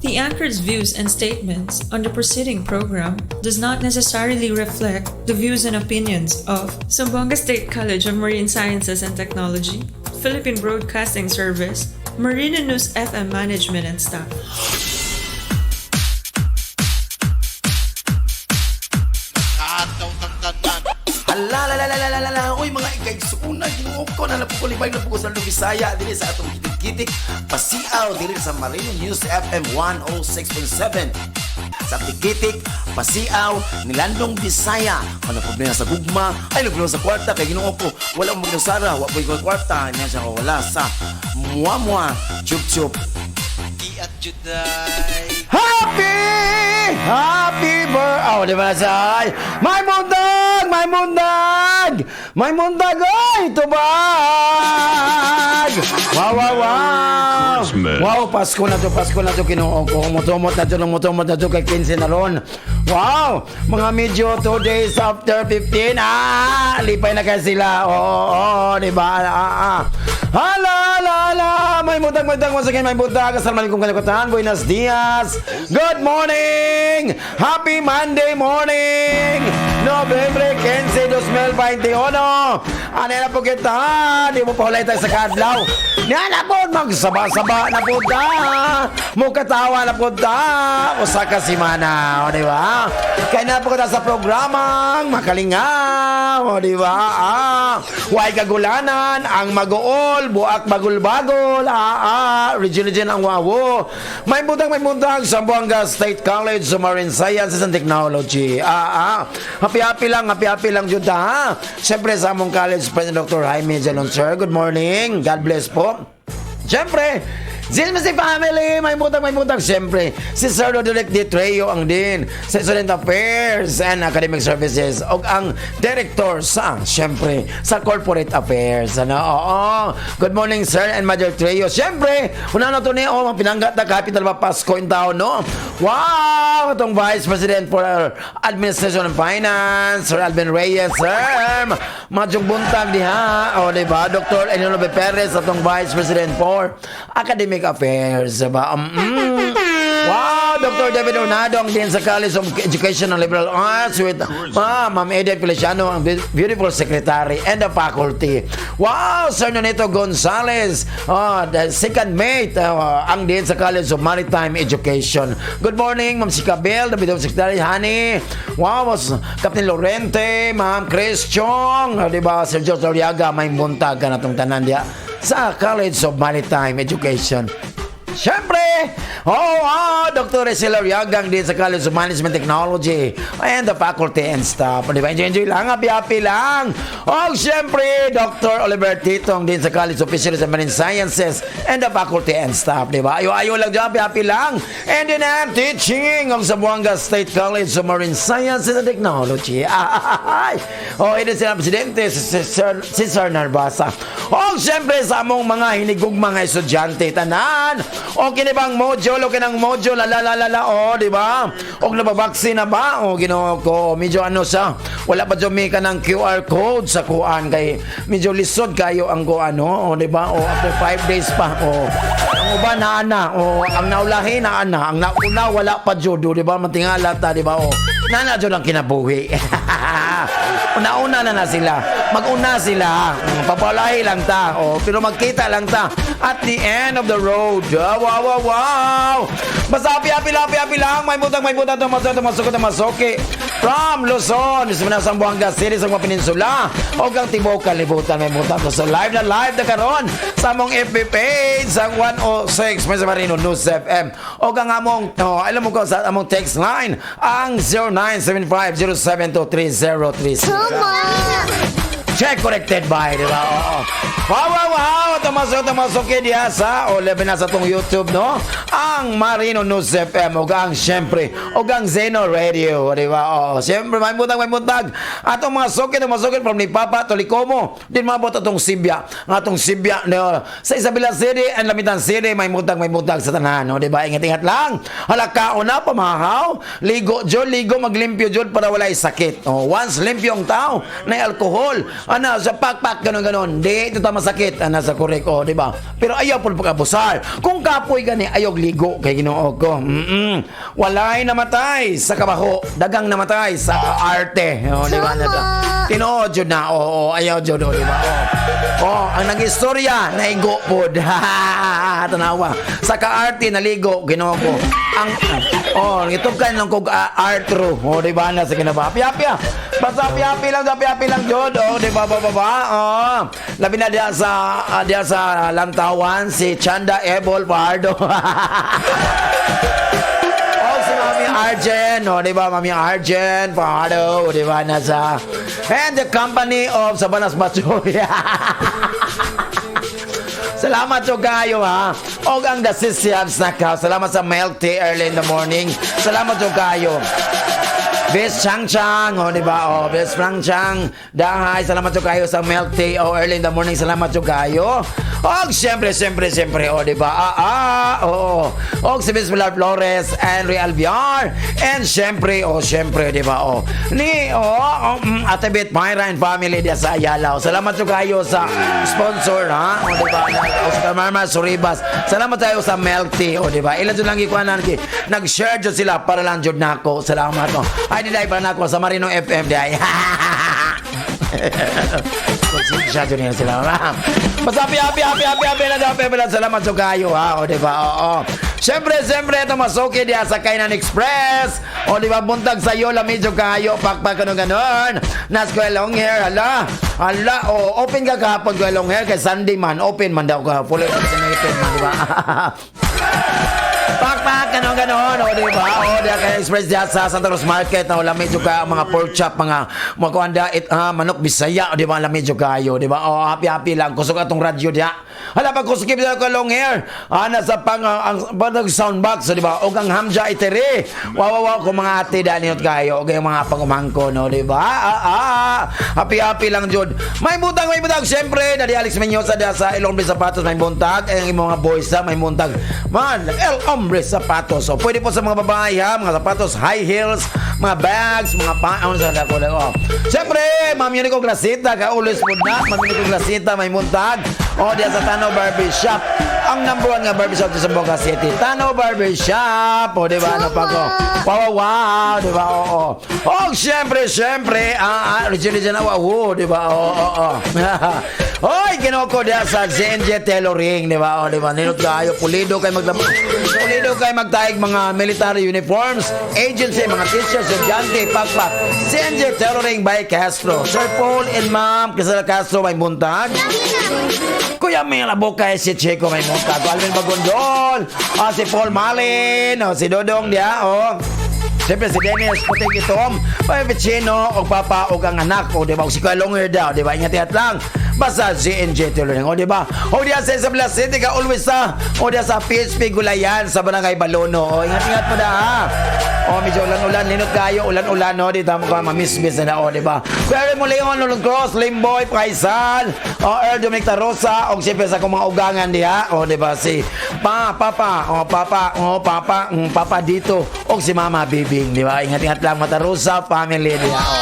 The anchor's views and statements on the preceding program does not necessarily reflect the views and opinions of Zamboanga State College of Marine Sciences and Technology, Philippine Broadcasting Service, Marina News FM management and staff. Ala la la la la la la, uy, mga ikaigsuuna, Ginoo ko na napukulibay na po sa Bisaya diri sa atong kitik-kitik pasiaw diri sa Marino News FM 106.7 sa Tikitik Pasiaw nilandong Bisaya. Ano problema sa gugma ay problema sa kwarta kay, Ginoo ko, wala mo magnusara, wa po kwarta niya siya, wala sa mua mua chup chup. At Juday. Happy! Happy birthday! Oh, di ba say? May mundag! May mundag! May mundag! Ay, tubag! Wow! Christmas. Wow, Pasko na to, Ginoo ko. Mutumot na to, mutumot na to kay 15 na ron. Wow! Mga medyo 2 days after 15, ah! Lipay na kayo sila. Oo, oo, di ba? Ah, ah. Hala, hala, hala! May buntag, may buntag, once again, may buntag. Assalamualaikum kalimutan. Buenos dias. Good morning! Happy Monday morning! Nobyembre 15, 2021. Ano na po kita? Di mo pa tayo sa kadlaw. Nga na po, magsaba-saba na po ta. Mukatawa na po ta. Usa ka simana, o di ba? Kaya na po kita sa programang Makalingaw, o di ba? Ah, way kagulanan, ang maguol, buak bagul-bagol, ah, ah, region region ang wawo. May buntag, Zamboanga State College of Marine Sciences and Technology. Ah, ah, happy happy lang, happy happy lang jud ta, ha. Siyempre sa among college president Dr. Jaime Jalon sir, good morning. God bless po. Siyempre, Zilmasi Family, may butang, may butang. Siyempre, si Sir Roderick D. Treo ang din sa Student Affairs and Academic Services o ang Director sa, siyempre, sa Corporate Affairs. Ano? Oo. Good morning, Sir and Mother Treo. Siyempre, una na to ni, oh, mga pinanggat na capital ba Pasko in town, no? Wow! Itong Vice President for Administration and Finance, Sir Alvin Reyes, sir. Madyong buntag diha. O, di ba? Dr. Enolo B. Perez, atong Vice President for Academic Affairs. Diba? Wow! Dr. David Ornado, ang din sa College of Education and Liberal Arts with Ma'am Edith Feliciano, ang beautiful secretary and the faculty. Wow! Sir Nonito Gonzalez, oh, the second mate, ang din sa College of Maritime Education. Good morning, Ma'am Sikabel, the beautiful secretary, honey. Wow, was Captain Lorente, Ma'am Chris Chong, di ba? Sir George Oriaga, may buntag ka na itong tanan diya sa College of Maritime Education. Siyempre, oh, wow, Dr. Resila Riagang din sa College of Management Technology and the faculty and staff. Di ba? Enjoy, enjoy lang, happy, happy lang. Oh, siyempre, Dr. Oliver Titong din sa College of Fisheries and Marine Sciences and the faculty and staff. Di ba? Ayo, ayo lang dyan, happy, happy lang. And then I'm teaching of Zamboanga State College of Marine Sciences and Technology. Ay! Oh, ito sila Presidente, si Sir Narvasa. Oh, siyempre, sa among mga hinigug mga estudyante, tanan. O kini bang module, o kinang module, la la la la, oh, di ba? O nababaksin na ba? O Ginoo ko, medyo ano sa, wala pa dyan ka ng QR code sa kuan kay medyo lisod kayo ang kuan, no? O di ba? O after 5 days pa, o ang uban na ana, o ang naulahi na ana, ang nauna wala pa jud, o, di ba? Matingala ta, di ba? O nana jud ang kinabuhi. Una-una na na sila. Mag-una sila. Papalahi lang ta. O, pero magkita lang ta at the end of the road. Ah, wow. Basta happy, happy lang, happy, happy lang. May butang, tumasok, tumasok, tumasoki. From Luzon, mismo na Zamboanga City sa mga peninsula. O kang tibok kalibutan, may butang. So live na karon sa among FB page sa 106 may sa Marino News FM. O kang among, oh, alam mo ko sa among text line, ang 0975-0723036. Check corrected by, di ba? Oo. Wow! Tumasok, tumasok kay diha sa, o level na sa tong YouTube, no? Ang Marino News FM, o ang siyempre, o ang Zeno Radio, di ba? Oo, siyempre, may buntag, may buntag. Atong mga sokit, mga from ni Papa Tolikomo, din mabot atong Sibya. Ang atong Sibya, no? Sa Isabela City and Lamitan City, may buntag sa tanan, no? Di ba? Ingat-ingat lang. Halakaon na, pamahaw. Ligo, jud, ligo, maglimpyo, jud, para walay sakit. Oh, once limpyo ang tao, na alcohol, ana, sa pakpak, ganon, ganon. Di, ito tama sakit, ana, sa korek, oh, di ba? Pero ayaw po pag-abusar. Kung kapoy gani, ayaw ligo. Naigo kay Ginoo ko. Walay namatay sa kabaho, dagang namatay sa kaarte. Oh, di ba na to? Tinuod jud na. Oo, ayaw jud, oh, di ba? Oh. Oh, ang nag-istorya naigo pod. Tanawa. Sa kaarte naligo, Ginoo ko. Ang oh, gitubkan lang kog artro. Oh, di ba na sa kinaba. Piapia. Basta piapi lang, piapi lang jud. Oh, di ba ba ba ba? Oh. Labi na diya sa Lantawan si Chanda Ebol Pardo. Oh, si Mami Arjen, oh, di ba? Mami Arjen Pardo, di ba? Nasa and the company of Sabanas Bachoy. Salamat jud kayo ha. Og ang The Sisiab Snack House. Salamat sa milk tea early in the morning. Salamat jud kayo. Best Chang Chang, oh, di ba? Oh, Best Frank Chang. Dahay, salamat jud kayo sa milk tea, oh, early in the morning. Salamat jud kayo. Og siyempre, siyempre, siyempre, oh, di ba? Oo. Og si Miss Pilar Flores, Henry Alviar, and siyempre, oh, siyempre, di ba? Oh, ni, oh, Ate Beth Myra and family diya sa Ayala. Oh, salamat jud kayo sa sponsor, ha? Oh, di ba? O sa Marma Suribas. Salamat tayo sa milk tea, oh, di ba? Ilan jud lang ikuanan ki. Nag-share jud sila para lang jud nako. Salamat, oh. Ay, di dai para nako sa Marino FM di ay. Konsensya jud nila sila. Basta happy, happy, happy, happy, happy lang, happy, happy lang. Salamat jud kayo, ha? O, di ba? Oo. Siyempre, siyempre, ito masuki diya sa Kainan Express. O, di ba, buntag sa'yo, lami jud kayo, pakpak, ano, ganon. Nas Kuya Long Hair, hala. Hala, o, open ka kahapon, Kuya Long Hair, kay Sunday man, open man daw ka. Fully vaccinated man, di ba? Pakpak, ganon ganon, o, di ba? O, di kay Express diya sa Santa Cruz Market, na wala medyo ka mga pork chop, mga kuanda, it, manok Bisaya, o, di ba? Alam medyo kayo, di ba? O, happy happy lang. Kusog atong radyo diya. Hala, pag kusog ka long hair, nasa pang, ang, pang sound box, o, di ba? O, ang Hamja Itere. Wow, wow, wow, kung mga ate daniot kayo, o, kayong mga pangumangko, no, di ba? Happy happy lang, jud. May butang, may butang. Siyempre, na di Alex Menyosa diya sa El Hombre Sapatos, may buntag. Ay, ang imong mga boys, ha, may buntag. Man, El Hombre Sapatos. So, pwede po sa mga babae, ha, mga sapatos, high heels, mga bags, mga pa, ano sa dako oh. Siyempre, Ma'am Unico Gracita, kaulis po na. Ma'am Unico Gracita, may buntag. O, diya sa Tano Barber Shop. Ang number one nga barber shop sa Zamboanga City. Tano Barber Shop. O, di ba? Ano pa ko? Wow. Di ba? Oo. Oh, siyempre, siyempre. Regine Regine, wow, di ba? Oo. Hoy, Ginoo ko diya sa ZNJ Tailoring, di ba? O, di ba? Ninot kayo, pulido kay maglam pulido kay magtaig mga military uniforms, agency, mga teachers, estudyante, pakpak. ZNJ Tailoring by Castro. Sir Paul and Ma'am Crisela Castro may buntag. Kuya Mel Abokay, si Chico may buntag. Alvin Bagondol, si Paul Malin, oh, si Dodong diya, oh. Siyempre si Dennis Puting Itom, may Vicino, og papa, og ang anak, o di ba, og si Kuya Longer daw, di ba, ingat-ingat lang. Basta ZNJ Tailoring, o di ba? O diya sa Isabela City ka always sa, o diya sa PHP Gulayan sa Barangay Balono, o ingat-ingat mo na ha. O medyo ulan-ulan, linot kayo, ulan-ulan, no, dito mo ka mamismis na, o di ba? Kuya Remo Leon, Lulong Cross, Limboy, Faisal, o Earl Dominic Tarosa, o siyempre sa akong mga ugangan diha, o di ba, si Pa, Papa, o Papa, o Papa, Papa dito, o si Mama Bibing, di ba? Ingat-ingat lang, Matarosa family diha, o.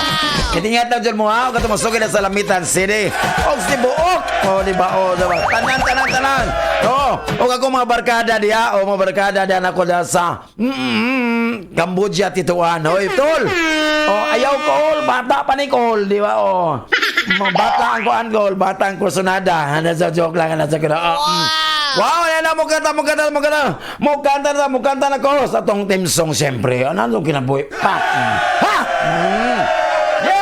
Ingat lang dyan mo ha, o katumasukin na sa Lamitan City. O si Buok, o di ba, o di ba? Tanan, tanan, tanan. O, o ako mga barkada diha, o mga barkada diha nako diha sa Cambodia, Tituan. Hoy, tol. O, ayaw ko, bata pa ni Cole, di ba? O, mga bata ang kuan ko, bata ang kursunada. Nasa joke lang, nasa joke lang. Oh. Wow, yan na, mukanta, mukanta, mukanta. Mukanta na, mukanta na ko sa tong team song, siyempre. Ano ang kinabuhi? Pa! Ha! Yay!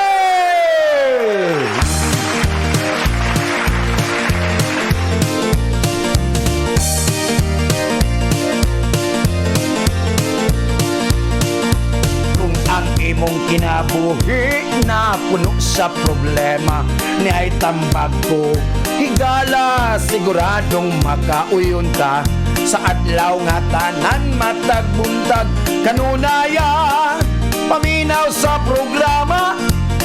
Kung ang imong kinabuhi na puno sa problema ni ay tambag ko higala, siguradong makauyon ka sa adlaw nga tanan matag buntag kanunaya paminaw sa programa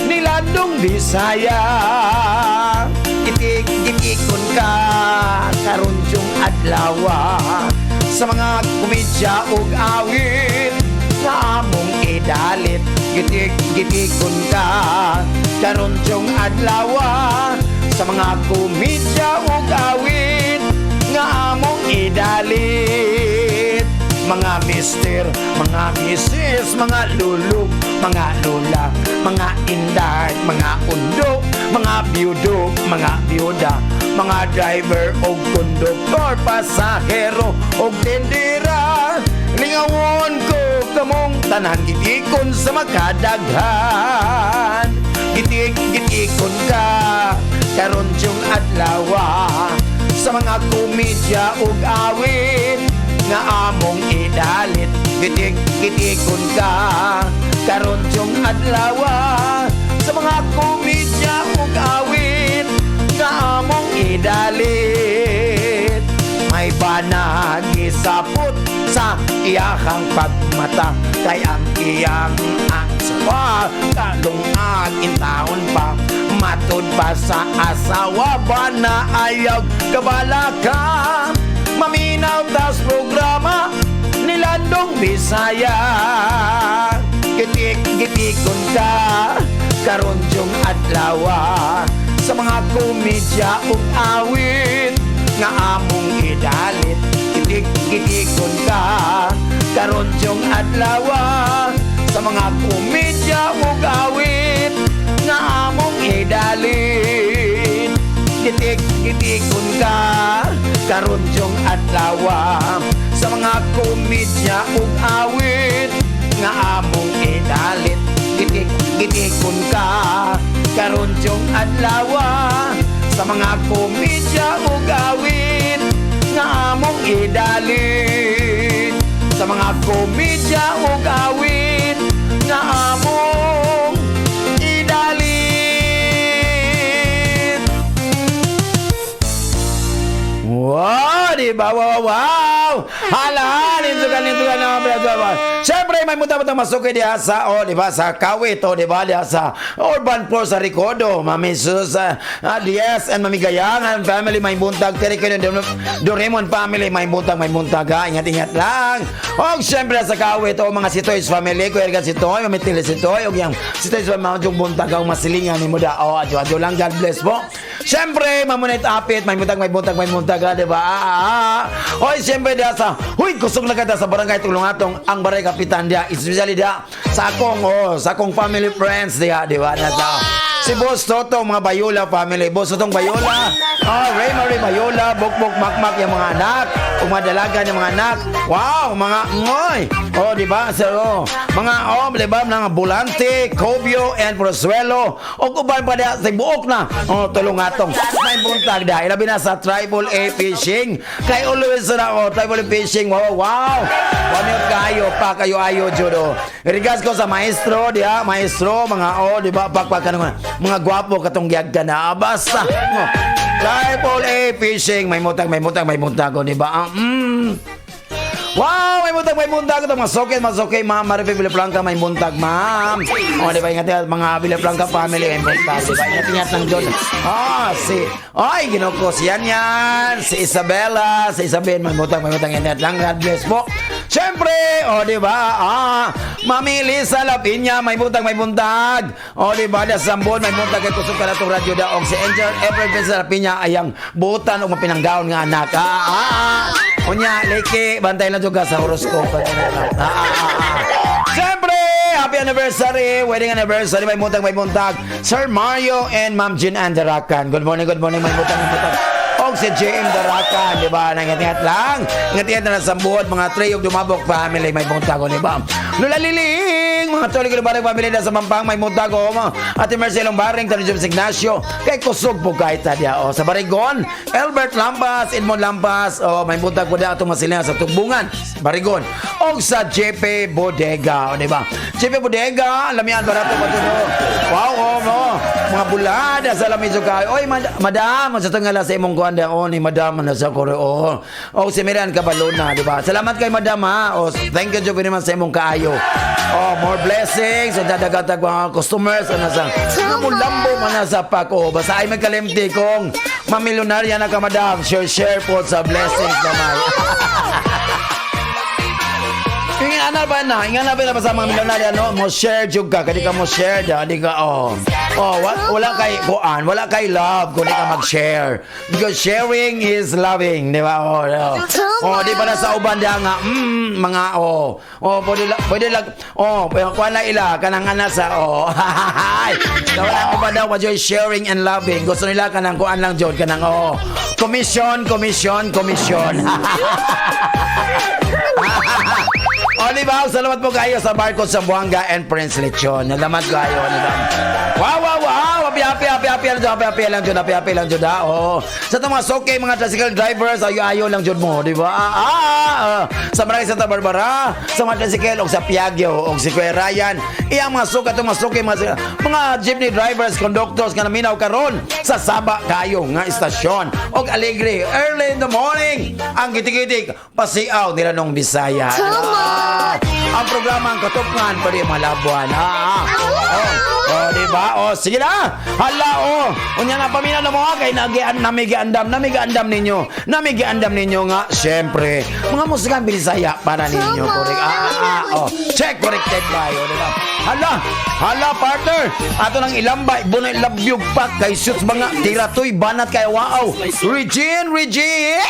ni Landong Bisaya. Itik-itikon ka karon yung adlaw sa mga komedya ug awit nga among idalit. Gitik-gitikon ka karon yung adlaw sa mga komedya ug awit nga among idalit. Mga mister, mga misis, mga lulu, mga lola, mga inday, mga undo, mga biyudo, mga biyuda, mga driver og konduktor, pasahero og tindera. Lingawon ko kamong tanan, gitikon sa makadaghan. Gitik, gitikon ka karon yung adlawa sa mga komedya ug awit nga among idalit. Gitik, gitikon ka karon yung adlawa sa mga komedya ug awit nga among idalit. May banagisapot sa iyahang pagmata kay ang iyang asawa kalungag intaon pa. Matud pa sa asawa ba na ayaw kabalaka maminaw tas programa nilandong Bisaya. Gitik gitikon ka karon yung adlawa sa mga komedya ug awit nga among idalit. Gitik gitikon ka karon yung adlawa sa mga komedya ug awit nga among idalit. Gitik gitikon ka karon yung adlawa sa mga komedya ug awit nga among idalit. Gitik gitikon ka karon yung adlawa sa mga komedya ug awit nga among idalit, sa mga komedya ug awit nga among idalit. Wow, di ba? Wow! Hala, nindugan, nindugan na mga brother. Siyempre, may munta-munta masuki diha sa, oh, di ba, sa Kawit, oh, di ba, diha sa Urban 4 sa Ricodo, Mami Sus, Diaz and Mami Gayangan family, may buntag, Terry Doraemon family, may buntag, ha? Ingat-ingat lang. O, siyempre, sa Kawit, oh, mga Sitoy's family, Kuya Ergan Sitoy, Mami Tili Sitoy, o yung Sitoy's family, yung buntag, ang masilingan ni mo da, oh, adyo, adyo lang, God bless po. Siyempre, mamunay apit, may buntag, may buntag, may buntag, ha, di ba? Ah. Oy, siyempre, diha sa, huy, kusog na kada sa barangay Tulungatong, ang barangay kapitan diha, especially diha, sa akong, oh, sa akong family friends diha, di ba? Nasa, si Boss Toto, mga Bayola family. Boss Totong Bayola, oh, Ray Marie Bayola, Bukbuk Makmak yung mga anak, ug mga dalaga yung mga anak. Wow, mga ngoy. Oh, di ba? Sir, oh, mga oh, di ba? Mga Bulante, Cobio, and Prosuelo. Og uban pa diha sa buok na. Oh, Tulungatong. May buntag dahil labi na sa Tribal A Fishing. Kay always na oh, Tribal A Fishing. Wow. Wamiyot kayo pa kayo ayo judo. Regards ko sa maestro diha, maestro mga oh, di ba pakpak kanang mga gwapo katong giyag ka na. Ah, basta. Oh. Tribal A Fishing, may mutag, may mutag, may mutag, oh, di ba? Ah. Wow, may buntag, may buntag. Ito, masokit, masokit, ma'am. Marife Villafranca, may buntag, ma'am. O, di ba, ingat, ingat, mga Villafranca family, may buntag, di ba? Ingat, ingat ng Diyos. Ah, si, ay, ginoko, si yan yan, si Isabella, si Isabel, may buntag, ingat lang. God bless po. Siyempre, o, di ba, ah, Mami Lisa Lapinya, may buntag, may buntag. O, di ba, da Sambon, may buntag, kay kusog ka na itong radyo daog. Si Angel Everett Vincent Lapinya, ayang butan o mapinanggaon nga anak. Ah. Unya, Leki, bantay lang juga sa horoscope. Ah. Siyempre, happy anniversary, wedding anniversary, may buntag, may buntag. Sir Mario and Ma'am Jean Ann Darakan. Good morning, may buntag, may buntag. Og si JM Darakan, di ba? Nangingat lang. Ingat-ingat na sa buhat, mga treyog dumabok family, may buntag, o, di ba? Lula Liling, mga tuloy ko barang family na sa Mampang, may buntag, o, mga Ate Mercy Lombaring, Tano James Ignacio, kay kusog po kahit tadya, o, sa Barigon, Albert Lampas, Edmond Lampas, o, may buntag po na itong masilingan sa Tugbungan, Barigon, og sa JP Bodega, o, di ba? JP Bodega, lamian barato pa to, no? Wow, oh, no. Mga bulada sa lami kayo. Oy, madam, sa tungala sa imong kuan o ni madam na sa kore oh. O si Miriam Cabalona, di ba? Salamat kay madam ha. O thank you very much sa imong kaayo. Oh, more blessings sa dadagatag mga customers ano sa lambo man na sa pako. Basta ay magkalimti kung mamilyonarya na ka madam. Share share po sa blessings gamay. Yung ingana ba na? Ingana ba na ba sa mga milyonaryo, no? Mo share jud ka, kadi ka mo share, di ka, oh. Oh, wala kay kuan, wala kay love kung di ka mag-share. Because sharing is loving, di ba? Oh, oh. Oh, di ba na sa uban diha nga, mga, oh. Oh, pwede lang, pwede lang, oh, pwede kuan lang ila, kanang ana sa, oh. Wala ang uban daw, joy sharing and loving. Gusto nila kanang kuan lang jud, kanang, oh. Commission, commission, commission. O, di ba? Salamat po kayo sa Barko Zamboanga and Prince Lechon. Nalamat kayo. Wow, wow, wow! Happy, happy, happy, happy lang dyan, happy, happy lang dyan, happy, happy lang dyan, ha? Oo. Sa itong mga soke, mga tricycle drivers, ayo-ayo lang dyan mo, di ba? Ah, ah, ah. Sa Barangay Santa Barbara, sa mga tricycle, o sa Piaggio, o si Kuya Ryan, iyang mga suka, itong mga soke, mga jeepney drivers, conductors, nga naminaw karon sa Saba kayo nga istasyon. Og alegre, early in the morning, ang gitik-gitik, pasiaw nila nung Bisaya. Ah, ang programa ang katupngan, pwede malabuan. Ah, ah. Oh, oh, di ba? Oh, sige na. Hala, oh. Unya na paminaw na mo ha, kay nagian namigiandam, namigiandam ninyo. Namigiandam ninyo nga, syempre. Mga musika Bisaya para ninyo. Correct. Ah, ah, ah, oh. Check corrected by, oh, di ba? Hala, hala partner. Ato nang ilambay, bunay labyog pa kay suits mga tiratoy banat kay wow. Regine, Regine.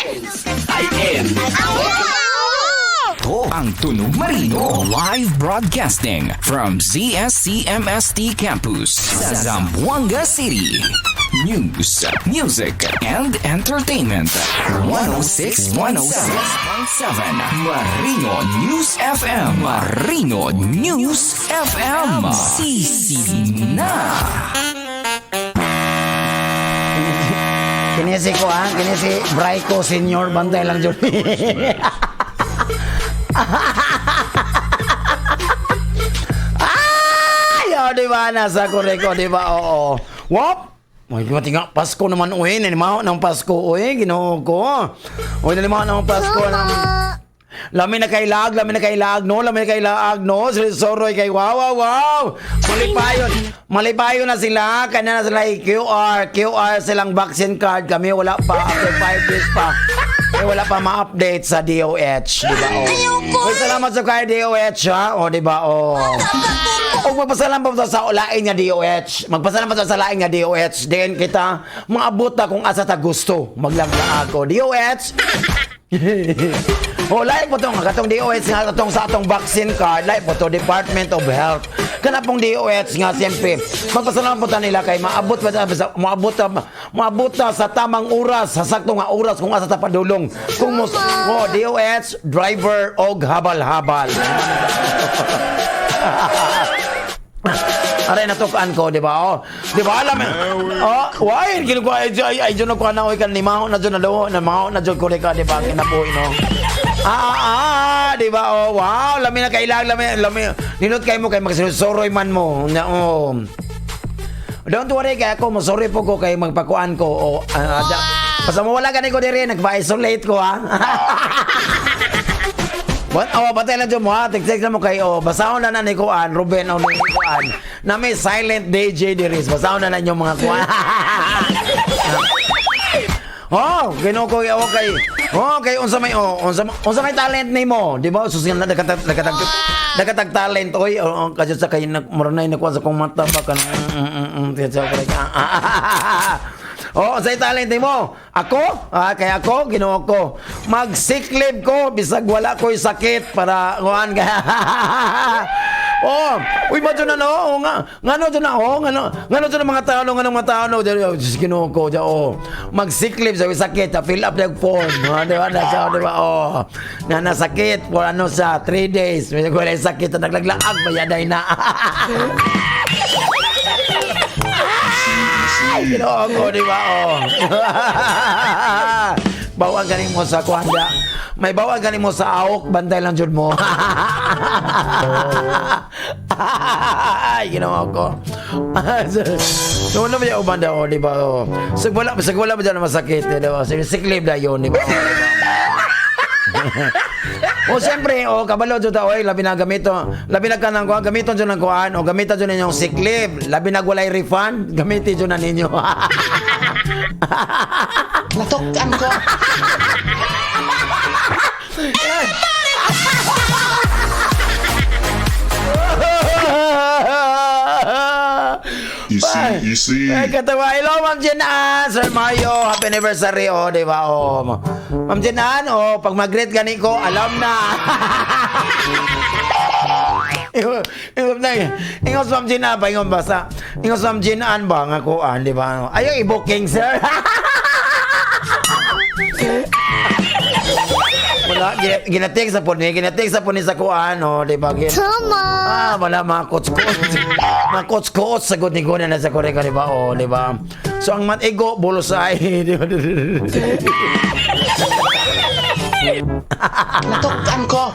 Ito ang Tunog Marino Live Broadcasting from ZSCMST Campus sa Zamboanga City. News, music, and entertainment. 106, 106.7 Marino News FM. Marino News FM. Sisi na! Kini si ko ah, kini si Brayco Senior bantay lang jud. Ay, oh, di ba nasa koreko, di ba? Oo. Wop! Ay, di nga, Pasko naman uy, nanimaho ng Pasko uy, Ginoo ko. Uy, nanimaho ng Pasko ng lami na kay laag, lami na kay laag, no? Lami na kay laag, no? Sila Soroy kay wow, wow, wow. Malipayon. Malipayon na sila. Kanya na sila QR. QR silang vaccine card. Kami wala pa. After 5 days pa. Eh, wala pa ma-update sa DOH. Di ba? Oh. Uy, salamat sa kay DOH, ha? O, di ba? Oh. O, magpasalamat pa sa lain nga DOH. Magpasalamat pa sa lain nga DOH. Then kita, maabot na kung asa ta gusto. Maglagla ako. DOH! Oh, lain po tong katong DOH nga katong sa atong vaccine card, lain po to Department of Health. Kana pong DOH nga siyempre, magpasalamat po ta nila kay maabot pa sa maabot ta maabot ta sa tamang oras, sa sakto nga oras kung asa ta padulong. Kung mo oh, DOH driver og habal-habal. Aray natukan ko, di ba? Oh, di ba alam? Oh, why ginagawa ay ay ay dyan ko na oy kan limaho na dyan na daw, na maho na dyan ko ka, di ba? Kinabuhi no. Ah, ah, ah, di ba? Oh, wow, lami na kailang lami lami. Ninot kay mo kay magsuroy man mo. Na, oh. Don't worry kay ako, mo sorry po ko kay magpakuan ko. Oh, basta mawala gani ko diri, nagpa-isolate ko ha. What? Oh, batay lang dyan mo ha. Text na mo kay oh. Basahon na na ni Kuan, Ruben o ni Kuan. Na may silent DJ diris. Basahon na na inyong mga kuan. Oh, Ginoo ko okay. Oh, kay unsa may oh, unsa unsa may talent nimo, di ba? Sus nga nagkatag nagkatag nagkatag talent oy. Oh, oh, kasi sa kay nag murunay nakuha sa kong mata ba kan. Oh, sa talent nimo. Ako? Ah, kaya ako, Ginoo ko. Mag sick leave ko bisag wala ko'y sakit para kuan ka. Oh, uy ba na no? Oh, nga ngano dyan na oh, ngano ngano dyan ang mga tao no, ngano mga tao no, dyan, Diyos, Ginoo ko, dyan, oh. Mag sick leave sa sakit, ah, fill up the form, oh, di ba? Nasa, di ba? Oh, na nasakit for ano sa 3 days. May wala sakit, naglaglaag bayaday na. Ay, Ginoo ko, di ba? Oh. Bawang ganin mo sa kuwanda. May bawang ganin mo sa awok, bantay lang jud mo. Ay, Ginoo ko. So, wala ba yung uban daw, di ba? Oh. Sag wala ba dyan na masakit, di ba? Sick leave na yun, di ba? O siyempre, o kabalo jud ta oy, labi na gamito. Labi na kanang kuan, gamiton jud ng kuan o gamiton jud ninyong sick leave. Labi na walay refund, gamitin jud na ninyo. Natukan ko. Ay, Easy, easy. ay, katawa. Hello, Ma'am Jenan! Sir Mario, happy anniversary. Oh, di ba? Oh. Ma'am Jenan, oh, pag mag-greet gani ko, alam na. Ingon na. Ingon sa Ma'am Jenan ba? Ingon ba sa? Ingon sa Ma'am Jenan ba? Nga kuan, di ba? Ayaw i-booking, sir. Wala, ginatik sa puni, ginatik sa puni sa kuan, oh, di ba? Tama. Ah, wala mga coach-coach. Mga coach-coach sa ni na sa koreka, di ba? Oh, di ba? So ang matigo bulos ay, di ba? Natukan ko.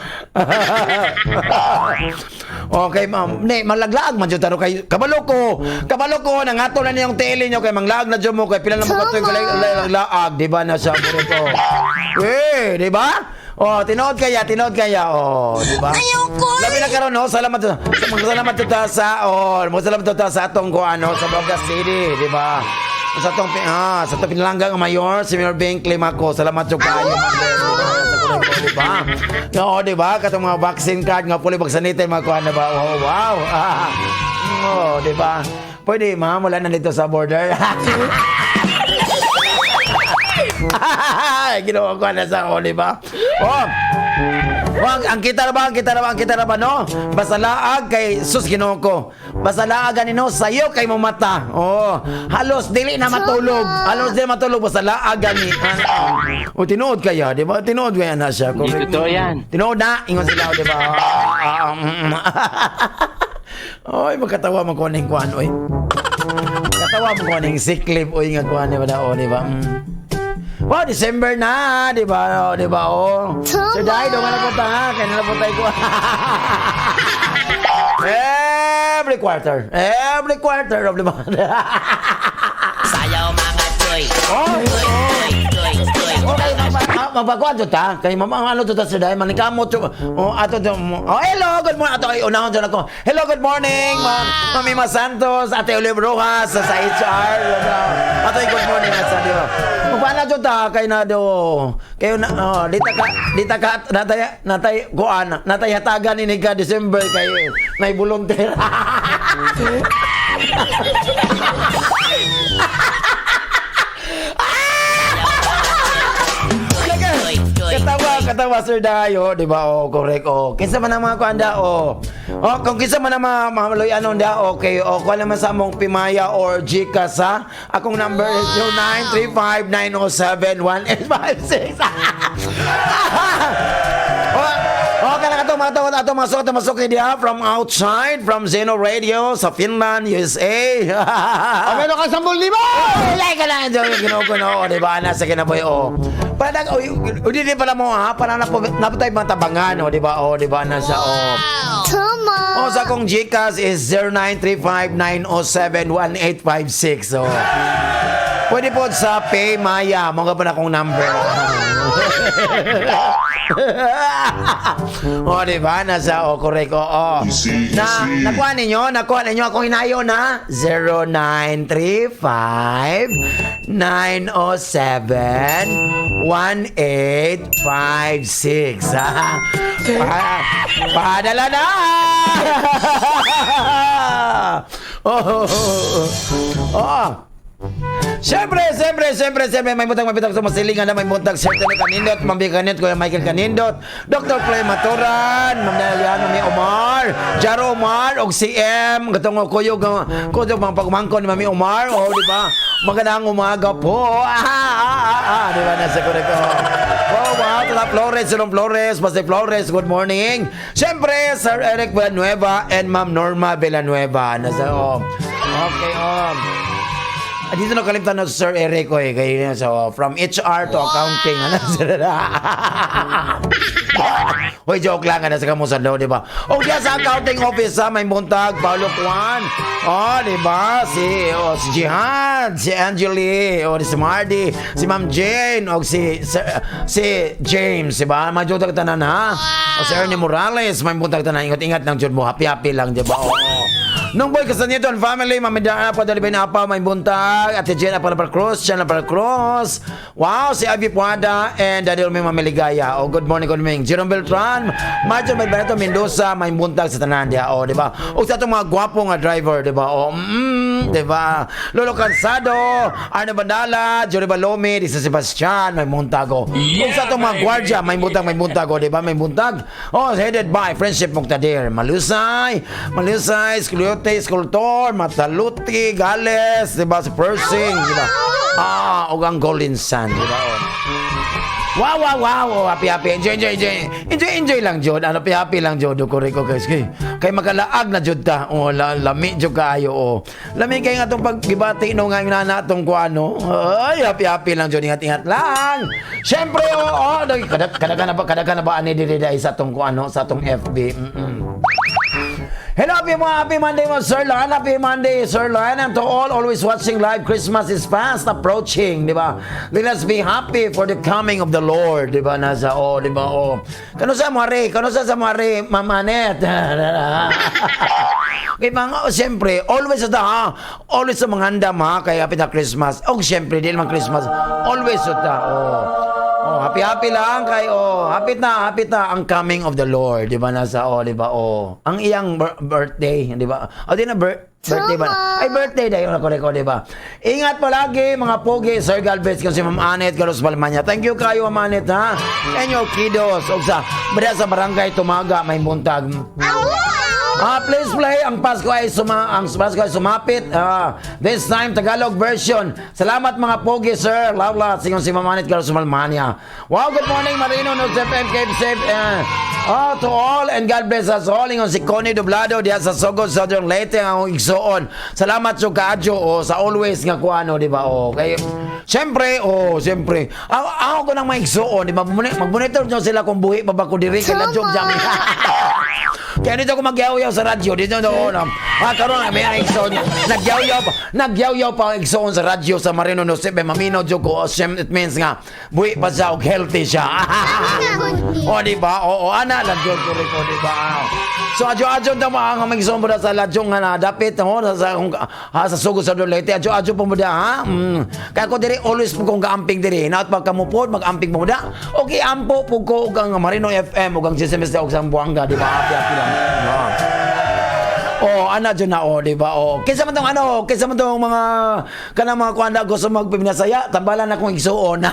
Okay, ma'am. Ne, malaglaag man jud taro kay kabalo ko. Kabalo ko nangato na niyong tele niyo kay manglaag na jud mo kay pila na mo katuig kalaglaag, di ba na siya ko. Eh, di ba? Oh, tinuod kaya, tinuod kaya. Oh, di ba? Ayoko. Labi na karon no, salamat salamat ta sa oh, salamat ta sa atong kuan no, sa Zamboanga City, di ba? Sa atong sa atong pinalangga nga mayor si Mayor Bing Climaco. Salamat jud kaayo, ma'am Ben, di ba? Sa kuan ko, di ba? Oo, di ba? Katong mga vaccine card nga fully vaccinated mga kuan na ba? Oh, wow. Oh, di ba? Pwede, ma'am, wala na dito sa border. Ginawa ko na sa ako, di ba? Oh, wag, ang kita na ba, ang kita na ba, ang kita na ba, no? Basta laag kay, sus, Ginoo ko. Basta laag no, sayo kay mo mata. Oh, halos dili na matulog. Halos dili matulog, basta laag gani. O, tinuod kaya, di ba? Tinuod kaya na siya. Hindi totoo yan. Tinuod na, ingon sila, di ba? Ah, Oy, magkatawa man ko ning kuan, oy. Katawa mo ko ning sick leave, oy, nga kuan, di ba? O, di ba? Wow, December na, di ba? O, di ba? Oh. Tama. Sir Dai, doon na punta ha. Kaya na punta ko. Every quarter. Every quarter of the month. Sayaw mga toy. Oh, Toy, toy, toy, toy. Okay, mabaguan jud ta. Kay mama ano jud ta sir Dai, manikamot jud. Oh, ato jud. Oh, hello, good morning. Ato ay unahon jud ako. Hello, good morning, Ma'am Ma'am Ima Santos, Ate Olive Rojas sa HR. Ato ay good morning sa di ba. Magpaana jud ta kay na do. Kayo na oh, dita ka natay natay kuan, natay hatagan ini ka December kay nay volunteer. Toy, toy, Katawa, katawa Sir Dayo, di ba? Oh, correct. Oh, kinsa man ang mga kuan da, oh. Oh, kung kinsa man ang mga maloy anon da, okay. Oh, kuan naman sa among Pimaya or GCash ha. Akong number is 0935-907-1856. Oh, okay na kato mga tawad ato masuk ato masuk diha from outside from Zeno Radio sa Finland, USA. Ah, meron ka 10,000! Ay, ka lang Ginoo ko no, di ba? Nasa kinaboy oh. Parang oy, di pala mo ha, parang napatay mga tabangan oh, di ba? Oh, di ba nasa oh. Tama. Oh, sa akong GCash is 0935-907-1856. So, pwede po sa Paymaya. Mga pa na akong number. Oh, di ba? Nasa, oh, correct. Oo. Oh, Easy, Na, easy. nakuha ninyo akong hinayo na 0935 907 1856. Ah, padala na! Oh. Siyempre, siyempre, siyempre, siyempre, may buntag mabitag sa masilingan na may buntag Sir Tony Kanindot, Ma'am Bea Kanindot, Kuya Michael Kanindot, Dr. Clay Maturan, Ma'am Naliano Mi Omar, Jaro Omar, og CM, katong kuyog, kuyog mga pagmangkon ni Mami Omar, oh, di ba? Magandang umaga po. Di ba? Nasa correct, oh. Oh, wow, Tala Flores, Sinong Flores, Pastor Flores, good morning. Siyempre, Sir Eric Villanueva and Ma'am Norma Villanueva. Nasa, oh. Okay, oh. Ah, dito na kalimtan na si Sir Eric ko eh. Kaya, so, from HR to accounting. Ano, sir? Hoy, joke lang. Ano, sa kamusan daw, di ba? O, diyan sa accounting office, ha, may buntag, Paolo Juan. Oh, di ba? Si, oh, si Jihan, si Angeli, oh, si Mardy, si Ma'am Jane, o si James, di ba? May buntag tanan, ha? O si Ernie Morales, may buntag tanan. Ingat-ingat lang, jud mo. Happy-happy lang, di ba? Oo. Nung boy Castanyeto and family, Mami Dana pa Dalibin Apa, may buntag, Ate Jen Apa Napal Cruz, Jen Napal Cruz. Wow, si Ivy Puada and Daddy Olmi Mamiligaya. Oh, good morning, good morning. Jerome Beltran, Marjo Benito Mendoza, may buntag sa tanan diya. Oh, di ba? O sa atong mga gwapo nga driver, di ba? Oh. Di ba? Lolo Cansado, Arno Bandala, Jory Balome, di sa Sebastian, may Montago. Kung sa itong mga gwardya, may Montago, di ba? May buntag. Oh, headed by Friendship Muktadir. Malusay, Malusay, Skulyote, Skultor, Mataluti, Gales, di ba? Si Persing, di ba? Ah, og ang Golden Sun, di ba? Oh. Wow. Oh, happy, happy. Enjoy, enjoy, enjoy. Enjoy, enjoy lang, Jod. Ano, happy, happy lang, Jod. Ko, Rico, guys. Kay makalaag na, Jod, ta. Oh, lami, Jod, kaayo, oh. Lami kay nga itong paggibati, no, nga yung nana itong kuano. Ay, happy, happy lang, Jod. Ingat, ingat lang. Siyempre, oh. Kadaga na ba, ani, dili, dahil sa itong kuano, sa itong FB. Hello, happy mga happy Monday mo, Sir Lan. Happy Monday, Sir Lan. And to all always watching live, Christmas is fast approaching, di ba? Let us be happy for the coming of the Lord, di ba? Nasa, oh, di ba? Oh. Kano sa mwari? Kano sa mwari, Ma'am Anet? Okay, mga, oh, siyempre, always sa ha, always sa mga handa, ha, kaya happy na Christmas. Oh, siyempre, di naman Christmas. Always sa oh. Oh, happy happy lang kay oh, happy na ang coming of the Lord, di ba nasa oh, di ba oh. Ang iyang birthday, di ba? O di na birthday ba? Ay birthday dayon ako ko, di ba? Ingat palagi mga pogi, Sir Galvez kasi Ma'am Anet Carlos Palmanya. Thank you kayo Ma'am Anet ha. And your kiddos og sa bada sa barangay Tumaga may buntag. Ah, please play ang Pasko ay sumapit. Ah, this time Tagalog version. Salamat mga pogi sir. Love lots ingon si Ma'am Anet Carlos Malmania. Wow, good morning Marino News FM keep safe. Oh, to all and God bless us all. Ingon si Connie Doblado diha sa Sogod Southern Leyte ang akong igsuon. Salamat sa kaadyo oh, sa always nga kuano di ba? Oh, kay siyempre, oh, siyempre. Ako ko nang maigsuon, di ba? Mag-monitor nyo sila kung buhi pa ba ko diri kay joke jam. Kaya dito ako magyaw-yaw sa radyo. Dito doon. Ah, karon may ang igsoon. Nagyaw-yaw pa. Nagyaw-yaw pa ang igsoon sa radyo sa Marino no Sepe. Mamino jud ko. It means nga buhi pa siya og healthy siya. O, di ba? Oo, ana lang jud ko riko, di ba? So adyo-adyo daw mga ang magigsoon mo sa ladyo nga na dapit ho sa kung ha sa sugod sa Leyte adyo-adyo po mo da ha. Kaya ko diri always po kong gaamping diri. Naot pag kamupod mag-amping mo da. Okay, ampo po ko og ang Marino FM ug ang GCMS og Zamboanga, di ba? Happy happy lang. Ah. Oh, ana dyan na oh, di ba? Oh, kinsa man tong ano, kinsa man tong mga kanang mga kuan na gusto magpinasaya, tambalan na akong igsuon.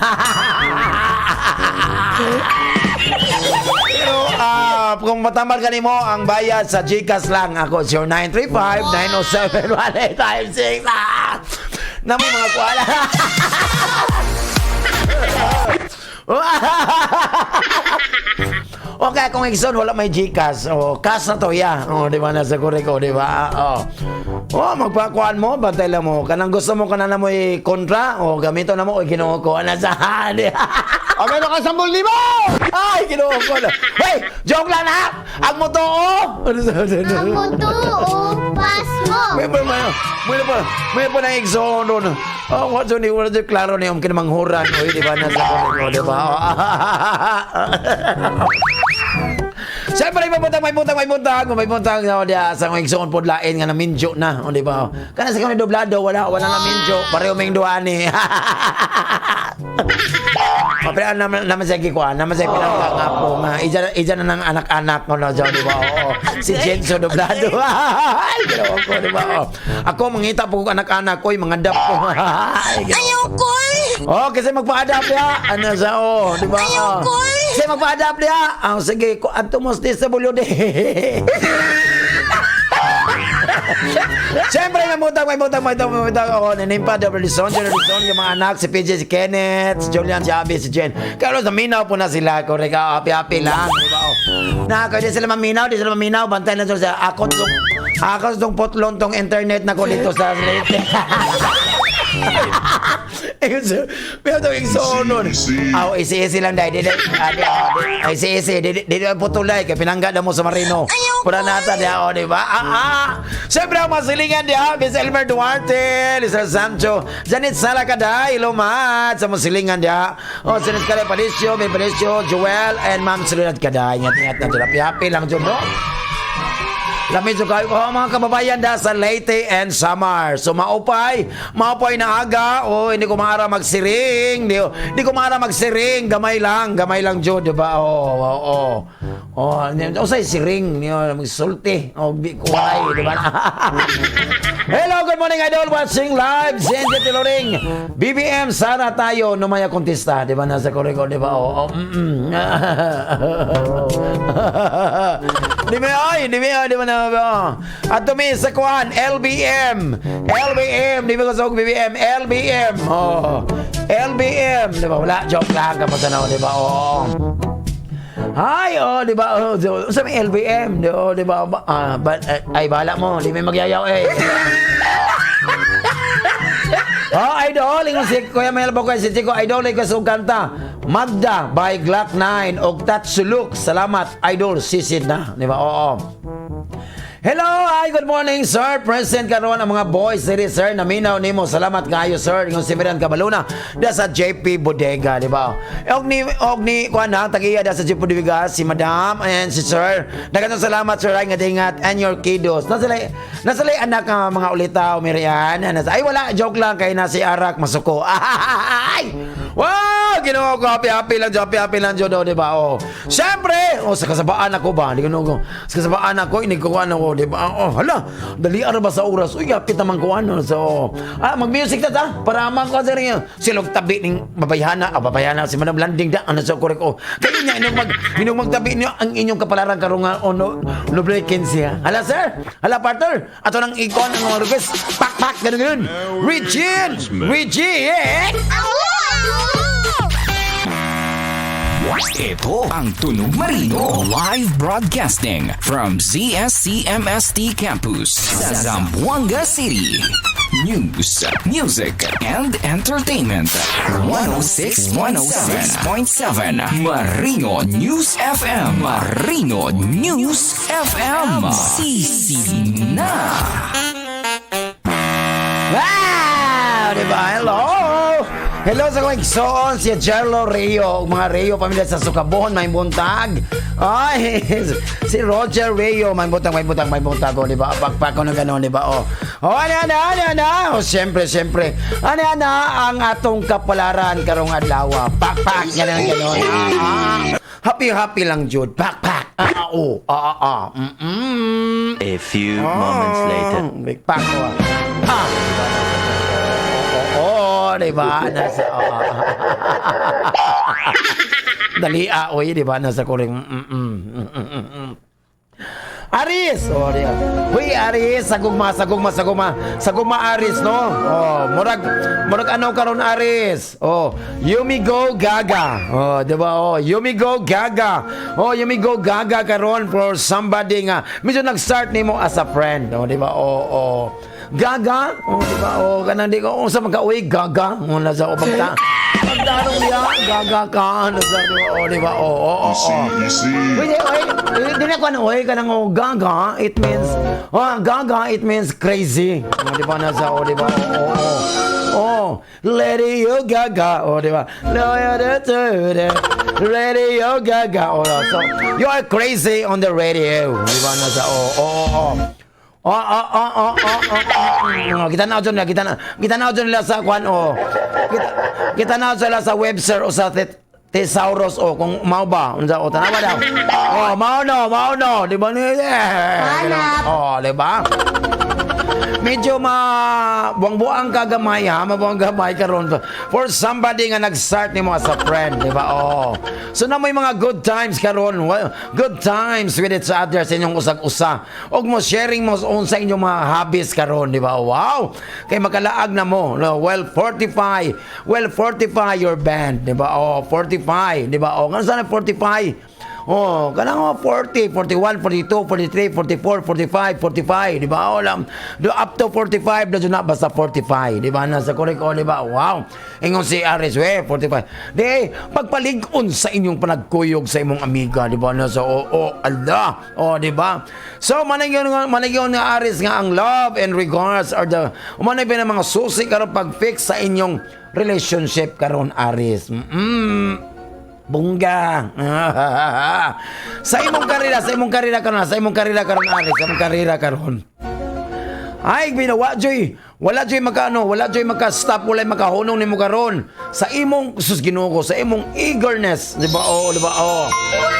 Pero kung matambal ka nimo ang bayad sa GCash lang ako 0935 907 1856. Ah! Namo mga kuan. Okay, kung igsoon wala may GCash. Oh, cash na to ya. Oh, di ba nasa kuriko, di ba? Oh. Oh, magpakuan mo, bantay lang mo. Kanang gusto mo kanang na mo kontra, oh, gamito na mo oy Ginoo ko. Ana sa O, meron kang 10,000! Ay, Ginoo ko. Hey, joke lang ha. Ang motoo. Ang mutuo, pas mo. May pa na igsoon doon. Oh, what ni wala jud klaro ni om kinamanghuran oy, di ba nasa kuriko, di ba? Oh. Siyempre, may buntag, may buntag, may buntag, may buntag na diya sa mga igsoon pod lain nga naminjo na, o di ba? Kana sa kami doblado, wala naminjo, pareho ming duha ni. O, pero naman siya gikuan, naman siya pinangka nga po nga ija na ng anak-anak ko na di ba? Oo. Si Jenso Doblado. Ay, ginoo ko, di ba? Oo. Ako mangita po ko anak-anak ko, mga adapt ko. Ay, ginoo ko. Oh, kasi magpa-adapt ya. Ano sa oh, di ba? Ayoko. Kasi magpa-adapt ya. Ah, sige, ko adto mo sa DSWD. Siyempre, may butang, may butang, may butang, may butang. Oo, Ninimpa, W. Lizon, Junior Lizon, yung mga anak, si PJ, si Kenneth, si Julian, si Abby, si Jen. Pero naminaw po na sila. Correct, ah, happy, happy lang. Di ba? Oh. Na, kaya di sila maminaw, di sila maminaw. Bantay na sila sa ako tong putlon tong internet na ko dito sa Leyte. Ayun, sir. Pero itong igsoon nun. Aw, isi-isi lang dahil. Di, di, isi-isi. Di, di, di, putulay. Kaya pinangga na mo sa Marino. Pura nata di ako, di ba? Ah, ah. Siyempre, ang masilingan di ha. Miss Elmer Duarte, Lisa Sancho, Janet Sala Kaday, Lumat, sa masilingan di ha. O, Janet Kaday Palicio, Ben Palicio, Joel, and Ma'am Soledad Kaday. Ingat-ingat na dyan. Happy-happy lang dyan, no? Lami jud kayo, oh, mga kababayan da sa Leyte and Samar. So maupay, maupay na aga. Oh, hindi ko maara magsiring. Di ko maara magsiring, gamay lang jud, di ba? Oh. Oh, usay siring niyo magsulti og di kuhay, di ba? Hello, good morning, idol, watching live. Zenji Tiloring. BBM, sana tayo numaya kontista, di ba? Nasa Corregor, di ba? Oo. Di ba ay, di ba ay, di ba na oh. At tumi sa kuan, LBM. LBM, di ba ko sa BBM, LBM. Oh. LBM, di ba? Wala, joke lang kamusta na, di ba? Oo. Hi, oh, di ba? Oh, so, sa may LBM, di, oh, di ba? Ah, ba, eh, ay, bahala mo, di may magyayaw eh. Oh, idol, ingon si Kuya Melbo ko si Chico, idol ko sa kanta. Magda by Glock 9 og Tatsuluk. Salamat, idol, sisid na, di ba? Oo. Hello, hi, good morning, sir. Present karon ang mga boys diri, sir. Naminaw nimo. Salamat kayo, sir. Ingon si Miran Cabaluna da sa JP Bodega, di ba? Og ni kuan ha, tagiya da sa JP Bodega si Madam and si Sir. Daghang salamat, sir. Ay, ingat ingat and your kiddos. Nasa lay anak nga mga ulitaw, Mirian. Ay, wala, joke lang kay na si Arak masuko. Ay! Wow, Ginoo ko, happy happy lang, happy happy lang jud, oh, di ba? Oh. Syempre, oh, sa kasabaan ako ba? Di ko sa kasabaan ako, ini ko ano ko, di ba? Oh, hala, dali ara ba sa oras? Uy, hapit naman ko ano. So, mag-music ta ta para man ko sa rin. Silog tabi ning babayhana, babayhana si Madam Landing da ano sa korek oh. Kayo niya inyong magtabi niyo ang inyong kapalaran karon nga oh, no, Nobre 15 ha. Hala sir, hala partner. Ato nang ikon ang mga request. Pak pak ganun ganun. Regine, Regine. Ito ang Tunog Marino. Live broadcasting from ZSCMST Campus sa Zamboanga City. News, music, and entertainment. 106.7 Marino News FM. Marino News FM. Sisi na. Wow! Di ba? Hello! Hello sa kong igsoon, si Jerlo Rio, ug mga Rio pamilya sa Sukabon, may buntag. Ay, si Roger Rio, may buntag, may buntag, may buntag, oh, di ba? Pakpak ko na gano'n, di ba? Oh. Oh, ano, ano, ano, ano? Oh, siyempre, siyempre. Ano, ano, ang atong kapalaran karong adlaw. Pakpak, gano'n, gano'n. Ah, ah. Happy, happy lang, Jude. Pakpak. Ah, ah, oh, ah, ah, ah. A few moments later. Big pack ko. Ah. Oo, di ba? Nasa, oo. Dali, ah, oy, di ba? Nasa kuring, Aris! Oh, di ba? Huy, Aris, sagugma, sagugma, sagugma. Sagugma, Aris, no? Oh, murag, murag ano karon Aris? Oh, Yumi go gaga. Oh, di ba? Oh, Yumi go gaga. Oh, Yumi go gaga karon for somebody nga medyo nag-start nimo as a friend. Oh, di ba? Oh, oh. Gaga? Oh, di ba? Oh, kanang di ko unsa man ka uy, gaga. Oh, nasa o pagta. Pagtarong niya, gaga ka. Nasa, di ba? Oh, di ba? Oh. Wait, wait, wait, di na ko ano, oy, kanang oh, gaga, it means, oh, gaga, it means crazy. Oh, di ba nasa, oh, di ba? Oh. Oh, Radio Gaga. Oh, di ba? Radio Gaga. Oh, so, you are crazy on the radio. Di ba nasa, oh. Oh. Kita na dyan nila, kita na dyan nila sa kwan, oh. Kita na sila sa Webster o sa Thesaurus o kung mao ba unsa o tanawa daw. Oh, mao no, mao no, di ba ni? Hanap. Oh, di ba? Medyo ma buang-buang ka gamay ha, mabuang gamay karon for somebody nga nag-start nimo as a friend, di ba? Oh. So na may mga good times karon, good times with each other sa inyong usag-usa. Og mo sharing mo unsa inyong mga hobbies karon, di ba? Wow. Kay makalaag na mo, no? Well fortify your band, di ba? Oh, fortify, di ba? Oh, ngano sana fortify? Oh, kanang mga 40, 41, 42, 43, 44, 45, 45, di ba? Oh, lang, do up to 45 na na basta 45, di ba? Nasa korek, oh, di ba? Wow. Ingon si Aris, we, 45. Di, pagpalig-on sa inyong panagkuyog sa imong amiga, di ba? Nasa, oh, oh, Allah. Oh, di ba? So, managyon nga Aris nga ang love and regards are the, manay ba ng mga susi karon pag-fix sa inyong relationship karon Aris. Bongga. Sa imong karera karon, sa imong karera karon, Aries, sa imong karera karon. Ay, binawa joy. Wala joy makaano, wala joy maka-stop, wala makahunong nimo karon. Sa imong, sus, Ginoo ko, sa imong eagerness, di ba? Oh, di ba? Oh.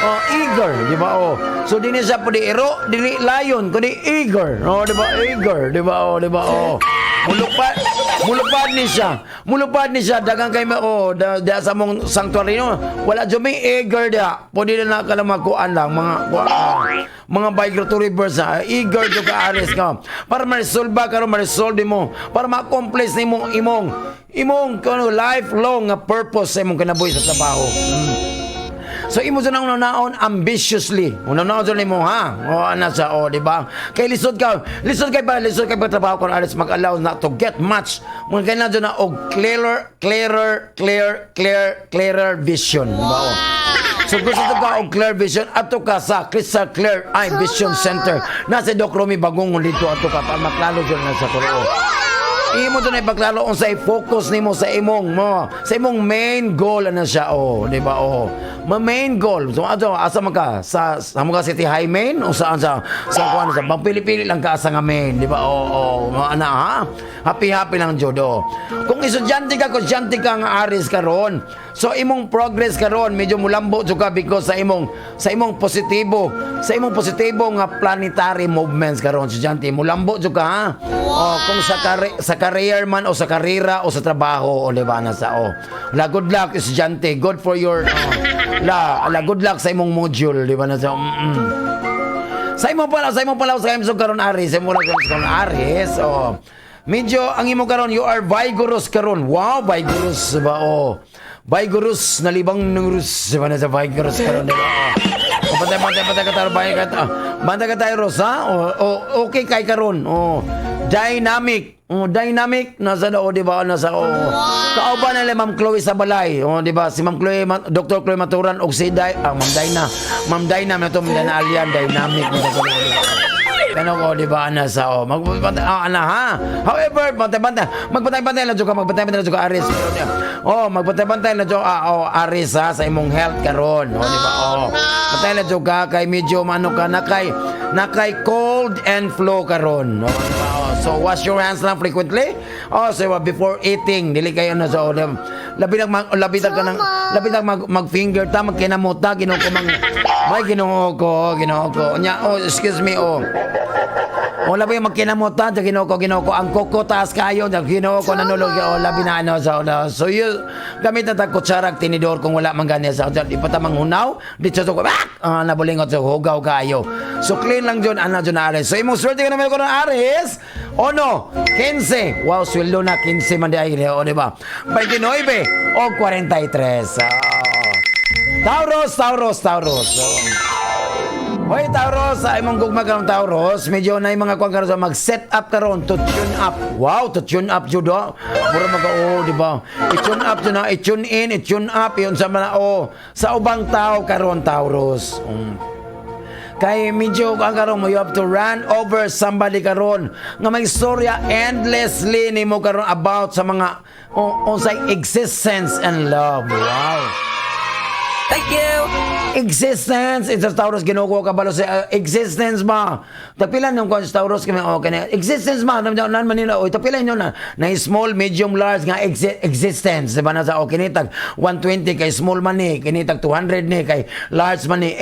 Oh, eager, di ba? Oh. So dili siya pwede ero, dili lion, kundi eager. Oh, di ba? Eager, di ba? Oh, di ba? Oh. Mulupad, mulupad ni siya. Mulupad ni siya daghang kay oh, da sa mong sanctuary no. Wala jud may eager da. Pwede na ka lang magkuan lang mga kuan, mga migratory birds ha. Eager jud ka, Aries, ka. Para ma-resolve ba karon, ma-resolve nimo para ma-accomplish nimo imong kuno lifelong nga purpose sa imong kinabuhi sa trabaho. So imo jud ang unaon ambitiously. Unaon jud nimo ha. O ana sa o, di ba? Kay lisod ka, lisod kay pa trabaho kon, Aries, mag-allow na to get much. Mga kailangan jud na og clearer, clearer, clear, clear, clearer vision, di ba? O. So gusto to ka og clear vision, ato ka sa Crystal Clear Eye Vision Center. Nasa Doc Romy Bagong dito, ato ka para maklaro jud na sa kulo. Imo jud na ipaklaro unsay focus nimo sa imong main goal ano siya, oh, di ba? Oh. Ma main goal. So ato asa man ka sa mga City High main o saan sa kuan sa pangpili-pili lang ka asa nga main, di ba? Oh, mga ana ha. Happy happy lang jud, oh. Kung estudyante ka, estudyante ka nga Aries karon. So imong progress karon medyo mulambo jud ka because sa imong positibo nga planetary movements karon, estudyante, mulambo jud ka ha. Oh, kung sa career man o sa karera o sa trabaho o di ba na sa oh. La, good luck, estudyante. Good for your oh, la, la, good luck sa imong module, di ba na sa. Sa imong pala sa imong karon, Aries, sa imong karon, Aries, oh. Medyo ang imo karon, you are vigorous karon. Wow, vigorous ba, oh. Vigorous nalibang nurus, di ba na sa vigorous karon, di ba? Oh. O bantay bantay bantay ka tayo, bantay ka bantay ka tayo ha? O, okay kay karon. Oh. Dynamic. Oh, dynamic nasa oh, di ba? Nasa oh. Kauban nila Ma'am Chloe sa balay. Oh, di ba? Si Ma'am Chloe, Dr. Chloe Maturan og si Day, ah, Ma'am Dina. Ma'am Dina, na to, Ma'am Dina Alian, dynamic. Ano ko, di ba, ana sa, oh, mag, ah, ana, ha? However, bantay-bantay, magbantay-bantay lang jud ka, magbantay-bantay lang jud ka, Aries. Oh, magbantay-bantay lang jud, ah, oh, Aries, ha, sa imong health karon. Oh, di ba? Oh. Bantay lang jud ka, kay medyo, ano ka, nakay cold and flu karon. Oh, di ba? Oh, so, wash your hands lang frequently. Oh, so, before eating, dili kayo na sa, oh, labi lang, mag, labi lang ka ng, labi lang mag finger ta, magkinamota, Ginoo ko, mang, may Ginoo ko, Ginoo ko. Nya, oh, excuse me, oh. O labi yung magkinamota, sa Ginoo ko, Ginoo ko, ang koko taas kayo, sa Ginoo ko, nanulog, o labi na ano, sa, so you, gamit na tag kutsara, tinidor kung wala man gani sa, di pa tamang hunaw, di sa ko, ah, nabulingot sa hugaw kayo. So clean lang dyan, ana dyan, Aries. So imong swerte ka naman ko ng Aries, ono, 15, wow, sweldo na 15 man di ay, o di ba? 29 o 43. Oh. Taurus, Taurus, Taurus. So, hoy Taurus, sa imong gugma karon, Taurus, medyo na yung mga kuwan karon sa mag-set up karon to tune up. Wow, to tune up jud oh. Mura maga oh, di ba? I-tune up jud na, i-tune in, i-tune up yun sa mga oh, sa ubang tao karon, Taurus. Kay medyo ang karon mo, you have to run over somebody karon nga may istorya endlessly nimo karon about sa mga oh, unsay existence and love. Wow. Thank you. Existence, it's a Taurus, Ginoo ko kabalo sa existence ba. Tagpila nung kwan sa Taurus kami, okay na. Existence ba, nan nan Manila, oy tagpila nyo na na small, medium, large nga existence, di ba na sa okay ni tag 120 kay small man ni, kini tag 200 ni kay large man ni.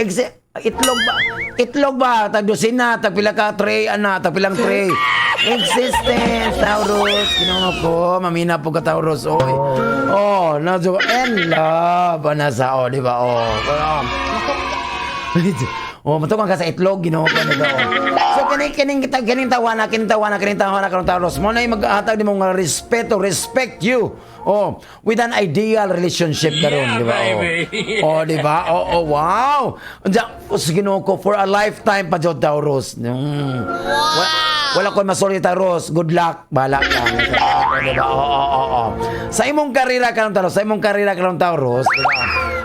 Itlog ba? Itlog ba? Tag dosina, tag pila ka tray, ana, tag pilang tray. Existence, Taurus. Ginoo ko, mamina po ka, Taurus, oy. Oh, na so and love ana sa oh, di ba? Oh. Oh. Oh, matukan ka sa itlog, Ginoo ko nito. Oh. So kini kining tawana kining tawana karon, Taurus. Mo na mag-atag nimo nga respeto, respect you. Oh, with an ideal relationship karon, di ba? Oh. Oh, di ba? Oh, oh, wow. Unsa, Ginoo ko, for a lifetime pa jud, Taurus. Wala, wala ko masulti, Taurus. Good luck. Bahala ka. Oh, di ba? Oo. Sa imong karera karon, Taurus, sa imong karera karon, Taurus, di ba?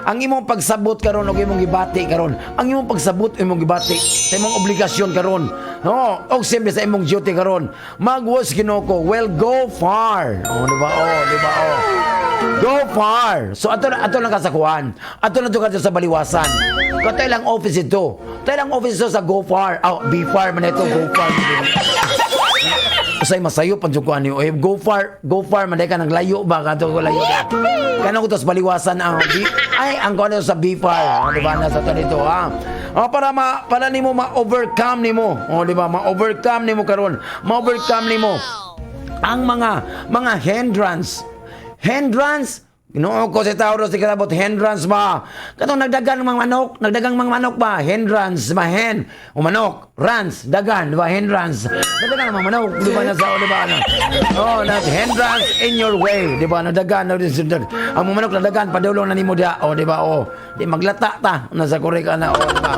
Ang imong pagsabot karon og imong gibati karon, ang imong pagsabot imong gibati sa imong obligasyon karon. No, og siyempre sa imong duty karon. Magwas, Ginoo ko, will go far. Oh, di ba? Oh, di ba? Oh. Go far. So ato ato lang ka sa kuan. Ato lang ka sa baliwasan. Kato lang office ito. Tayo lang office ito sa go far. Oh, be far man ito, go far. Usay masayo pa jud ko ani. Eh, go far man ka naglayo ba kadto ko layo. Kanang ko tos baliwasan ang B, ay ang kuan sa be far. Oh, di ba, nasa to dito ha. Oh, para nimo ma-overcome nimo. Oh, di ba? Ma-overcome nimo karon. Ma-overcome nimo ang mga hindrance. Hindrance. Ginoo ko, si Taurus, di kasabot hindrance ba? Katong nagdagan ng mga manok, nagdagang mga manok ba? Hindrance ba, hen? O manok, runs, dagan, di ba? Hindrance. Nagdagan ng mga manok, di ba, nasa, di ba? Ano? Oh, na hindrance in your way, di ba? Nagdagan, ang mga manok nagdagan, padulong na nimo dia, oh, di ba? Oh, di maglata ta, nasa kore ka na, oh, di ba?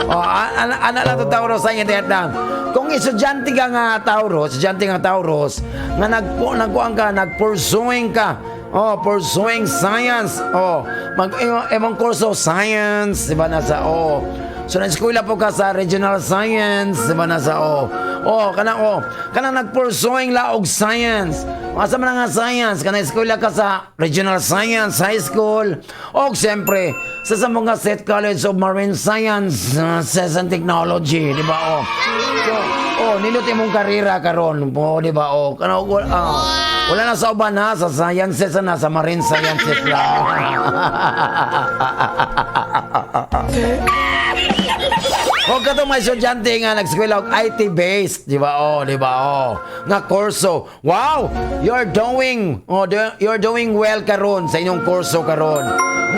Oh, ana ana lang to, Taurus, sa inyo na. Kung estudyante ka nga Taurus, estudyante nga Taurus, nga nagpo nagkuan ka, nagpursuing ka. Oh, pursuing science. Oh, mag imong kurso science, di ba, nasa, oh. So na-eskwela po ka sa regional science, di ba, nasa, oh. Oh, kanang, oh, kanang nagpursuing la og science. Asa man nga science, kanang eskwela ka sa regional science high school. Og siyempre, sa Zamboanga State College of Marine Science and Technology, di ba? Oh. So, oh, nindot imong karera karon, oh, di ba? Oh, kana wala na sa uban ha, sa sciences na, sa marine sciences lang. Huwag ka itong may estudyante nga nag-eskwela og IT-based, di ba? Oh, di ba? Oh, nga kurso. Wow! Oh, you're doing well karon sa inyong kurso karon.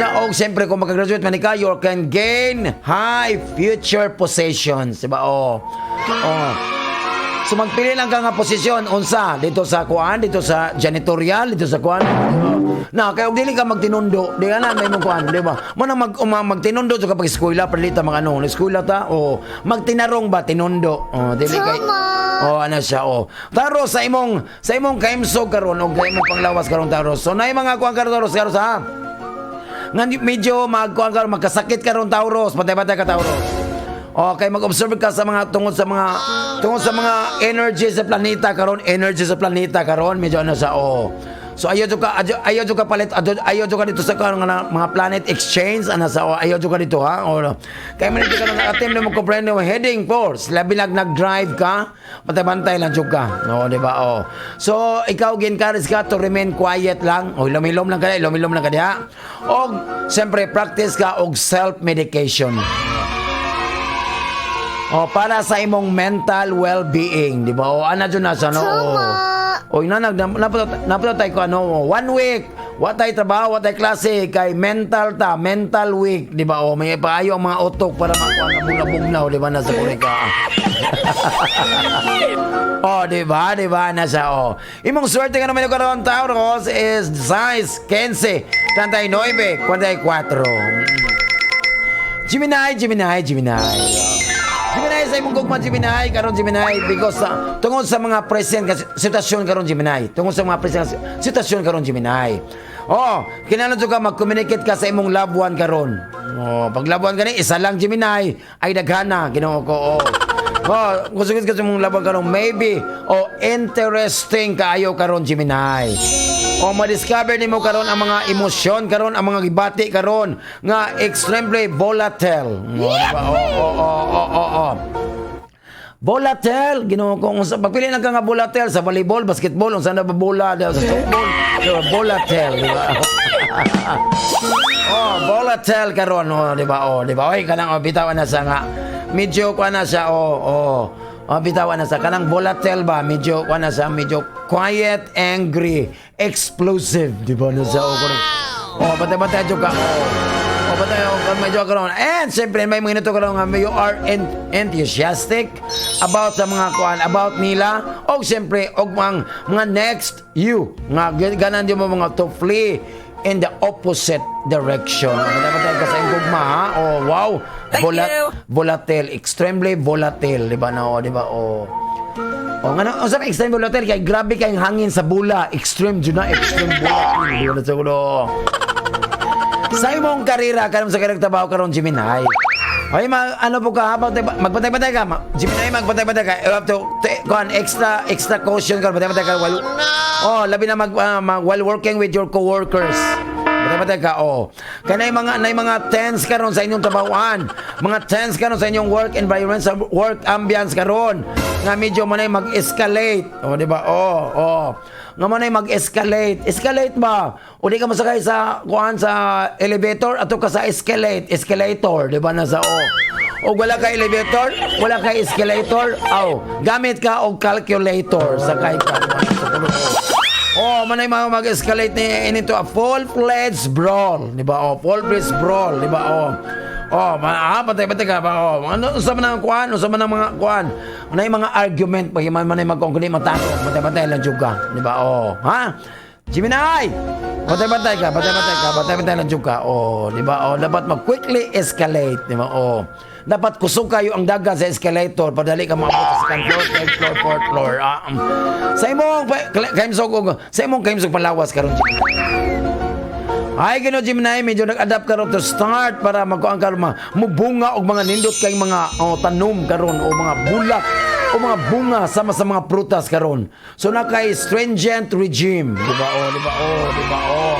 Na og siyempre kung makagraduate man ka, you can gain high future positions, di ba? Oh. Oh. So magpili lang ka nga posisyon unsa dito sa kuan, dito sa janitorial, dito sa kuan. Na kay og dili ka magtinundo, di ka na may mong kuan, di ba? Mo na magtinundo sa kapag eskwela palita mga ano, eskwela ta o magtinarong ba tinundo. Oh, dili kay Oh, ano siya, oh. Taros, sa imong kaimsog karon og sa imong panglawas karon, Taros. So nay mga kuan karon, Taros, karon sa nga medyo magkuan karon, magkasakit karon, Taurus, pantay-pantay ka, Taurus. Okay, mag-observe ka sa mga tungod sa mga energy sa planeta karon, energy sa planeta karon, medyo ano sa, oh. So ayaw jud ka palit, ayaw jud ka dito sa karon nga mga planet exchange ana sa, oh, ayaw jud ka dito ha. Oh, no. Kay man dito ka nang attempt mo comprehend mo heading for, labi nag nag-drive ka, bantay-bantay lang jud ka. No, di ba? Oh. So ikaw gi-encourage ka to remain quiet lang. O ilom-ilom lang ka, ilom-ilom lang ka diha. Og siyempre practice ka og self-medication. Oh, para sa imong mental well-being, di ba? O ana jud na sa no. Oh. O ina nag napot tayo ko ano, one week. Wa tay trabaho, wa tay klase kay mental ta, mental week, di ba? O may paayo ang mga utok para makuha nga bugna-bugnaw, di ba, nasa kuri ka. Oh, di ba? Di ba? Nasa oh. Imong swerte nga naman karon, Taurus, is size 15, 39, 44. Gemini, Gemini, Gemini. Gemini, sa imong gugma, Gemini, karon, Gemini, because tungod sa mga present kasi sitwasyon karon, Gemini, tungod sa mga present sitwasyon karon, Gemini. Oh, kinahanglan jud ka mag-communicate ka sa imong loved one karon. Oh, pag loved one kani isa lang, Gemini, ay daghana, Ginoo ko. Oh. Oh, kung sugod ka sa imong loved one karon, maybe oh interesting kaayo karon, Gemini. O ma-discover nimo karon ang mga emosyon karon, ang mga gibati karon nga extremely volatile. Oh, di ba? Oh. Volatile, Ginoo ko, unsa pagpili lang ka nga volatile sa volleyball, basketball, unsa na ba bola, di ba? Sa softball, di ba? Volatile, di ba? Oh, volatile karon, oh, di ba? Oh, di ba? Oy, kanang oh, bitawan na sa nga. Medyo kuan na siya, oh. Oh, bitawan na sa kanang volatile ba, medyo kuan na siya, medyo quiet, angry, explosive, di ba? Na sa oh, kuno. Oh, bantay-bantay jud ka. Oh. Oh, bantay oh, medyo karon. And siyempre may mga ito karon nga you are enthusiastic about sa mga kuan, about nila og siyempre og mga next you nga ganan di mo mga to flee in the opposite direction. Bantay-bantay ka sa imong gugma ha. Oh, wow. Thank you. Volatile, extremely volatile, di ba na, oh, di ba? Oh. Oh, nga na, unsa may extreme volatile kay grabe kay hangin sa bula, extreme jud na, extreme volatile. Di ba na siguro? Sa imong karera karon, sa karang trabaho karon, Gemini. Ay, ano po ka, habang magbantay-bantay ka, Gemini, magbantay-bantay ka. You have to, kuan, extra, extra caution ka, bantay-bantay ka. While, oh, labi na while working with your coworkers. Bantay-bantay ka, oh. Kaya na mga tense karon sa inyong trabahoan. Mga tense karon sa inyong work environment, sa work ambience karon. Nga medyo manay mag-escalate. Oh, di ba? Oh. Nga manay mag-escalate. Escalate ba? O di ka masakay sa kuan, sa elevator ato ka sa escalate, escalator, di ba, nasa oh. O wala ka elevator, wala ka escalator, aw, gamit ka og calculator, sakay ka. Di ba? Sa tulog, oh. Oh, manay mga mag-escalate ni into a full-fledged brawl, di ba? Oh, full-fledged brawl, di ba? Oh. Oh, patay-patay ka ba? Oh, ano unsa man ang kuan? Unsa man ang mga kuan? Manay mga argument pa man manay magkongkuli matakot, patay-patay lang jud ka, di ba? Oh, ha? Gemini! Patay-patay ka, patay-patay ka, patay-patay lang jud ka. Oh, di ba? Oh, dapat mag-quickly escalate, di ba? Oh. Dapat kusog kayo ang dagan sa escalator padali ka maabot sa second floor, third floor, fourth floor. Sa imong kahimsog sa imong kahimsog palawas karon, Gemini. Ay, Ginoo, Gemini, medyo nag-adapt karon to start para magkuan karon, mubunga og mga nindot kay mga, oh, tanom karon o mga bulak o mga bunga sama sa mga prutas karon. So na kay stringent regime, di ba? Oh, di ba? Oh, di ba? Oh.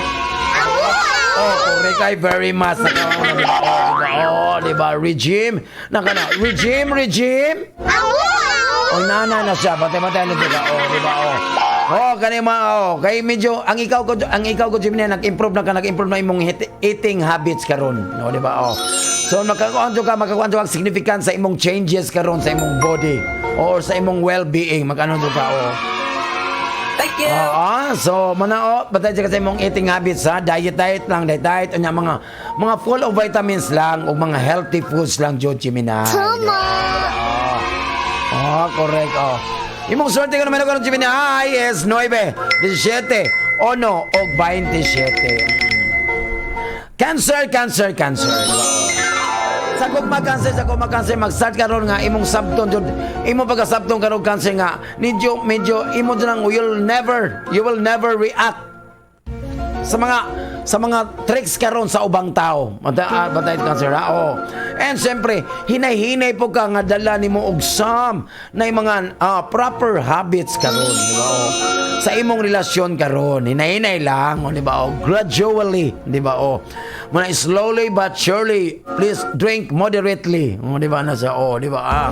Oh, correct kay very much. Naka, oh, di ba? Oh, di ba? Oh, di ba? Regime. Naka na, regime, regime. Oh, nana na siya. Patay-patay na, di ba? Oh, di ba? Oh. Oh, kani mga oh, kay medyo ang ikaw ko, Gemini, nag-improve na ka, nag-improve na imong eating habits karon, no, di ba? Oh. So makakuan jud ka significant sa imong changes karon sa imong body or sa imong well-being, magano jud ka, oh. Thank you. Oo, so mana oh, batay ka sa imong eating habits ha, diet diet lang, diet diet unya mga full of vitamins lang ug mga healthy foods lang jud, Gemini. Tama. Oh, correct. Oh. Imong swerte ko naman karon, Gemini, ay is 9, 17, 1 og 27. Cancer, Cancer, Cancer. Sa gugma, Cancer, sa gugma, Cancer, mag-start karon nga imong sabton jud. Imong pagkasabton karon, Cancer, nga medyo medyo imo jud ang you will never react sa mga tricks karon sa ubang tao. Mata batay, Cancer, ha. Oh. And siyempre, hinay-hinay po ka nga dala nimo og some na yung mga proper habits karon, di ba? Oh. Sa imong relasyon karon, hinay-hinay lang, oh, di ba? Oh, gradually, di ba? Oh. Muna slowly but surely, please drink moderately. Oh, di ba nasa oh, di ba? Ah.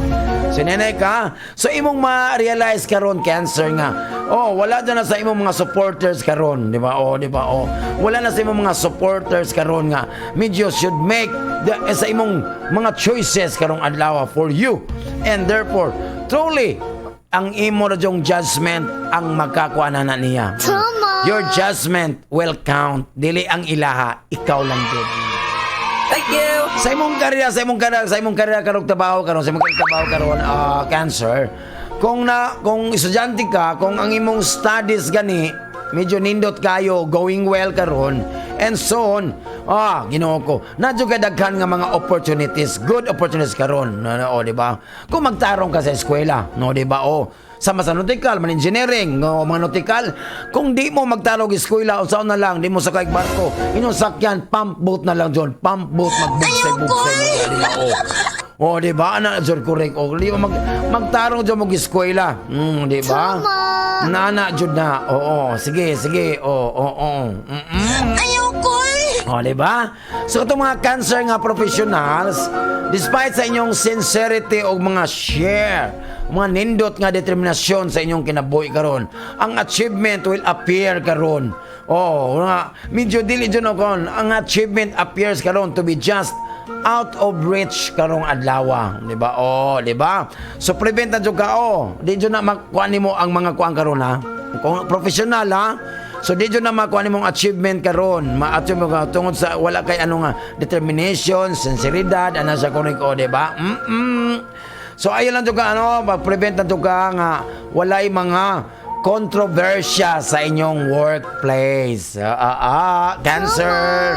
So hinay ka. So imong ma-realize karon, Cancer, nga oh, wala na sa imong mga supporters karon, di ba? Oh, di ba? Oh. Wala na sa imong mga supporters karon nga medyo should make the, sa imong mga choices karong adlaw for you. And therefore, truly ang imo ra yung judgment ang magkakuha na niya. Tama. Your judgment will count. Dili ang ilaha, ikaw lang jud. Thank you. Sa imong karera, sa imong karera karong trabaho karon, sa imong karera trabaho karon, Cancer. Kung estudyante ka, kung ang imong studies gani medyo nindot kayo, going well karon, and so on. Ah, Ginoo ko. Nadyo kay daghan nga mga opportunities, good opportunities karon. No, no, oh, di ba? Kung magtarong ka sa eskwela, no, di ba? Oh, sama sa nautical, man engineering, no, mga nautical, kung di mo magtarong eskwela, unsaon na lang, di mo sakay barko, inyong sakyan, pump boat na lang jud, pump boat, magbugsay-bugsay mo, di ba? Oh. Oh, di ba? Ana jud, correct. Oh, di ba magtarong jud mo eskwela? Di ba? Tama. Nana jud na. Oo, sige, sige. Oo. Ayoko eh. O, di ba? So, itong mga Cancer nga professionals, despite sa inyong sincerity o mga share, mga nindot nga determinasyon sa inyong kinabuhi karon, ang achievement will appear karon. Oh, nga, medyo dili jud kon, ang achievement appears karon to be just out of reach karong adlaw, di ba? Oh, di ba? So prevent na jud ka, oh. Di jud na makuha nimo ang mga kuan karon ha. Kung professional ha, so di jud na makuha nimong achievement karon, ma-achieve mo ka tungod sa wala kay ano nga determination, sinceridad ana sa kunik o, di ba? So ayon lang jud ka ano, mag-prevent na jud ka nga walay mga kontrobersya sa inyong workplace. Cancer.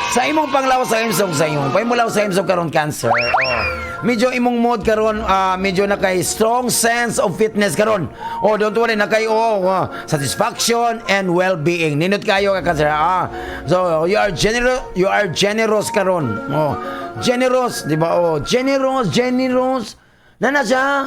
Sa imong panglawas sa imsog sa imong, pahimulaw sa imsog karon, Cancer. Oh. Medyo imong mood karon, medyo na kay strong sense of fitness karon. Oh, don't worry na kay, oh, satisfaction and well-being. Nindot kayo ka Cancer. So you are generous, you are generous karon. Oh, generous, di ba? Oh, generous, generous. Nana siya,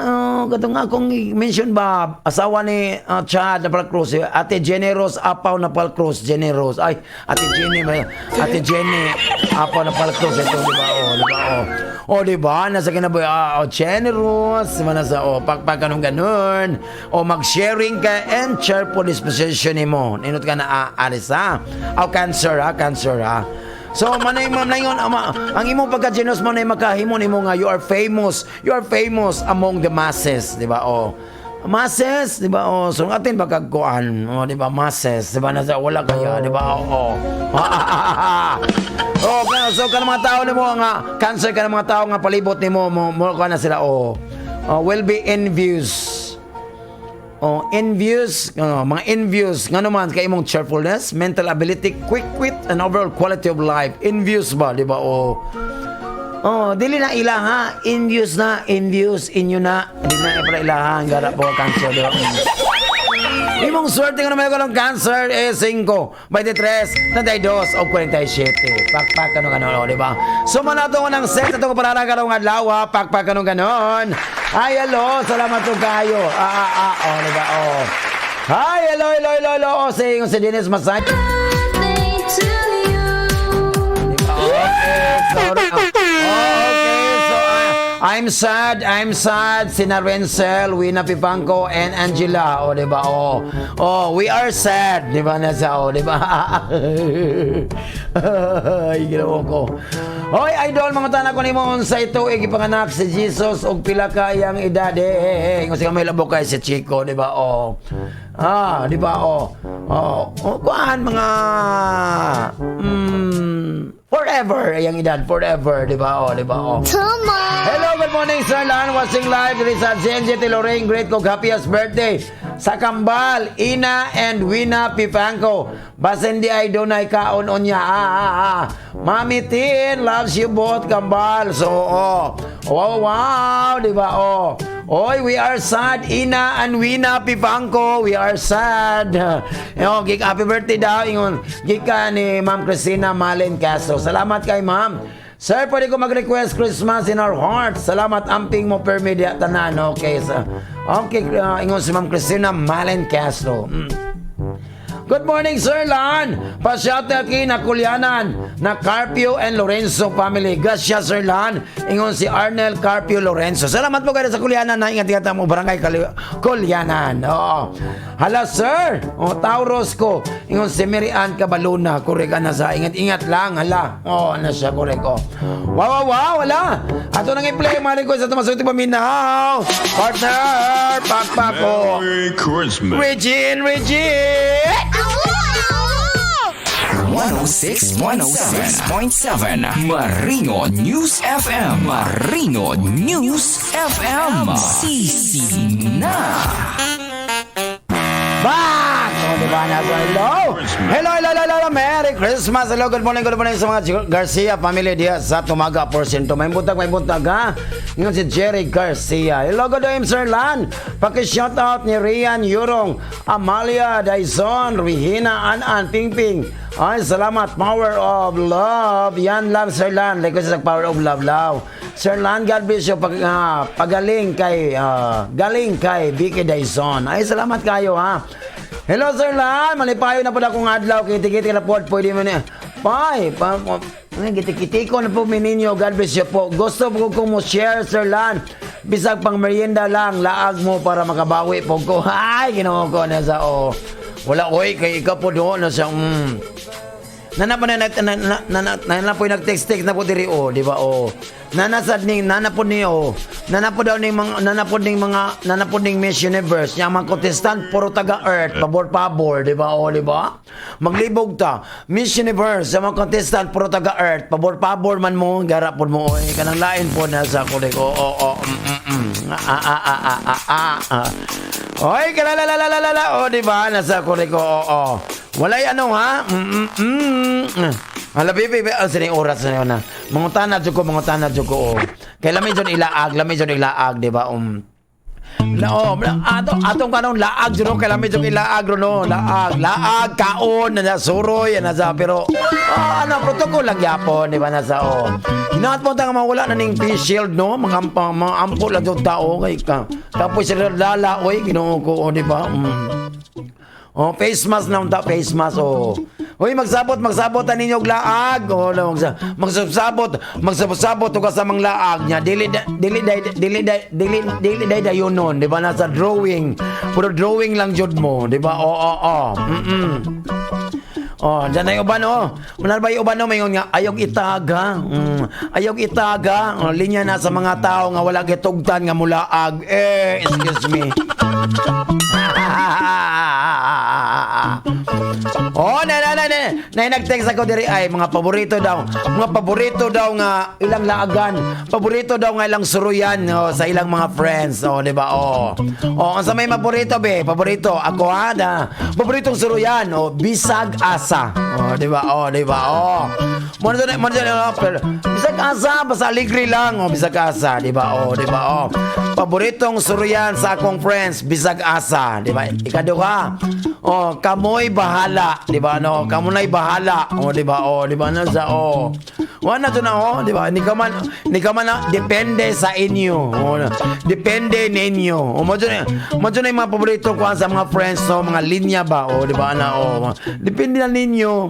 katong akong mention ba, asawa ni Chad na Palcruz, eh, Ate Generous Apaw na Palcruz, Generous. Ay, Ate Jenny, Ate Jenny Apaw na Palcruz, ito, di ba? Oh, di ba? Oh, oh, di ba? Nasa kinabuhi, oh, generous, di ba? Nasa, oh, pagpag ganun ganun. O, mag-sharing ka and cheerful disposition nimo. Nindot ka na, alis, ha? Oh, Cancer, ha? Cancer, ha? So manay ma'am nayon ama, ang imong pagka-generous mo na makahimo nimo nga you are famous. You are famous among the masses, di ba? Oh. Masses, di ba? Oh, so atin pagkagkuan, oh, di ba? Masses, di ba? Nasa wala kaya, di ba? Oo. Oh, so kanang mga tao nimo nga Cancer, kanang mga tao nga palibot nimo mo mo kuan na sila, oh. Oh, will be envious. Oh, envious, mga envious ngano man kay imong cheerfulness, mental ability, quick wit and overall quality of life. Envious ba, di ba? Oh. Oh, dili na ila ha, envious na, envious inyo na, di na para ilahan gara po Cancer, di ba? Imong swerte nga naman ng Cancer eh 5, 23, 32 o 47. Pakpak ano ganon, di ba? So manato ko ng set ato ko para karong adlaw, ha? Pakpak ano ganon. Ay, hello, salamat po kayo. Oh, di ba? Oh. Hi, hello, hello, hello, hello. Oh, si Dennis Masay. Okay, sorry. Oh, okay, so I'm sad, I'm sad. Sina Renzel, Wina Pipangko, and Angela. O, di ba? Oh, we are sad. Di ba? Nasa, oh, di ba? Ay, ginawa ko. Hoy, idol, mga tanak ko nimo unsay tuig ipanganak si Jesus og pila ka iyang edad. Eh, eh, eh, may labo kay si Chico, di ba? Oh. Ah, di ba? Oh. Oh, kuan mga forever iyang edad, forever, di ba? Oh, di ba? Oh. Hello, good morning, Sir Lan. Watching live diri sa GNG Lorraine. Great ko happiest birthday sa Kambal, Ina and Wina Pipangko. Basin di ay dunay kaon unya. Mami Tin loves you both, Kambal. So, oh. Wow, di ba? Oh. Oy, we are sad. Ina and Wina Pipangko, we are sad. Oh, gig happy birthday daw ingon. Gikan ni Ma'am Christina Malen Castro. Salamat kay Ma'am. Sir, pwede ko mag-request "Christmas in Our Hearts"? Salamat, amping mo per media tanan. Okay, so, okay, ingon si Ma'am Christina Malen Castro. Good morning, Sir Lan. Pa-shout out kay na Kulyanan na Carpio and Lorenzo family. Gracias, Sir Lan. Ingon si Arnel Carpio Lorenzo. Salamat po kayo sa Kulyanan na ingat ingat mo barangay Kulyanan. Oo. Hala, sir. O, Taurus ko. Ingon si Mary Ann Cabaluna. Correct na sa ingat ingat lang. Hala. Oo, ano siya, correct ko. Wow. Hala. Ato nang i-play mga request sa masuti paminaw. Partner, pakpak ko. Merry Christmas. Regine, Regine! 106 106.7 Marino News FM. Marino News FM. Sisi na. Back! Oh, di ba? Nasa hello! Hello, hello, hello, hello! Merry Christmas! Hello, good morning sa mga Garcia family diya sa Tumaga Porsyento. May buntag, ha? Ngayon si Jerry Garcia. Hello, good day, Sir Lan. Paki-shout out ni Rian Yurong, Amalia Dyson, Regina Anan, Ping Ping. Ay, salamat. Power of Love. Yan lang, Sir Lan. Like sa Power of Love, love. Sir Lan, God bless you. Pagaling kay, galing kay Vicky Dyson. Ay, salamat kayo, ha. Hello, Sir Lan. Malipayo na po akong adlaw. Kiti-kiti na po. Pwede mo niya. Pai, pa, pa, ay, kiti-kiti ko na po mininyo. God bless you po. Gusto po kong mo share, Sir Lan. Bisag pang merienda lang, laag mo para makabawi po ko. Ay, ginawa ko na sa, oh. Wala, oy, kay ikaw po doon na siya. Nana po na na na na na na, na po nag-text-text na po diri, oh, di ba, oh. Nana sad ning nana po ni, oh. Nana po daw ning mga nana po ning mga nana po ning Miss Universe nya mga contestant puro taga Earth, pabor pabor, di ba, oh, di ba? Maglibog ta. Miss Universe, ang mga contestant puro taga Earth, pabor pabor man mo, gara po mo, oy, kanang lain po na sa kulit. Oh. Ah. Oy, kalalalalala, oh, di ba? Nasa kulit ko, oh. Walay ano ha? Hala, baby, baby, ah, sining oras na yun na. Mangutana jud ko, mangutana jud ko, oh. Kay lami jud ilaag, lami jud ilaag, di ba? La, oh, ato atong kanon laag jud, no, kay lami jud ilaag ro, no, laag, laag kaon na suroy na sa, pero ano, protocol lang gyapon, di ba, nasa, oh. Hinaot mo ta nga mawala na ning face shield, no, mga ampo lang jud tao kay ka. Tapos sila lala, oy, Ginoo ko, oh, di ba? Oh, face mask na unta, face mask, oh. Hoy, magsabot, magsabot ta ninyo og laag. Oh, no, magsabot, magsabot ka sa mga laag niya. Dili dili dili dili dili dili day dayon nun, di ba, nasa drawing. Puro drawing lang jud mo, di ba? Oo, oo, oo. Oh, dyan na yung uban, oh. Manar ba yung uban, no? Mayon nga, ayog itaga. Ayog itaga. Oh, linya na sa mga tao nga wala gitugtan nga mulaag. Eh, excuse me. Oh, na na na na. Na nag-text ako diri ay mga paborito daw. Mga paborito daw nga ilang laagan. Paborito daw nga ilang suruyan, oh, sa ilang mga friends, oh, di ba? Oh. Oh, ang sa may paborito be, paborito ako ha, na paboritong suruyan, oh, bisag asa. Oh, di ba? Oh, di ba? Oh. Mo na mo na, pero bisag asa basta aligre lang, oh, bisag asa, di ba? Oh, di ba? Oh. Paboritong suruyan sa akong friends, bisag asa, di ba? Ikaduha. Oh, kamoy bahala, di ba? No, kamo na'y bahala. Oh, di ba? Oh, di ba na sa, oh. Wala na to na, oh, di ba? Ni ka man na, depende sa inyo. Oh, depende ninyo. Oh, mo na yung mga paborito ko sa mga friends, no, mga linya ba? Oh, di ba na, oh. Depende na ninyo.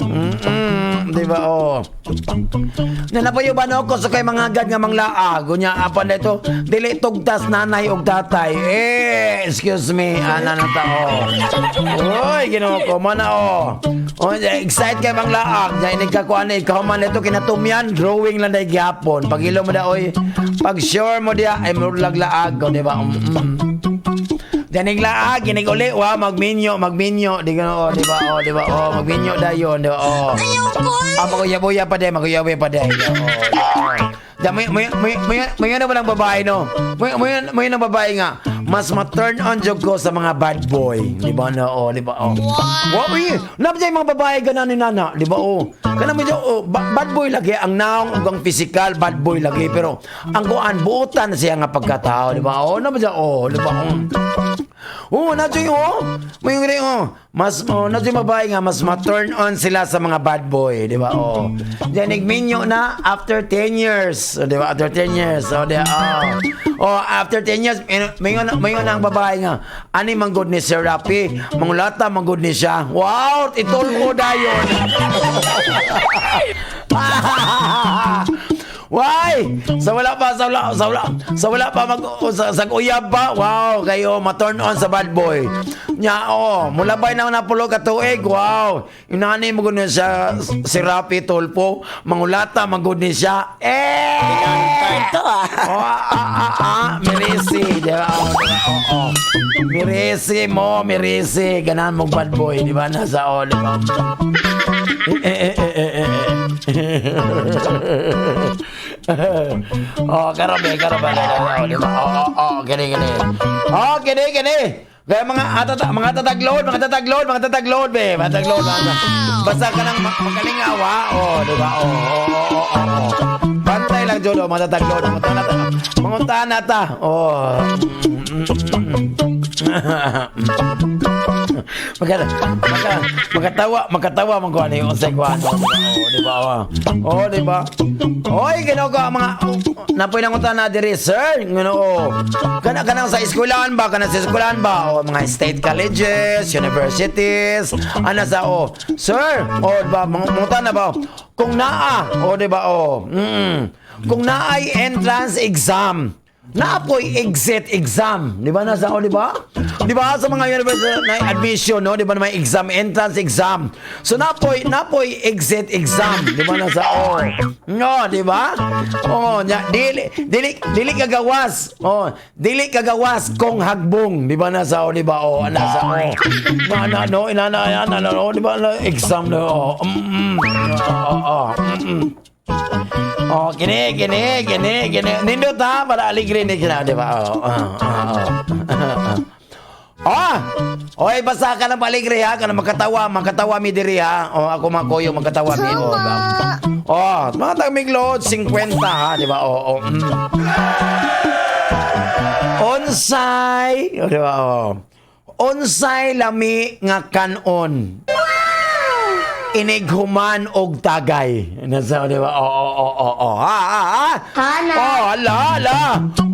Di ba? Oh. Na napayo ba no ko sa kay mga agad nga manglaag unya apan dito dili tugtas nanay og tatay. Eh, excuse me, ana na ta, oh. Oy, Ginoo ko man, oh. Oh, excited kay manglaag nya inig ka kuan ikaw man ito kinatumyan drawing lang day gyapon. Pag ilo mo da, oy, pag sure mo diya ay murlag laag, oh, di ba? Danig laag, ginig uli, wa magminyo, magminyo, di ka, oh, di ba? Oh, di ba? Oh, magminyo dayon, di ba? Oh. Ah, maguyabuya pa din, maguyabuya pa din. Oh. Da, may ano ba ng babae, no? May ng babae nga, mas ma-turn on jud ko sa mga bad boy. Di ba, no? Oh, di ba? Oh. Wow, uy, napay yung mga babae ganan ni nana, di ba? Oh. Kana medyo, oh, bad boy lagi ang naong ug ang physical bad boy lagi, pero ang kuan buotan siya nga pagkatao, di ba? Oh, na oh, di ba? Oh. Oh, na oh. May yung, oh. Mas oh, na yung babae nga mas ma-turn on sila sa mga bad boy, di ba? Oh. Diyan nagminyo na after 10 years, oh, di ba? After 10 years, oh, di, oh. Oh, after 10 years, may ang babae nga, ani man good ni Sir Rafi, mangulata man good ni siya. Wow, itulpo dayon. Why? Sa wala pa, sa wala pa mag sa uyab pa. Wow, kayo ma-turn on sa bad boy. Nya, oh, mulabay na napulo ka tuig. Wow. Inani mo gud siya si Rafi Tulfo, mangulata man gud ni siya. Eh! Ito ah. Oh, mirisi, di ba? Oh, di ba? Oh. Mirisi mo, mirisi. Ganahan mong bad boy, di ba? Nasa, oh, di ba? Eh, eh, eh, eh, eh, eh. Oh, karabe, karabe, oh, di ba? Oh, gini, gini. Oh, gini, gini. Kaya mga atata, mga tataglod, mga tataglod, be, mga tataglod. Basta ka nang makalingaw, ha? Oh, di ba? Oh. Bantay lang, Jodo, mga tataglod, mga ta, mga tana ta. Oh. Makatawa man ko ano yung unsay kuan. Oh, di ba? Oh, di ba? Oy, Ginoo ko ang mga napoy nang na diri, sir. Ginoo. Kana kanang sa eskwelahan ba? Kana sa eskwelahan ba? O mga state colleges, universities, ana sa, oh. Sir, oh, di ba? Mga na ba? Kung naa, oh, di ba? Oh. Kung naay entrance exam, naapoy exit exam. Di ba nasa o, di ba? Di ba sa mga university na admission, no? Di ba na may exam, entrance exam. So napoy exit exam, di ba nasa o. No, di ba? Oh, nya dili dili dili kagawas. Oh, dili kagawas kung hagbong, di ba nasa o, di ba? Oh, nasa o. Na na no, ina na na na no, di ba na exam no. Oh. Oh, oh. Oh, kini, kini, kini, kini. Nindot ha, para aligre ni kina, di ba? Oh. Ah! Oy, basta ka ng paligre ha, kana makatawa, makatawa mi diri ha. Oh, ako makoyo makatawa mi. Oh, ba? Oh, mga tagmig load 50 ha, di ba? Oh, oh. Unsay, oh, di ba? Oh. Unsay lami nga kanon inighuman og tagay. Nasa, di ba? Oo. Ha, ha, ha? Hana. Oh, ala, ala.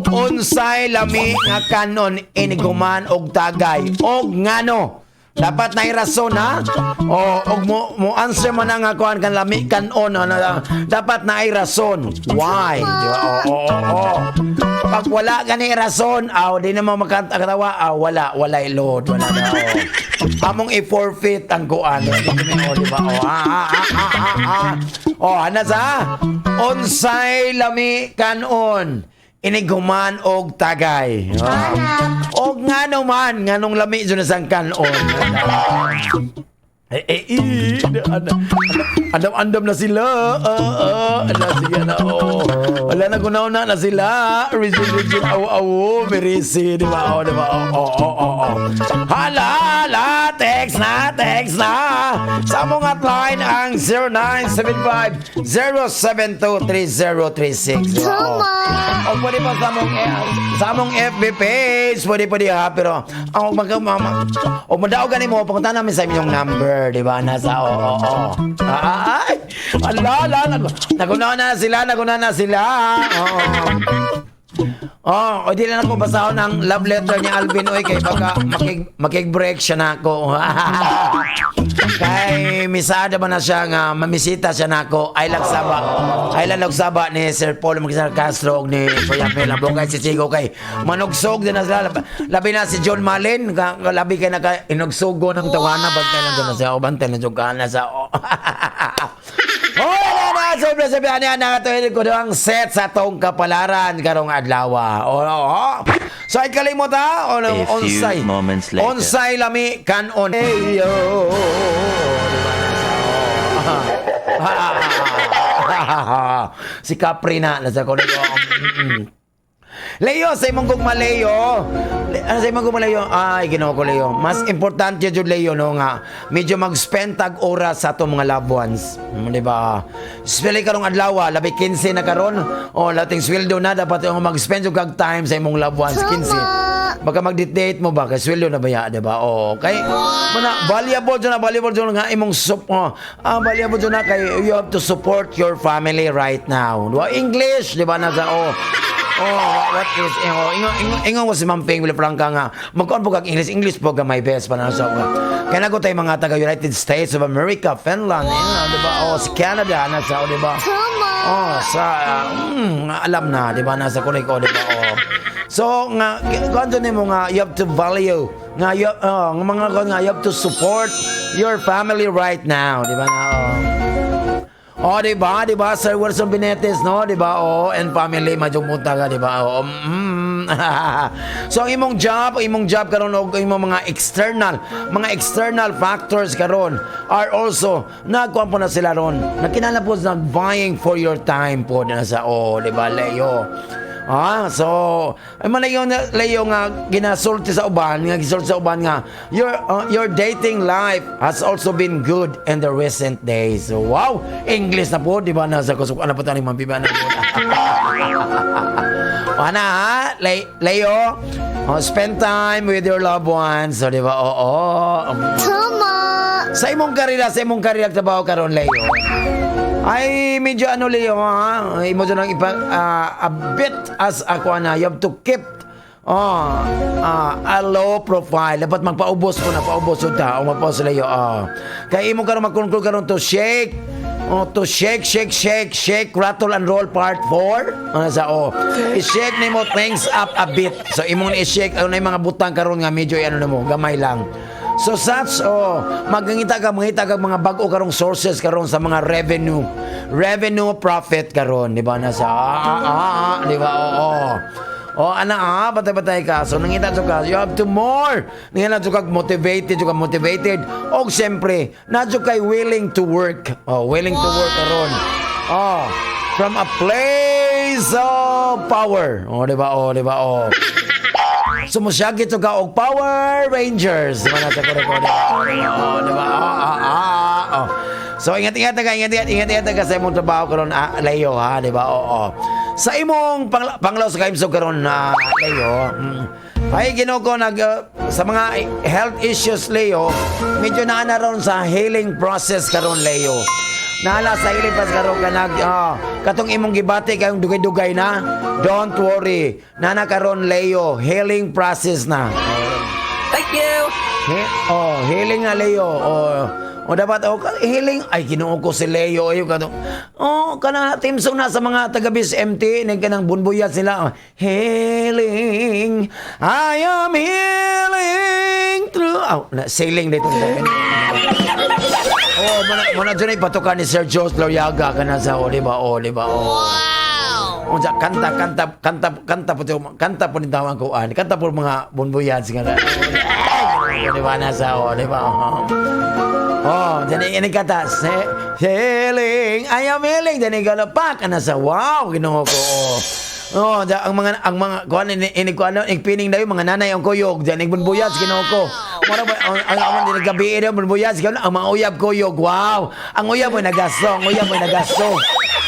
Unsay lami nga kanon inighuman og tagay. Og ngano? Dapat na rason ha. O og mo answer man ang kuan kan lami kanon ano, dapat na rason. Why? Di ba? Oo. Pag wala ka ni rason, aw di na mo makatawa, aw wala, wala load, wala na. Oh. Among i-forfeit ang kuan. Oh, di ba? Oh, ah, ah, ah, ah, ah, ah. Oh, ana sa unsay lami kanon inighuman og tagay. Oh. Og ngano man, nganong lami jud na sang kanon. Eh, eh, eh, andam, andam na sila. Ah, ah, ala, sige na, oh. Wala na, gunaw na na sila. Rigid, rigid, aw, aw, merisi, di ba? Oh, di ba? Oh. Hala, hala, text na, text na. Sa among hotline ang 0975 072 3036. Di ba? Oh. O pwede pa sa among FB page, pwede pwede ha, pero ang mag mama, o madaog gani mo, punta namin sa inyong number, di ba? Nasa oo. Ah, ay, ala, ala, naguna na sila, naguna na sila. Oo. Oh, o di lang ako basahon ang love letter ni Alvin, oy, kay baka makig-break siya na ako. Kay misada ba na siya nga mamisita siya nako ay lang saba. Ay lang saba ni Sir Paul Magisar Castro og ni Kuya Mel Bukay si Chico kay manugsog din na sila. Labi na si John Malin labi kay naka inugsugo ng tawana bantay lang dyan na siya o bantay lang dyan ka na sa oh. Hoy, na na, sobre sa biyan na katuhin ko ang set sa tong kapalaran karong adlaw. Oh, oh. So ay kalimot ha, o A few onsay. moments later. Onsay lami kanon. Hey yo. Si Capri na nasa ko. Leo, sa imong gugma Leo. Ano sa imong gugma Leo? Ay, Ginoo ko Leo. Mas importante jud Leo no nga medyo mag-spend tag oras sa atong mga loved ones. Di ba? Especially karong adlaw, labi 15 na karon. O lating sweldo na dapat yung mag-spend jud kag time sa imong loved ones 15. Baka mag-date mo ba kay sweldo na ba ya, di ba? O kay mana valuable jud na valuable jud nga imong oh, valuable jud na kay you have to support your family right now. Di ba? English, di ba nasa oh. Oh, what is oh, ingon ingon ingon ko si Ma'am Ping Villafranca nga magkuan po kag English, English po ka my best pa sa nga. Kaya nago tayo mga taga United States of America, Finland, eh, di ba? Oh, si Canada nasa, oh, di ba? Oh, sa alam na, di ba? Nasa kunik ko, di ba? Oh. So nga kuan nimo nga you have to value nga you, oh, nga mga kuan nga you have to support your family right now, di ba na? Oh. Oh, di ba? Di ba? Sir Wilson Benetes, no? Di ba? Oh, and family, majumuta ka, di ba? Oh. So, ang imong job karon og imong mga external factors karon are also nagkuan po na sila ron. Nagkinala po nag vying for your time po na sa oh, di ba, Leo? Ah, so ay man yung Leo nga ginasulti sa uban, nga gisulti sa uban nga your dating life has also been good in the recent days. So, wow, English na po, di ba nasa kusok ano po tayo mabiba na po. Ana ha, Leo, oh, spend time with your loved ones. So, di ba? Oo. Sa imong karera trabaho karon Leo. Ay, medyo ano Leo ha, imo dyan ang ipa, a bit as ako na, you have to keep oh, a low profile. Dapat magpaubos mo na, paubos yun ta. O magpaubos Leo. Oh. Kaya imo karon mag-conclude karon to shake. Oh, to shake, shake, shake, shake, rattle and roll part 4. Ano sa oh. I-shake nimo things up a bit. So imong i-shake ano na yung mga butang karon nga medyo ano na mo, gamay lang. So such oh, magangita ka mangita ka mga bag-o karong sources karon sa mga revenue. Revenue profit karon, di ba nasa di ba? Oo. Oh, ana ah, patay-patay ka. So nangita jud ka, you have to more. Nangita jud ka motivated, jud ka motivated. Og siyempre, na jud kay willing to work. Oh, willing to work karon. Oh, from a place of power. Oh, di ba? Oh, di ba? Oh. So mosyagit ka og Power Rangers. Di ba na sa kore ko? Oh, di ba? Oh, ah, ah, oh. So ingat-ingat ka, ingat-ingat, ingat-ingat ka sa imong trabaho karon, ah, Leo, ha, di ba? Oo. Sa imong panglaw sa kahimsog karon na, Leo. Ay, Ginoo ko nag sa mga health issues, Leo, medyo naa na ron sa healing process karon, Leo. Naala sa healing process karon ka nag katong imong gibati kayong dugay-dugay na. Don't worry. Nana karon, Leo, healing process na. Thank you. Oh, healing na, Leo. Oh, oh dapat oh, healing ay Ginoo ko si Leo ayo kato. Oh, kana theme song na sa mga taga MT ning kanang bunbuyat sila. Oh, healing. I am healing through. Oh, na sailing dito. Oh, muna dyan ay patukan ni Sir Jose Loriaga kana sa, oh, di ba? Oh, di ba? Oh. Wow. Unsa kanta kanta kanta kanta po kanta po ni tawang kuan. Kanta po mga bunbuyat nga. Di ba na sa, oh, di ba? Oh. Oh, dyan ini kata healing, I am healing. Dyan gano pa kana sa, wow, Ginoo ko. Oh. Oh, ang mga kuan ini ini kuan ano pining dayo mga nanay ang kuyog diyan ig bunbuyat, Ginoo ko. Mura ba ang amon din gabi ini bunbuyat, Ginoo, ang mga uyab kuyog. Wow. Ang uyab mo nagasto, ang uyab mo nagasto.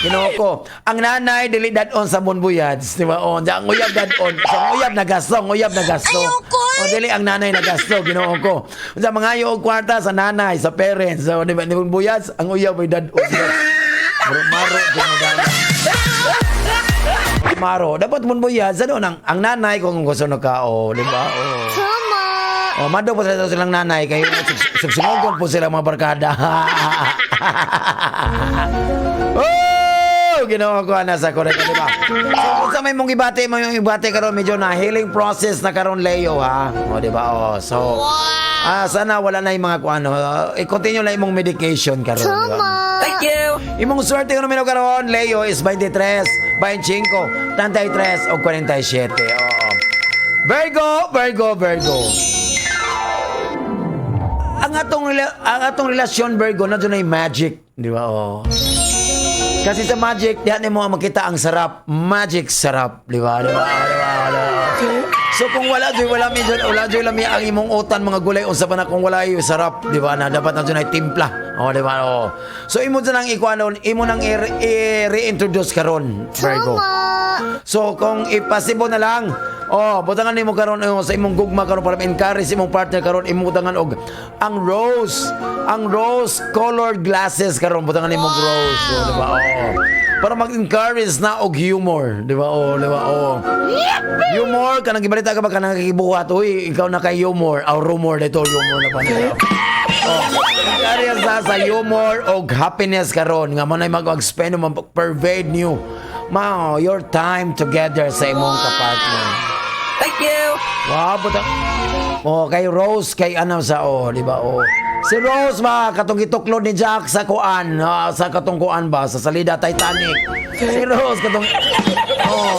Ginoo ko. Ang nanay dili dad-on sa bunbuyat, di ba? Oh, ang uyab dad-on. So ang uyab nagasto, ang uyab nagasto. Ayoko, Oh, dili ang nanay nagasto, Ginoo ko. Unsa mga og kwarta sa nanay, sa parents, so di ba ni bunbuyat, ang uyab ay dad-on. Maro maro Ginoo. Maro, dapat bunbuyat sa doon ang nanay kung gusto na ka, oh, di ba? Oh. Tama. Oh, mado po sila silang nanay kay sugsugon po sila mga barkada. Oh, ginawa ko ana sa correct, di ba? So kung sa may mong ibate, may mong ibate karon medyo na healing process na karon, Leo, ha. Oh, di ba? Oh, so ah, sana wala na yung mga kuano. I-continue na imong medication karon, di ba? Tama. Thank you. Imong swerte nga numero karon, Leo, is 23, 25, 33 o 47. Oo. Virgo, Virgo, Virgo. Ang atong relasyon, Virgo, na ay magic, di ba? Oo. Kasi sa magic, diyan mo makita ang sarap. Magic sarap, di ba? Di ba? Di ba? Di ba? So kung wala joy wala medyo wala joy lami ang imong utan mga gulay unsa pa na kung wala yung sarap, di ba? Na dapat na ay timpla. Oh, di ba? Oh. So imo dyan ang ikuanon, imo nang i-reintroduce karon, Virgo. Tama. So kung ipasibo na lang, oh, butangan nimo karon, oh, sa imong gugma karon para ma-encourage imong partner karon, imong butangan og ang rose colored glasses karon, butangan nimo og rose, oh, di ba? Oh. Para mag-encourage na og humor, di ba? Oh, di ba? Oh. Humor kanang gibalita ka ba kanang nakikibuhat, uy, ikaw na kay humor, aw rumor dito, humor na pa nila. Oh, encourage na sa humor og happiness karon nga mo na mag-spend mo pervade niyo ma your time together sa imong kapartner. Thank you. Wow, buta. Oh, kay Rose, kay ano sa, oh, di ba? Oh. Si Rose ba katong gituklod ni Jack sa kuan, ah, sa katong kuan ba sa salida Titanic. Si Rose katong oh, oh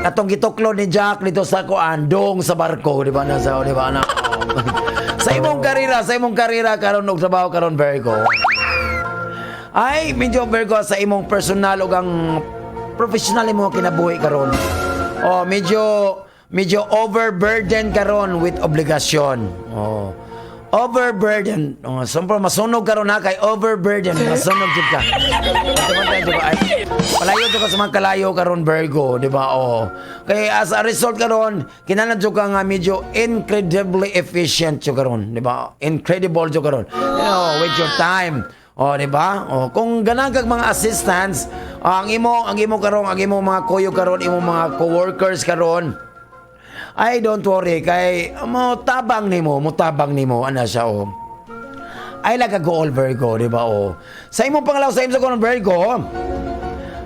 katong gituklod ni Jack dito sa kuan dong sa barko, di ba na sa, di ba na? Oh. Sa imong karera karon og trabaho karon, Virgo. Ay, medyo, Virgo, sa imong personal ug ang professional imo kinabuhi karon. Oh, medyo medyo overburden karon with obligasyon. Oh. Overburden. Oh, so masunog karon ha kay overburden, masunog jud ka. Bantay jud ka. Ay, palayo jud ka sa mga kalayo karon, Virgo, di ba? Oh. Kay as a result karon, kinahanglan jud ka nga medyo incredibly efficient jud karon, di ba? Incredible jud karon. With your time. Oh, di ba? Oh, kung ganahan kag mga assistants, ang imo karon, ang imo mga kuyog karon, imong mga coworkers karon, ay don't worry kay mo tabang nimo, mo tabang nimo ana siya, oh. Ay laga goal, Virgo, di ba? Oh. Sa imong panglaw sa imong karon, Virgo,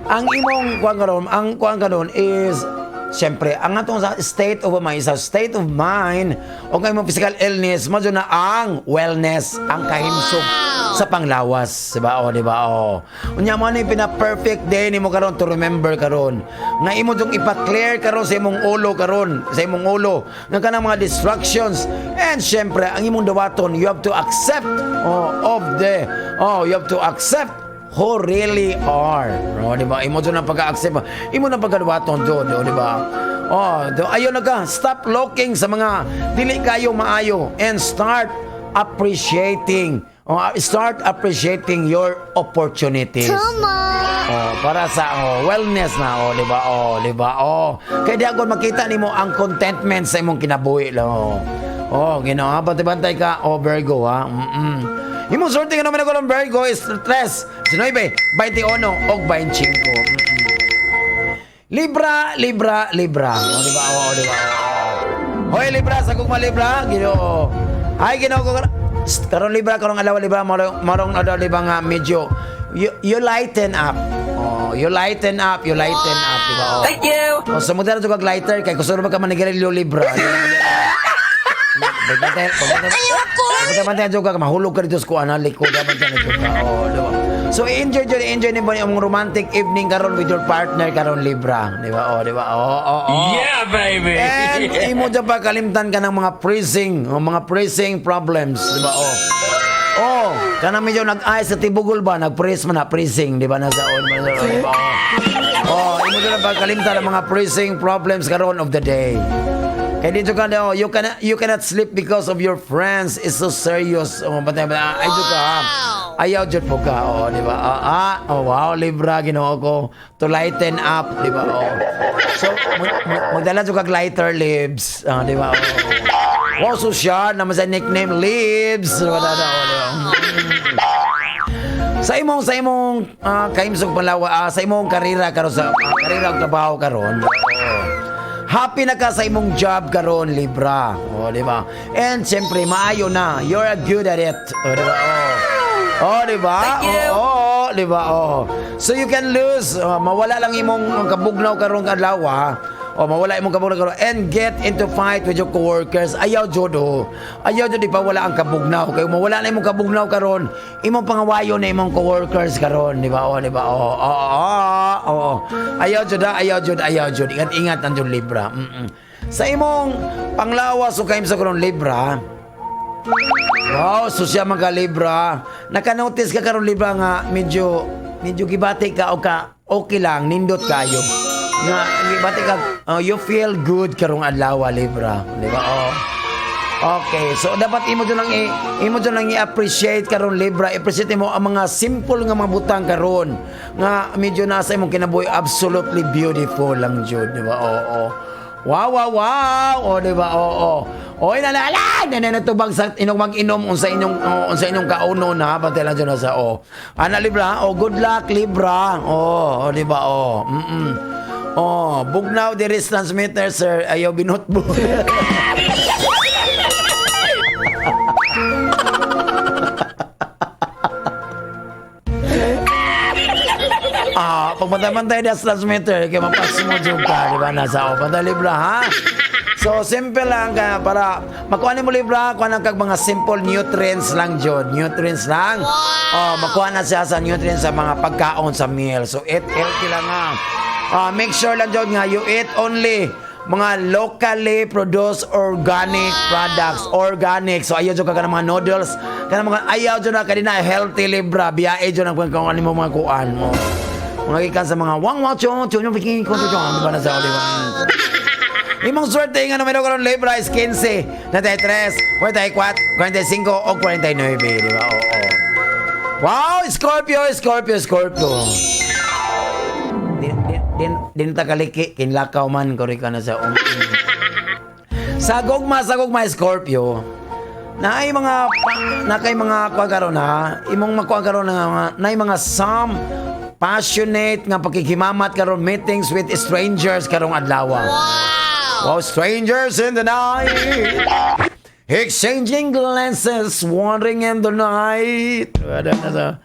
ang imong kuan karon, ang kuan karon is siyempre, ang atong sa state of mind, sa state of mind, o ang imong physical illness, medyo na ang wellness, ang kahimsog sa panglawas, di ba? O, di ba? O. Unya mo ano yung pina-perfect day nimo karon to remember karon. Nga imo jung ipa-clear karon sa imong ulo karon, sa imong ulo, nga kanang mga distractions. And siyempre, ang imong dawaton, you have to accept oh, of the, oh, you have to accept who really are. No, di ba? Imo jud ang pag-accept. Imo na pagkaduwaton doon, di ba? Oh, ayo na ka. Stop looking sa mga dili kayo maayo and start appreciating. Oh, start appreciating your opportunities. Oh, para sa, oh, wellness na, oh, di ba? Oh, di ba? Oh. Kay di ako makita nimo ang contentment sa imong kinabuhi lang. Oh. Oh, Ginoo, bantay-bantay ka, oh, Virgo, ha. Imong swerte nga naman ako ng Virgo is 3, 19, 21 og 25. Libra, Libra, Libra. Oh, di ba? Oh, di ba? Oh. Hoy, Libra, sa gugma, Libra, Ginoo. Ay, Ginoo ko. Shh, karon Libra, karong adlaw, Libra, marong adlaw, Libra nga medyo you lighten up. Oh, you lighten up, you lighten up, di ba? Oh. Thank you. Oh, sa muda na kag lighter kay gusto ba ka manigarilyo, Libra. Pagbantay, Ayoko! pagbantay ka, mahulog ka dito sa kuan, ha, likod ka bantay ka. Oh, di ba? So enjoy jud, enjoy ni imong romantic evening karon with your partner karon, Libra, di ba? Oh, di ba? Oh. Yeah, baby! And imo dyan pa kalimtan ka ng mga pressing, oh, mga pressing problems, di ba? Oh. Oh, kanang medyo nag-ayos sa tibugol ba, nag-press man na, pressing, di ba? Nasa on, di ba? Oh, imo dyan pa kalimtan ng mga pressing problems karon of the day. Kaya dito ka, oh, you cannot sleep because of your friends is so serious. Oh, bantay, bantay, ay, ka, ha? Ayaw jud po ka, oh, di ba? Ah, ah, oh, wow, Libra, Ginoo ko. To lighten up, di ba? Oh. So, magdala jud kag lighter, Libs. Ah, di ba? Oh. Wow, social naman sa nickname Libs. Di ba? Oh, di ba? Sa imong kahimsog palawa, sa imong karera karon, sa karera ug trabaho karon. Oh. Happy na ka sa imong job karon, Libra. Oh, di ba? And siyempre maayo na. You're a good at it. Oh, di ba? Oh. Oh, di ba? Thank you. Oh, di ba? Oh. So you can lose, mawala lang imong kabugnaw karong adlaw, ha. O mawala imong kabugnaw karon and get into fight with your coworkers. Ayaw jud, oh. Ayaw jud ipawala ang kabugnaw. Kay mawala na imong kabugnaw karon, imong pangawayo na imong coworkers karon, di ba? Oh, di ba? Oh. Ayaw jud, ha, ayaw jud, ayaw jud. Ingat-ingat ang jud, Libra. Sa imong panglawas o kahimsog karon, Libra, wow, so siya mga Libra. Naka-notice ka karon, Libra, nga medyo medyo gibati ka o ka okay lang, nindot kayo. Nga gibati ka, you feel good karong adlaw, Libra, di ba? Oh. Okay, so dapat imo jud lang i-appreciate karon, Libra, appreciate mo ang mga simple nga mga butang karon nga medyo nasa imong kinabuhi, absolutely beautiful lang jud, di ba? Oo. Wow. O, di ba? Oo. Oy, nalala, na natubag sa inyong mag-inom unsa inyong kaunon ha, bantay lang dyan sa oh. Ana, Libra, oh, good luck, Libra. Oh, di ba? Oh. Oh, bugnaw diri transmitter, sir. Ayaw binutbo. Ah, pag bantay das transmitter kay mapas mo jud ka, di ba, nasa oh, bantay, Libra, ha. So simple lang ka para makuha nimo, Libra, kuha nang kag mga simple nutrients lang jud, nutrients lang. Oh, makuha na siya sa nutrients sa mga pagkaon sa meal. So eat healthy lang ha. Ah, make sure lang jud nga you eat only mga locally produced organic products, organic. So ayaw jud ka ng mga noodles, kana mga ayaw jud na kay na healthy, Libra. Biyae jud ang kung ano mo mga kuan mo. Mga gikan sa mga wang wang chong chong chong chong chong chong, di ba, na sa, di ba? Imong swerte nga numero karon, Libra, is 15, 93, 44, 45 o 49, di ba? Oo. Wow, Scorpio, Scorpio, Scorpio. Din din din, din ta kaliki kinlakaw man ko ka na sa um. Sa gugma, Scorpio. Na ay mga pa, na kay mga kuha karon ha, imong makuha karon nga mga naay mga some passionate nga pakikimamat karon, meetings with strangers karong adlaw. Wow, strangers in the night. Exchanging glances, wandering in the night. Wala na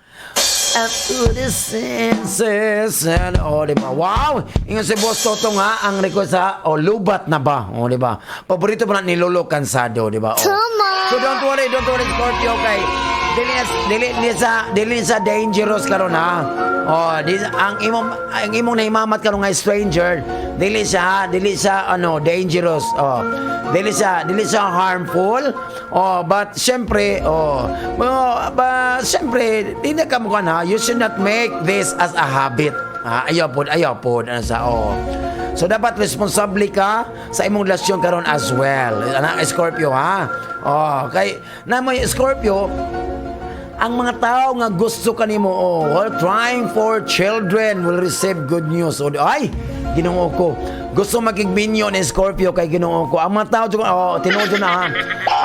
And to the senses. And, oh, di ba? Wow! Ingon si Boss Toto nga, ang request sa, oh, "Lubat na Ba?" Oh, di ba? Paborito pa na ni Lolo Cansado, di ba? Oh. So don't worry, Scorpio, kay dili sa dangerous karon ha. Oh, di, ang imong nahimamat karon nga stranger, dili siya ano dangerous. Oh. Dili siya harmful. Oh, but syempre, oh, ba syempre, di na ka mukha ha. You should not make this as a habit. Ah, ayaw pod, ayaw pod ano sa oh. So dapat responsable ka sa imong relasyon karon as well. Ana, Scorpio, ha. Oh, kay na may Scorpio ang mga tao nga gusto kanimo, oh, well, trying for children will receive good news. O, ay, Ginoo ko. Gusto makigminyo ni Scorpio kay Ginoo ko. Ang mga tao, oh, tinuod na ha.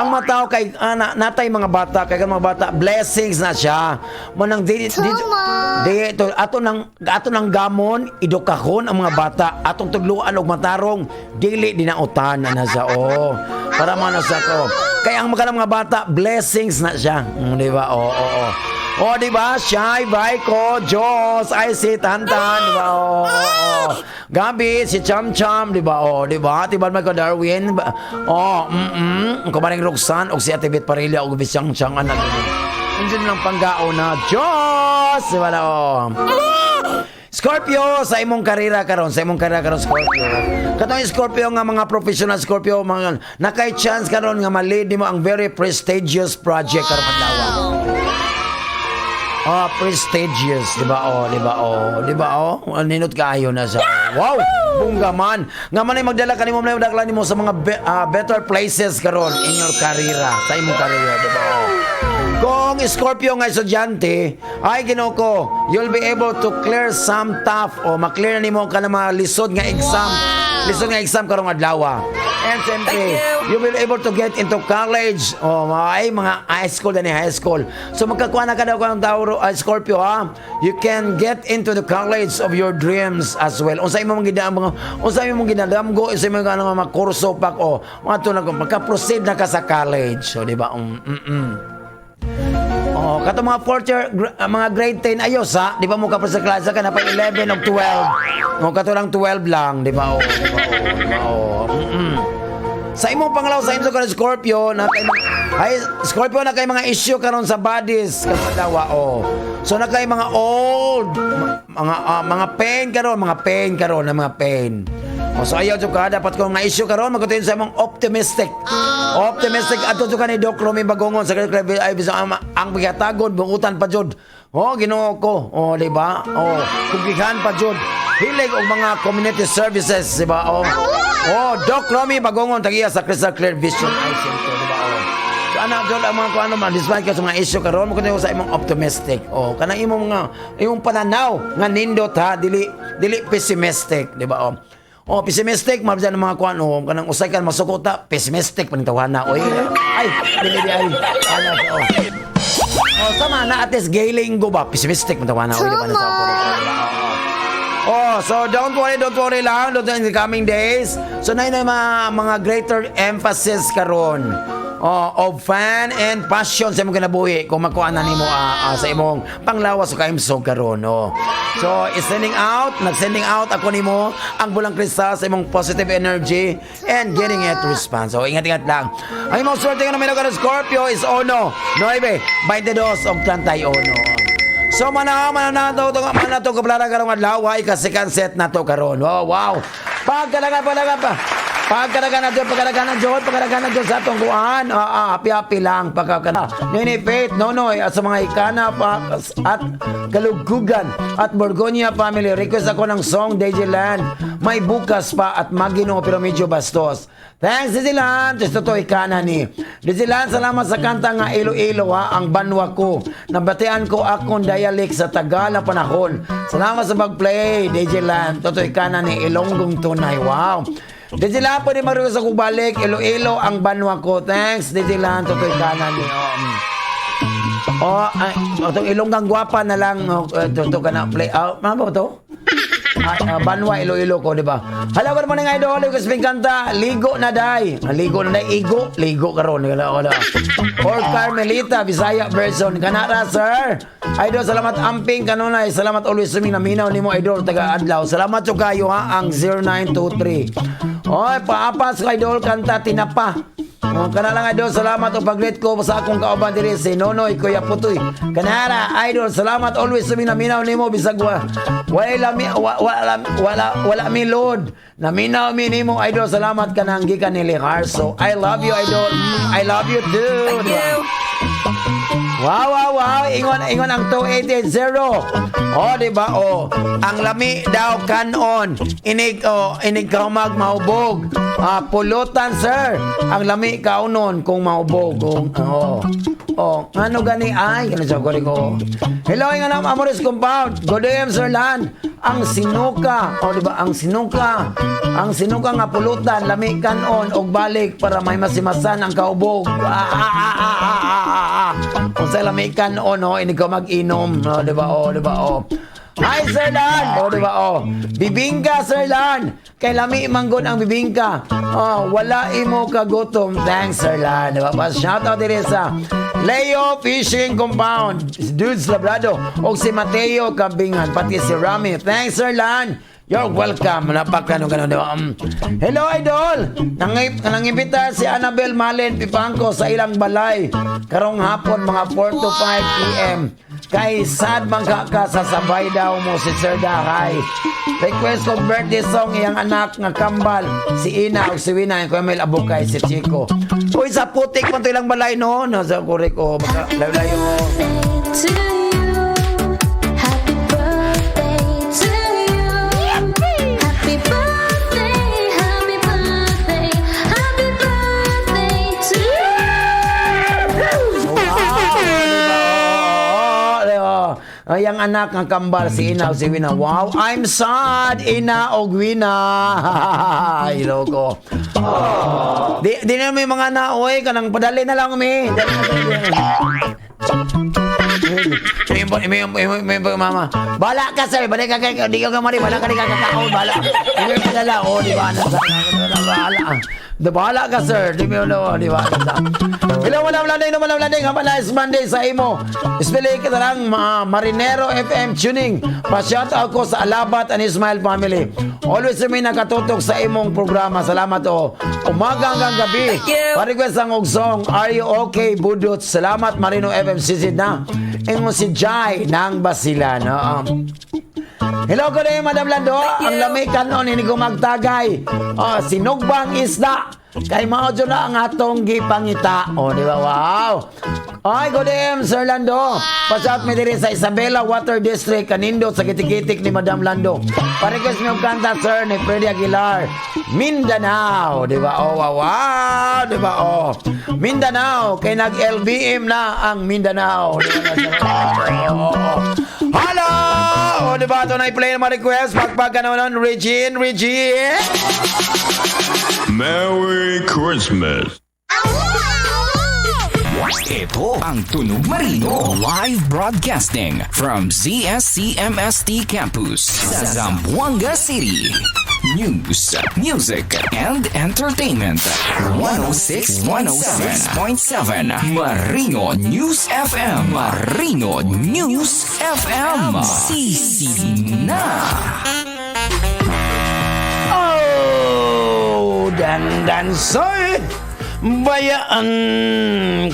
Ang mga tao kay natay mga bata, kay mga bata, blessings na siya. Manang di, di, to, ato nang gamon, edukahon ang mga bata, atong tudluan og matarong, dili dinautan na siya. Oh, para man na siya ko. Kaya ang mga bata, blessings na siya. Di ba? Oo. Oh, di ba? Shy, Baiko, Diyos, ay si Tantan, di ba? Oo. Gabi, si Cham Cham, di ba? Oh, di ba? Tiban man ko Darwin. Oh, Kumaring Roxanne, og si Ate Beth Parilla, og Bisyang Chang, anak. Hindi lang panggao na, Diyos! Di ba na, oh. Scorpio, sa imong karera karon, sa imong karera karon, Scorpio. Katong Scorpio nga mga professional Scorpio, mga nakay chance karon nga ma-lead nimo ang very prestigious project karon adlaw. Ah, prestigious, di ba? Oh, di ba? Oh, di ba? Oh, ninot kaayo na sa. Wow, bongga man. Nga man ay magdala kanimo, magdala nimo sa mga better places karon in your career, sa imong career, di ba? Oh. Kung Scorpio nga estudyante, ay Ginoo ko, you'll be able to clear some tough o ma-clear nimo ka na mga lisod nga exam. Lisod nga exam karong adlaw. And siyempre, Thank you. you will able to get into college. Oh, mga, ay, mga high school na ni high school. So magkakuha na ka daw kang Tauro, Scorpio, ha? You can get into the college of your dreams as well. Unsa imong mga unsa imong ginadamgo, unsa imong mga kurso pak o mga to na magka-proceed na ka sa college. So di ba? Oh, kato mga fourth year, mga grade 10 ayos ha. Di ba mo ka sa klase ka na pa 11 o 12. Oh, kato lang 12 lang, di ba? Oh, di ba? Oh, di ba? Oh. Sa imong panglaw sa imong karon, Scorpio na kay mga, ay Scorpio, na kay mga issue karon sa bodies karon oh. So na kay mga old mga pain karon, mga pain karon na mga pain. Oh, so ayaw jud ka dapat kung nga issue karon magkutin sa imong optimistic. Optimistic adto jud ka ni Doc Romy Bagongon sa Credit ay bisang ang gihatagon bungutan pa jud. Oh, Ginoo ko. Oh, di ba? Oh, kugihan pa jud. Hilig og mga community services, di ba? Oh. Oh, Doc Romy Bagongon tagiya sa Crystal Clear Vision Eye Center, di ba? Oh. So ana jud ang mga kung ano man despite ka sa mga issue karon mo kuno sa imong optimistic. Oh, kanang imong mga imong pananaw nga nindot ha, dili dili pessimistic, di ba? Oh. Oh, pessimistic mabjan ang mga kuan, oh, kanang usay kan masuko ta, pessimistic man tawana. Oy, ay, dili di ay. Ana oh. Oh, sama na at least gay linggo ba, pessimistic man tawana. Oy, di ba na sa ako. Oh, so don't worry lang, don't worry in the coming days. So na yung mga greater emphasis karon. Oh, of fun and passion sa imong kinabuhi kung makuha na nimo sa imong panglawas o kaimsog karon, oh. So, is sending out, nag-sending out ako nimo ang bulang kristal sa imong positive energy and getting it response. So, ingat-ingat lang. Ang imong swerte nga numero karon, Scorpio, is 1, 9, 22 ug 31. So mana to to mana to kaplara karong adlaw ay ka second set na to karon. Wow. Pagkalaga palaga pa. Pagkalaga na jud, pagkalaga na jud, pagkalaga na jud sa atong kuan. Happy happy lang pagka Nini Faith, Nonoy at sa mga ikana pa at Kalugugan at Borgonia family, request ako ng song DJ Land. May bukas pa at Magino pero medyo bastos. Thanks, DJ Land. Gusto to ikana ni. DJ Land, salamat sa kanta nga Ilo-Ilo ha, ang banwa ko. Nabatian ko akong dialect sa Tagal na panahon. Salamat sa pag-play, DJ Land. Totoo ikana ni Ilonggong Tunay. Wow. DJ Land, pwede mag-request ako balik. Ilo-Ilo ang banwa ko. Thanks, DJ Land. Totoo ikana ni. Oh, ay, itong Ilonggang Gwapa na lang. Oh, ito ka na play. Ah, ano ba to? Banwa Iloilo ko, di ba? Hala ko naman ng idol, yung kasbing kanta, Ligo na day. Ligo na day, igo, ligo karon. Wala, wala. Or Carmelita, Bisaya version. Kanara, sir. Idol, salamat amping kanunay. Salamat always suming naminaw nimo, idol, taga Adlaw. Salamat jud kayo ha, ang 0923. Oy, paapas ka, idol, kanta Tinapa. Oh, kana lang, idol, salamat o pag-greet ko sa akong kauban diri si Nonoy Kuya Putoy. Kanara, idol, salamat always suming naminaw nimo bisag wa wala mi wa, wala wala wala mi load. Naminaw mi nimo, idol, salamat kanang gikan ni Liharso. I love you, idol. I love you too. Thank Di ba? you. Wow. Ingon, ingon ang 2880. Oh, di ba? Oh, ang lami daw kanon. Inig, oh, inig kaumag mahubog. Ah, pulutan, sir. Ang lami kaunon kung mahubog. Kung, oh. Oh, ano gani ay ano sa ko. Hello, nga nam Amores Compound. Good day, Sir Lan. Ang sinuka, oh di ba? Ang sinuka. Ang sinuka nga pulutan lami kanon og balik para may masimasan ang kaubog. Ah, ah, ah, ah, ah, ah, ah, ah. Kung sa lami kanon, oh, ini ka mag-inom, oh, di ba? Oh, di ba? Oh. Hi, Sir Lan! Oh, di ba? Oh. Bibingka, Sir Lan! Kay lami manggon ang bibingka. Oh, wala imo kagutom. Thanks, Sir Lan. Di ba? Pa shout out diri sa Leo Fishing Compound, si Dudes Labrado, o si Mateo Kambingan, pati si Rami. Thanks, Sir Lan! You're welcome. Napaka ano ganun, di ba? Hello, idol! Nangibita si Annabel Malen Pipangko sa ilang balay. Karong hapon, mga 4 to 5 p.m. Kay sad man ka ka sasabay daw mo si Sir Dahay. Request ko birthday song iyang anak nga kambal, si Ina o si Wina, yung Kuya Abukay, si Chico. Uy, sa putik man to ilang balay no. Nasa kurik ko. Baka layo-layo. To you. Happy birthday to you. Happy birthday, happy birthday, happy birthday to Oo, diba? Ay, ang anak ng kambal, si Ina o si Wina. Wow, I'm sad, Ina o Wina. Ay, loko. Di, di na may mga naoy, kanang padali na lang mi. Dali na, dali na. May mama. Bala ka, sir. Balik ka kay di ka mari, bala ka di ka kakaon, bala. Hindi mo padala, oh, di ba? Nasa, bahala. Di bahala ka, sir. Di mo no, di ba? Hello, Madam Landing, no, Madam Landing. Have a nice Monday sa imo. Especially kita lang, mga Marinero FM tuning. Pa-shout out ko sa Alabat and Ismail family. Always remain nakatutok sa imong programa. Salamat, oh. Umaga hanggang gabi. Thank you. Pa-request ang og song, Are You Okay, Budot? Salamat, Marino FM. Sisid na. Ingon si Jai ng Basilan. Oo. Hello, good day, Madam Lando. Thank Ang you. lami kanon, hindi ko magtagay. Oh, sinugbang isda. Kay mao jud na ang atong gipangita. Oh, di ba? Wow. Ay, good day, Sir Lando. Pa-shout mi diri sa Isabela Water District, kanindo sa kitikitik ni Madam Lando. Pa-request mi og kanta, sir, ni Freddie Aguilar. Mindanao, di ba? Oh, wow, wow, di ba? Oh. Mindanao, kay nag-LBM na ang Mindanao. Di ba? Oh, oh, oh. Hello! O, di ba? Ito na i-play ng mga request. Pagpag ka naman, Regine, Regine! Merry Christmas. Ito ang Tunog Marino Live Broadcasting from ZSCMST Campus sa Zamboanga City. News, music, and entertainment. 106, 106.7 Marino News FM. Marino News FM. Sisi na. Oh, dandan soy, bayaan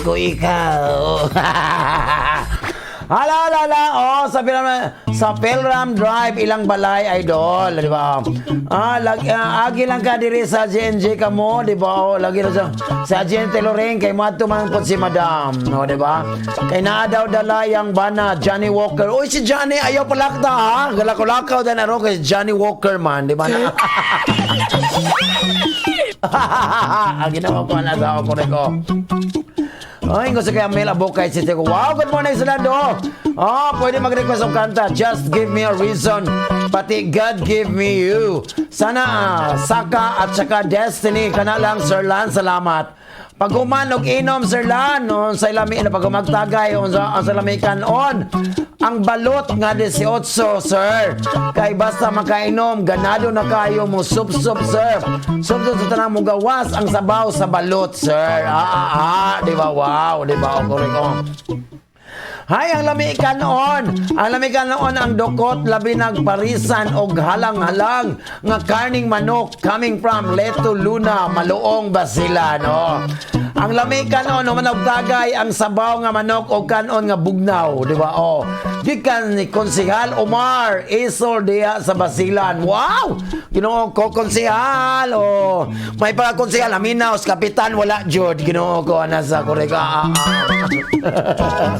ko ikaw. Hala, hala, hala. Oh, sa Pelram Drive, ilang balay, idol, di ba? Ah, agi lang ka diri sa GNG ka mo, di ba? Oh, lagi na sa GNG Tailoring, kay moadto man po si Madam, no, di ba? Kay naa daw dala yang bana, Johnny Walker. Uy, si Johnny, ayaw palakta, ha? Galakaw-lakaw din aro kay Johnny Walker man, di ba? Ang ginawa ko na sa ako ko. Ay, gusto kaya mail abokay si Teko. Wow, good morning sa Lando. Oh, pwede mag-request og kanta. Just Give Me a Reason. Pati God Give Me You. Sana Saka at saka Destiny. Kana lang, Sir Lan. Salamat. Pag human og inom, Sir Lan, no, sa ilami na pag magtagay, on sa lamikan on. Ang balot nga 18, sir. Kay basta makainom, ganado na kayo mo sup-sup, sir. Sup-sup sa tanang mo gawas ang sabaw sa balot, sir. Ah, ah, ah, di ba? Wow, di ba? O, correct, oh. Hay, ang lami kanon. Ang lami kanon ang dukot labi nagparisan og halang-halang nga karning manok coming from Leto Luna, Maluong, Basilan. Oh. Ang lami kanon human og tagay ang sabaw nga manok o kanon nga bugnaw, di ba? Oh. Gikan ni Konsehal Omar Isol diha sa Basilan. Wow! Ginoo ko, konsehal. Oh. May pa konsehal Aminaw, kapitan wala jud. Ginoo ko ana sa korek. Ah, ah, ah.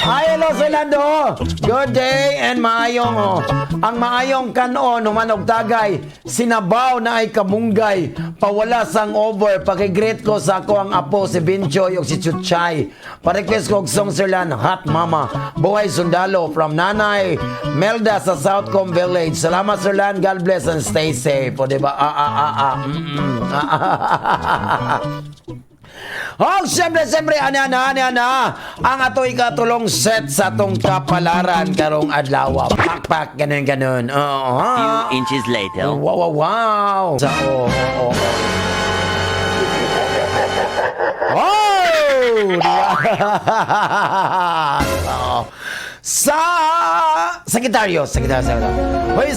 Hi, hello, Fernando. Good day and maayong oh. Ang maayong kanon human og tagay, sinabaw na ay kamunggay, pawala sang over. Paki-greet ko sa ako ang apo si Binchoy ug si Chuchay. Pa-request ko og song, Sir Lan, Hot Mama, Buhay Sundalo, from Nanay Melda sa Southcom Village. Salamat, Sir Lan. God bless and stay safe. O, diba? Ah, ah, ah, ah. Ah, ah, ah, ah, ah. Oh, siyempre, siyempre, ana, ana, ana, ana. Ang ato ikatulong set sa atong kapalaran karong adlaw. Pak, pak, ganun, ganun. Oo. Few inches later. Wow. Sa, oo. Oh! Diba? Oo. Sa Sagittarius, Sagittarius, Sagittarius. Hoy,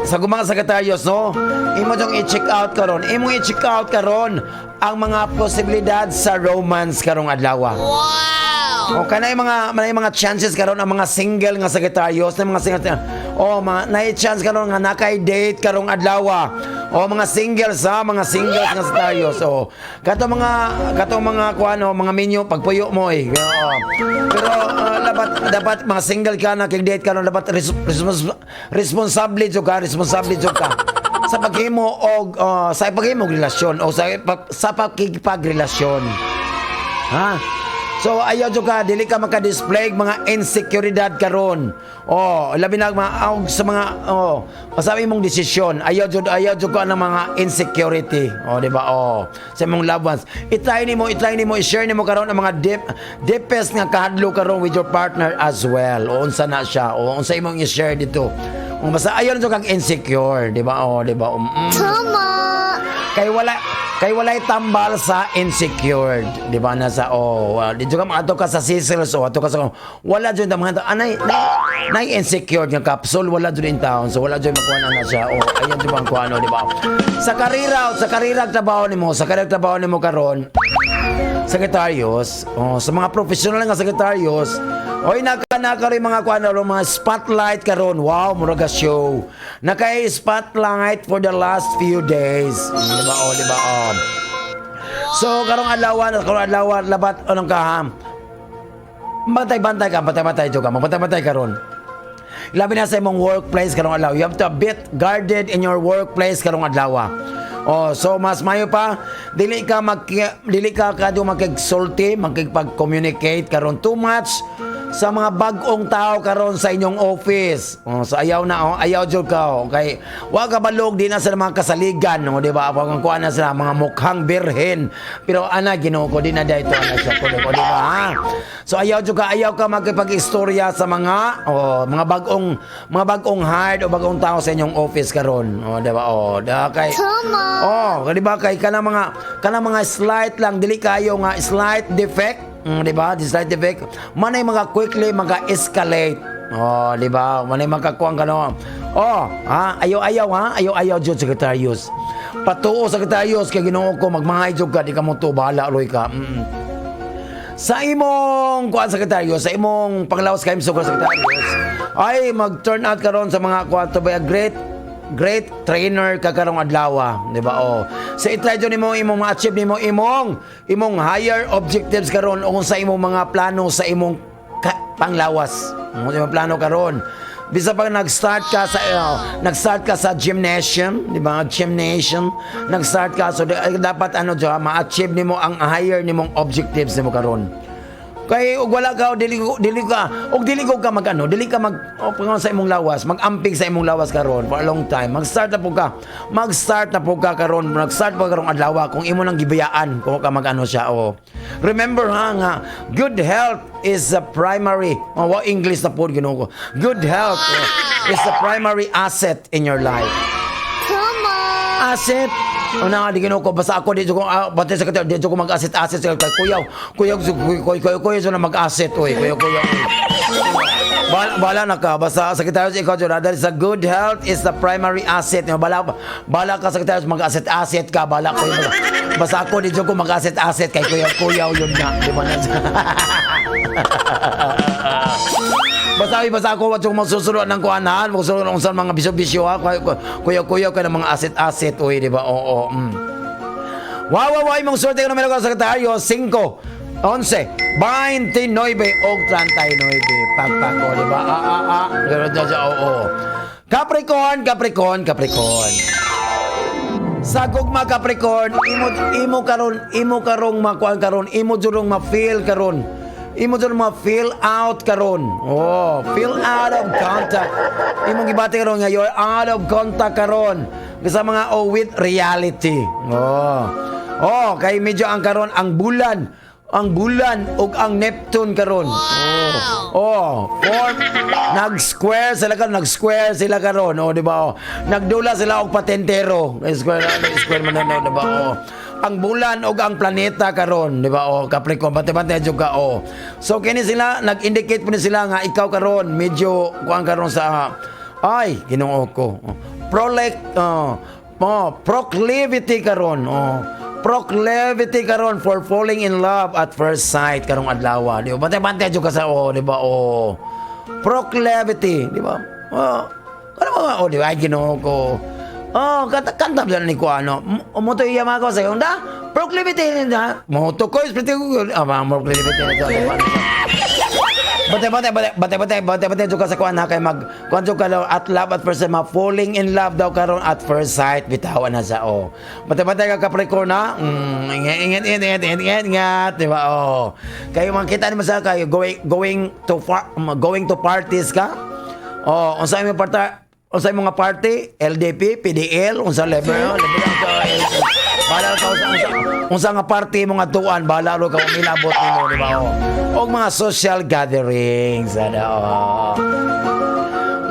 sa gugma Sagittarius, no? Imo jong i-check out karon. Imo i-check out karon ang mga posibilidad sa romance karong adlaw. Wow! O kanay mga chances karon ang mga single nga Sagittarius, na mga single. O mga nay chance karon nga nakay date karong adlaw. O mga singles ha, mga singles nga Sagittarius. O kato mga kuano, mga minyo pagpuyo mo eh. Oo. Pero dapat dapat mga single ka na kay date karon dapat responsable jud ka, responsable jud ka sa paghimo og sa paghimo og relasyon o sa pakigpagrelasyon. Ha? So ayaw jud ka, dili ka maka-display mga insekuridad karon. Oh, labi na mga og sa mga oh, masabi mong desisyon. Ayaw jud ka ng mga insecurity. Oh, di ba? Oh, sa imong loved ones. I-try nimo, i-share nimo karon ang mga deepest nga kahadlok karon with your partner as well. O unsa na siya? O unsa imong i-share dito? O basta ayaw jud kang insecure, di ba? Oh, di ba? Tama. Kay walay tambal sa insecure, di ba, nasa oh, well, dito ka maato ka sa Cecil's o ato ka sa wala jud ang mga anay nay insecure nga capsule, wala jud in town, so wala jud makuha na siya. Oh, ayan jud ang kuano, di ba? Sa karera trabaho nimo, sa karera trabaho nimo karon, Sagittarius, oh, sa mga professional nga Sagittarius, oy, naka rin mga kuano ron, mga spotlight karon. Wow, murag ka show. Naka spotlight for the last few days. Di ba? Oh, di ba? Oh. So karong adlaw labat anong ka ha? Bantay-bantay ka, bantay-bantay ka, magbantay-bantay karon. Labi na sa imong workplace karong adlaw. You have to be bit guarded in your workplace karong adlaw. Oh, so mas mayo pa dili ka kadto makigsulti, makigpag-communicate karon too much sa mga bag-ong tao karon sa inyong office. Oh, so ayaw na oh, ayaw jud ka oh. Kay wa ka balog di na sila mga kasaligan, no, di ba? Wag ang kuan na sila mga mukhang birhen. Pero ana Ginoo ko di na dayto ana siya ko, di ba? Ha? So ayaw jud ka, ayaw ka makipag-istorya sa mga oh, mga bag-ong hired o bag-ong tao sa inyong office karon. Oh, di ba? Oh, da kay Tama. Oh, di ba kay kanang mga slight lang dili kayo nga slight defect, di ba? The slight defect manay mga quickly mga escalate. Oh, di ba? Manay makakuang kano. Oh, ha? Ayaw ayaw ha? Ayaw ayaw jud, Sagittarius. Patuo, Sagittarius, kay Ginoo ko magmangay jud ka di ka mo to bahala roy ka. Sa imong kuan, Sagittarius, sa imong panglawas kay sugar, Sagittarius, ay mag-turn out karon sa mga kuan to be a great great trainer ka karong adlaw, di ba? Oh. Sa i-try jud nimo imong ma-achieve nimo imong imong higher objectives karon o kung sa imong mga plano sa imong panglawas. Mo imong plano karon. Bisa pag nag-start ka sa gymnasium, di ba? Gymnasium, nag-start ka so dapat ano jud ma-achieve nimo ang higher nimong objectives nimo karon. Kay og wala ka dili dili ka og dili ko ka mag ano, dili ka mag o, pangalan sa imong lawas, mag-amping sa imong lawas karon for a long time. Mag-start na po ka. Mag-start na po ka karon, mag-start pa karong adlaw kung imo nang gibayaan kung ka mag-ano siya o. Remember ha nga good health is the primary, oh, wa English na po Ginoo ko. Good health oh, is the primary asset in your life. Tama. Asset. O na, di Ginoo ko basta ako di ko pati sa kata di ko mag-asset asset sa kay kuya kuya kuya kuya kuya so na mag-asset oy kuya kuya oy. Bala, bala na ka basta Sagittarius ikaw jud dahil sa good health is the primary asset. Bala bala ka, Sagittarius, mag-asset asset ka bala ko. Basta ako di jud ko mag-aset-aset kay kuyaw-kuyaw yun nga, di ba na? Basta basta ako wat yung magsusunod ng kuanan, magsusunod ng sa mga bisyo-bisyo ha, kuyaw-kuyaw ka ng mga aset-aset, uy, di ba? Oo. Wow, imong swerte ko numero ko sa Sagittario, 5, 11, 29 og 39. Pagpak ko, di ba? Ah. Ganun dyan siya, oo. Capricorn, Capricorn, Capricorn. Sa gugma, Capricorn, imo karong makuan karon, imo jurong ma-feel karon. Imo jurong ma-feel out karon. Oh, feel out of contact. Imong gibati karon nga you're out of contact karon sa mga, oh, with reality. Oh. Oh, kay medyo ang karon ang bulan ug ang Neptune karon. Oh. Oh, form nag-square sila karon, nag-square sila karon. Oh, di ba? Oh. Nagdula sila og patentero. Square square man na, di ba? Oh. Ang bulan ug ang planeta karon, di ba? Oh, Capricorn, bante-bante jud ka, oh. So kini sila nag-indicate po ni sila nga ikaw karon medyo kuan karon sa, ay, Ginoo ko. Prolect oh, proclivity karon. Oh, proclivity karon for falling in love at first sight karong adlaw. Di ba? Bante-bante jud ka sa, oh, di ba? Oh. Proclivity, di ba? Oh. Ano ba? Oh, di ba? Ay, Ginoo ko. Oh, kanta kanta ba ni ko ano? Moto iya mga ko sa da. Proclivity na. Moto ko is pretty good. Ah, mga proclivity na to, di ba? Bante bante bante bante bante bante bante jud ka sa kuan ha, kay mag kuan jud ka daw at love at first sight, ma falling in love daw karon at first sight bitawan na siya, oh. Bante bante ka, Capricorn, ha. Ingat, ingat, ingat, ingat, ingat, ingat, ingat, di ba? Oh. Kayo makita nimo sa kayo going to parties ka. Oh, unsa imong party? Unsa imong nga party? LDP, PDL, unsa level? Oh, level ang ka. Bahala ka unsa nga party mo nga tuan, bahala ro ka kung milabot nimo, di ba? Oh. Og mga social gatherings, ano. Oh.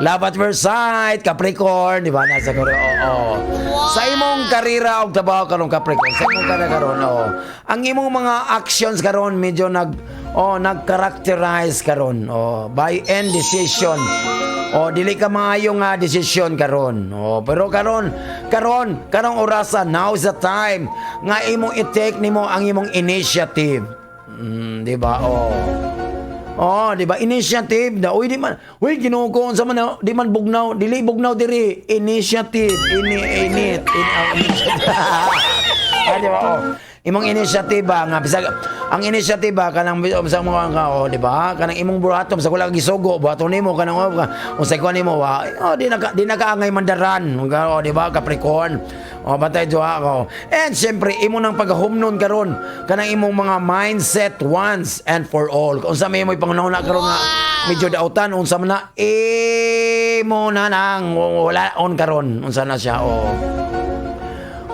Love at first sight, Capricorn, di ba? Nasa karo, oo. Sa imong karera og trabaho karon, Capricorn, sa imong karera karon, oo. Ang imong mga actions karon medyo oh, nag-characterize karon, oh, by indecision. Oh, dili ka maayo nga desisyon karon. Oh, pero karon, karon, karong orasa, now is the time nga imong i-take nimo ang imong initiative. Di ba? Oh. Oh, di ba? Initiative na. Uy, di man. Uy, Ginoo ko unsa man na, di man bugnaw, dili bugnaw diri. Initiative, ini init, in, initiative. Ah, di ba? Oh. Imong inisyatiba nga bisag ang inisyatiba kanang sa mga nga, oh, di ba? Kanang imong buhaton sa wala gisugo, buhaton nimo kanang, oh, unsay kuan nimo wa. Oh, di na kaangay mandaran. Oh, di ba? Capricorn. Oh, bantay duha ko. And siyempre imo nang paghumnon karon kanang imong mga mindset once and for all. Kung unsa may imoy pangunahuna karon nga medyo dautan, unsa man na imo na nang wala on karon, unsa na siya, oh.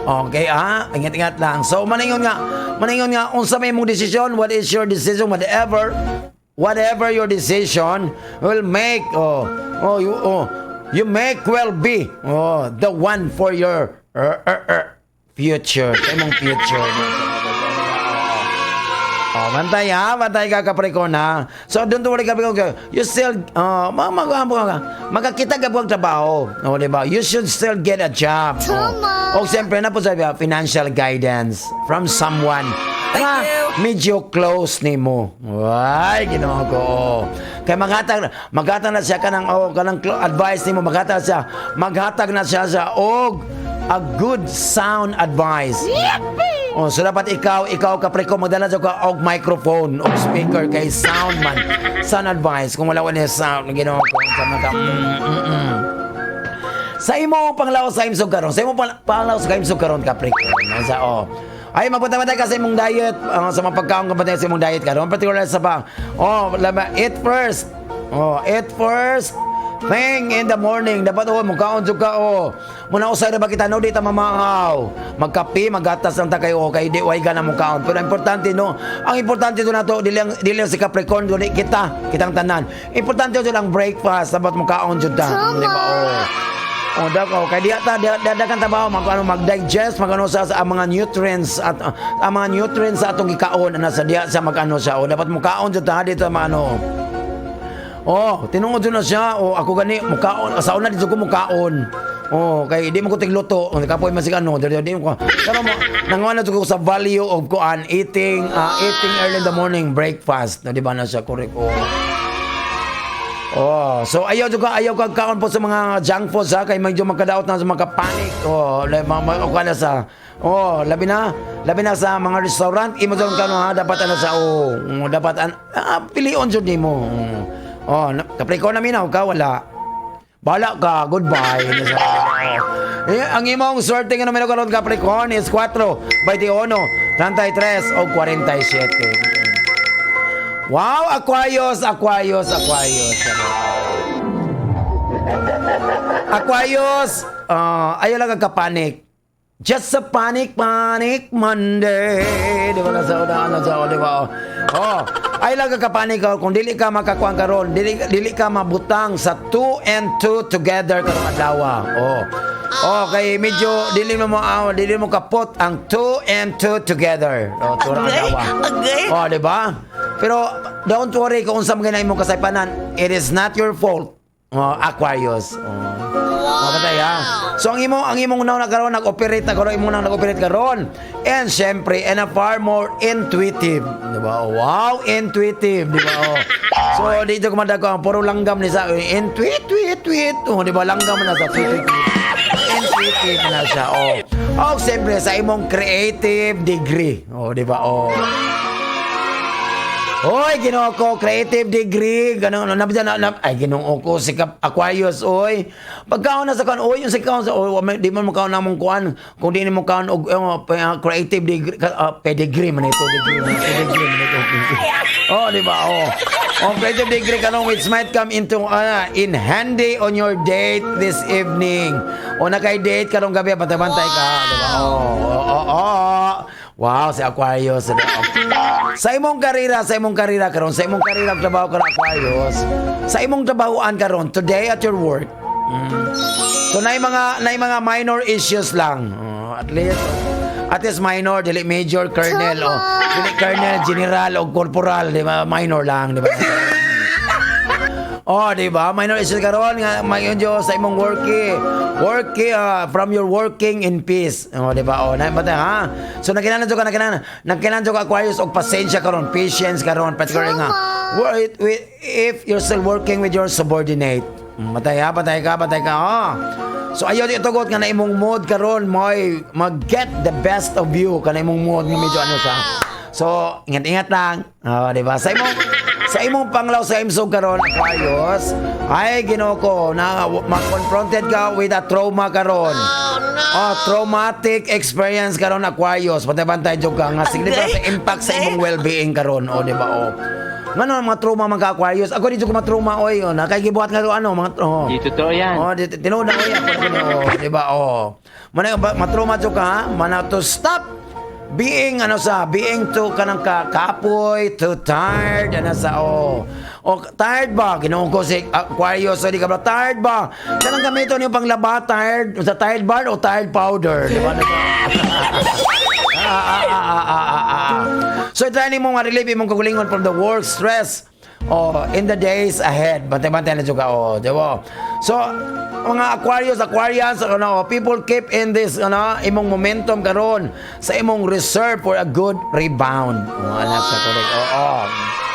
Okay, ah, ingat-ingat lang. So, maningon nga, unsa may imong desisyon, what is your decision, whatever your decision will make, oh, you make will be, oh, the one for your future, sa imong future. Oh, bantay ha, bantay ka, Capricorn, ha. So don't worry, Capricorn, you still magkakita ka po ang trabaho. Oh, di ba? You should still get a job. Tama. Oh. O siyempre na po sabi, financial guidance from someone Thank nga you. medyo close nimo. Ay, Ginoo ko. Kay maghatag na siya kanang, oh, kanang advice nimo, maghatag siya, maghatag na siya sa og a good sound advice. Oh, so dapat ikaw, Capricorn, magdala jud ka og microphone og speaker kay sound man. Sound advice kung wala wala sound, Ginoo ko sa mata. Sa imo panglawas sa imsog karon, sa imo panglawas sa imsog karon, Capricorn. Sa, oh. Ay, magbantay ka sa imong diet, sa mga pagkaon ka, bantay sa imong diet karon, particular sa pa. Oh, lama, eat first. Oh, eat first thing in the morning. Dapat, oh, mukaon jud ka, oh. Muna usay ra ba kita, no, di ta mamahaw. Magkape, magatas lang ta kayo, oh, kay di way ka na mukaon. Pero ang importante, no, ang importante do nato dili lang si Capricorn kundi kita, kitang tanan. Importante jud ang breakfast, dapat mukaon jud ta. Di ba? Oh. Oh, daw ko kay diya ta diya diya kan trabaho mag ano, mag-digest, mag ano sa ang mga nutrients at ang mga nutrients sa atong gikaon ana sa diya sa mag-ano siya. Oh, dapat mukaon jud ta dito maano. Oh, tinuod jud na siya. Oh, ako gani mukaon. Sa una dito ko mukaon. Oh, kay di mo ko tigluto, kapoy man sig ano, di di mo ko. Pero mo nanguha na ko sa value of kuan eating early in the morning breakfast. Na di ba na siya correct? Oh. Oh, so ayaw jud ka, ayaw kag kaon po sa mga junk foods ha, kay medyo magkadaot na sa mga panic. Oh, like, mga, mga, na sa. Oh, labi na sa mga restaurant, imo jud kano ha, dapat ano sa, oh, dapat pilion jud nimo. Oh, Capricorn na minaw ka, wala. Bahala ka, goodbye. Eh, ang imong swerte nga numero karon, Capricorn, is 4, 21, 33 o 47. Wow, Aquarius, Aquarius, Aquarius. Aquarius, ayaw lang ka panic. Just a panic, panic Monday. Di ba nasa una, ano sa, di ba? Oh, ayaw lang ka panic kung dili ka makakuan karon, dili ka mabutang sa 2 and 2 together karong adlaw. Oh. Oh, kay medyo dili mo kapot ang 2 and 2 together. Oh, turang Agay, adlaw. agay. Oh, di ba? Pero don't worry kung unsa man imong kasaypanan, it is not your fault. Oh, Aquarius. Oh. Wow. Patay, ha? So ang imong una na karon nag-operate na karon, imong nang nag-operate karon. And syempre, and a far more intuitive, di ba? Wow, intuitive, di ba? Oh. So dito ko ko ang puro langgam ni sa intuit tweet tweet. Oh, di ba langgam na sa tweet tweet tweet. Intuitive na siya. Oh. Oh, siyempre sa imong creative degree. Oh, di ba? Oh. Hoy, Ginoo ko, creative degree, ganun, na, na, na, ay, Ginoo ko, si Aquarius, oy. Pagkaon na sa kan, oy, yung sa kaon, sa, oy, di man mo kaon na mong kuan, kung di mo kaon og creative degree, pedigree man ito, degree man, pedigree man ito. Oh, di ba? Oh. Oh, creative degree karon which might come into in handy on your date this evening. O na kay date karong gabi, bantay-bantay ka, di ba? Oh. Wow, si Aquarius. Di ba? Sa imong karera karon, sa imong karera trabaho karon, Aquarius. Sa imong trabahoan karon, today at your work. So naay mga minor issues lang. Oh, at least minor, dili major, colonel o dili colonel, general o corporal, di ba? Minor lang, di ba? Oh, di ba? Minor issues karon nga mayon sa imong worky. Worky from your working in peace. Oh, di ba? Oh, na ba ha? So nagkinahanglan jud ka nagkinahanglan jud ka, Aquarius, og pasensya karon, patience karon, particularly nga work with, if you're still working with your subordinate. Matay ha, patay ka, patay ka. Oh. So ayaw di tugot nga na imong mood karon moy mag-get the best of you kana imong mood nga medyo ano sa. So, ingat-ingat lang. Oh, di ba? Sa imong panglaw sa imsog karon, Aquarius, ay Ginoo ko, na ma-confronted ka with a trauma karon. Oh, traumatic experience karon, Aquarius. Pantay-bantay jud ka nga significant sa impact sa imong well-being karon. Oh, di ba? Oh. Ngano mga trauma man ka, Aquarius? Ako di jud ko matrauma oy. Oh, na kay gibuhat nga ano mga oh. Di totoo yan. Oh, di tinuod na oy ako na oh, di ba? Oh. Mana ba matrauma jud ka ha? Mana to stop being ano sa being too kanang ka kapoy, too tired ano sa, oh. O tired ba? Ginoo ko si Aquarius, so di ka ba tired ba? Kanang gamiton yung panglaba tired, sa tired bar o tired powder, di ba? Ah, ah, ah, ah, ah, ah, ah. So try nimo nga relieve imong kagalingon from the work stress, oh, in the days ahead. Bantay-bantay na jud ka, oh, di ba? So mga Aquarius, Aquarians, ano, people keep in this ano imong momentum karon sa imong reserve for a good rebound. Oh, anak sa correct. Oo.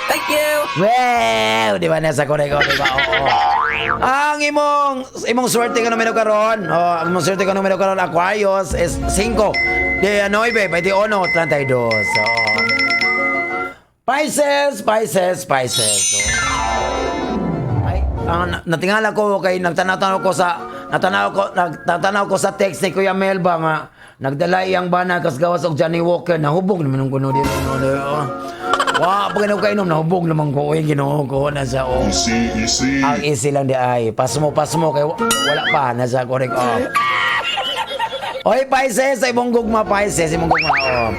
Thank you. Well, di ba nasa correct, oh, di ba? Oo. Ang imong swerte ka numero karon, oh, ang imong swerte ka numero karon, Aquarius, is 5, de 9, 21, 32. So, Pisces, Pisces, Pisces. So, ay, ang natingala ko kay nagtanaw ko sa text ni Kuya Melba nga nagdala iyang bana kas gawas og Johnny Walker, nahubog naman ang kuno dito no, oh. Wa pag kainom nahubog naman ko, oy, Ginoo ko na sa, oh. Easy, easy. Ang easy lang di ay. Pasmo kay wala pa nasa correct, oh. Oy, Pisces, sa imong gugma, Pisces, imong gugma, oh.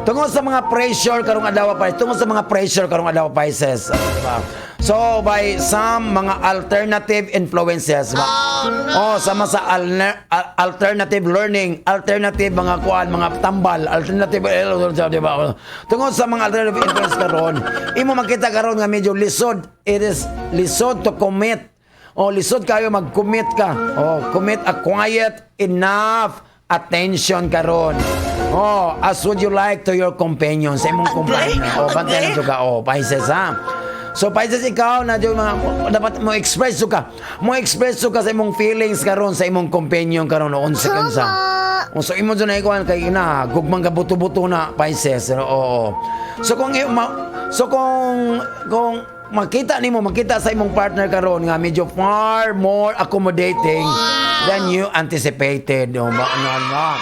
Tungod sa mga pressure karong adlaw, Pisces, tungod sa mga pressure karong adlaw, Pisces, oh, di ba? So by some mga alternative influences ba? Oh, sama sa alternative learning, alternative mga kuan, mga tambal, alternative eh, di ba? Tungod sa mga alternative influence karon, imo makita karon nga medyo lisod, it is lisod to commit. Oh, lisod kayo mag-commit ka. Oh, commit a quiet enough attention karon. Oh, as would you like to your companions, sa imong companion. Oh, bantay na ka. Oh, Pisces ha. So Pisces, ikaw na jud mga dapat mo express ka. Mo express ka sa imong feelings karon sa imong companion karon o unsa kansa. O, so imo jud na ikuan kay na gugmang ka buto-buto na, Pisces. Oo. So kung makita nimo, makita sa imong partner karon nga medyo far more accommodating than you anticipated. O ba ano ano.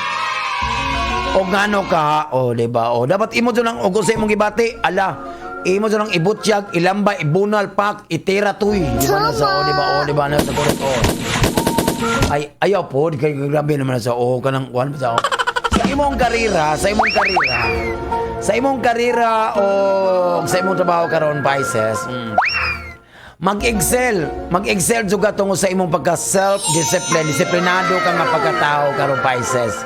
O ngano ka, o di ba? O dapat imo jud ang og sa imong gibati, ala, imo jud ang ibutyag, ilamba, ibunal pak, itira tuy. Di ba na sa o di ba? O di ba na sa correct o. Ay, ayaw po, kay grabe naman na sa o kanang kuan sa o. Sa imong karera, sa imong karera, sa imong karera o sa imong trabaho karon, Pisces, mag-excel. Mag-excel juga tungod sa imong pagka self-discipline, disiplinado ka nga pagkatao karon, Pisces.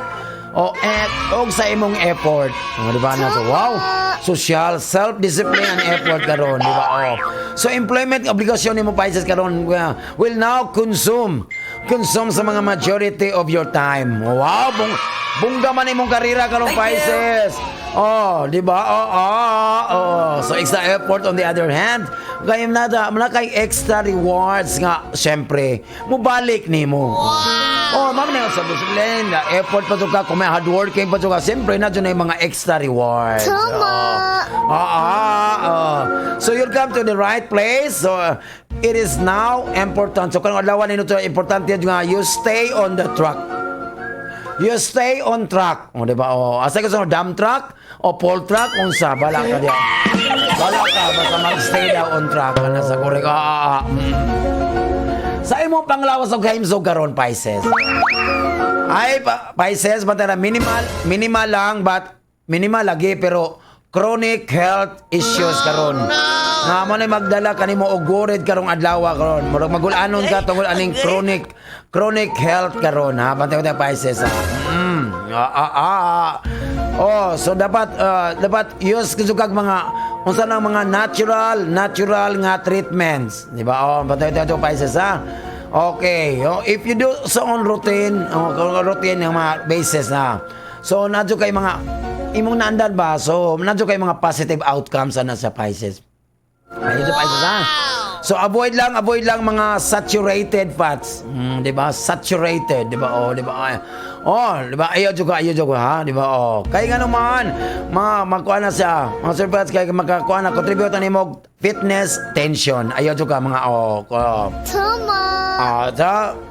O et og sa imong effort. O, di ba na? So, wow. Social, self-discipline and effort karon, di ba? Oh. So employment obligasyon nimo, Pisces, karon will now consume sa mga majority of your time. Wow, bongga man imong karera karon, Thank you. Pisces. Oh, di ba? Oh. So extra effort on the other hand, kay nada muna kay extra rewards nga syempre mubalik nimo. Oh, ma'am na sa discipline, na effort pa jud ka, kung may hardworking pa jud ka, syempre na jud na yung mga extra rewards. Tama. Oh. Ah. So you'll come to the right place. So it is now important. So kung adlaw nino to, importante nga you stay on the track. You stay on track. O, di ba? O, asa ka sa dump truck o pole truck, unsa, bala ka diya. Bala ka, basta mag-stay daw on track. Ano sa correct. Ah. Sa imong panglawas og kahimsog karon, Pisces. Ay, Pisces, basta na minimal, minimal lang, but minimal lagi, pero chronic health issues karon. Nga mo na magdala kanimo og worried karong adlaw karon. Murag magulanon ka tungod aning chronic chronic health karon ha. Bantay ko tayo, Pisces ha. Ah. Oh, so dapat use jud kag mga unsa nang mga natural natural nga treatments, di ba? Oh, bantay tayo, Pisces ha. Okay, oh, if you do so on routine, oh, kung routine ng mga basis na. So, nadyo kay mga imong naandan ba? So, nadyo kay mga positive outcomes ana sa Pisces. Ayun sa Pisces ha. So avoid lang mga saturated fats. 'Di ba? Saturated, 'di ba? Oh, 'di ba? Ay. Oh, 'di ba? Ayaw juga, ayaw juga ha, 'di ba? Oh. Kay nga naman, mga magkuha na siya. Mga saturated fats kay makakuha na contribute ani mo fitness tension. Ayaw juga mga oh. Tama. Ah,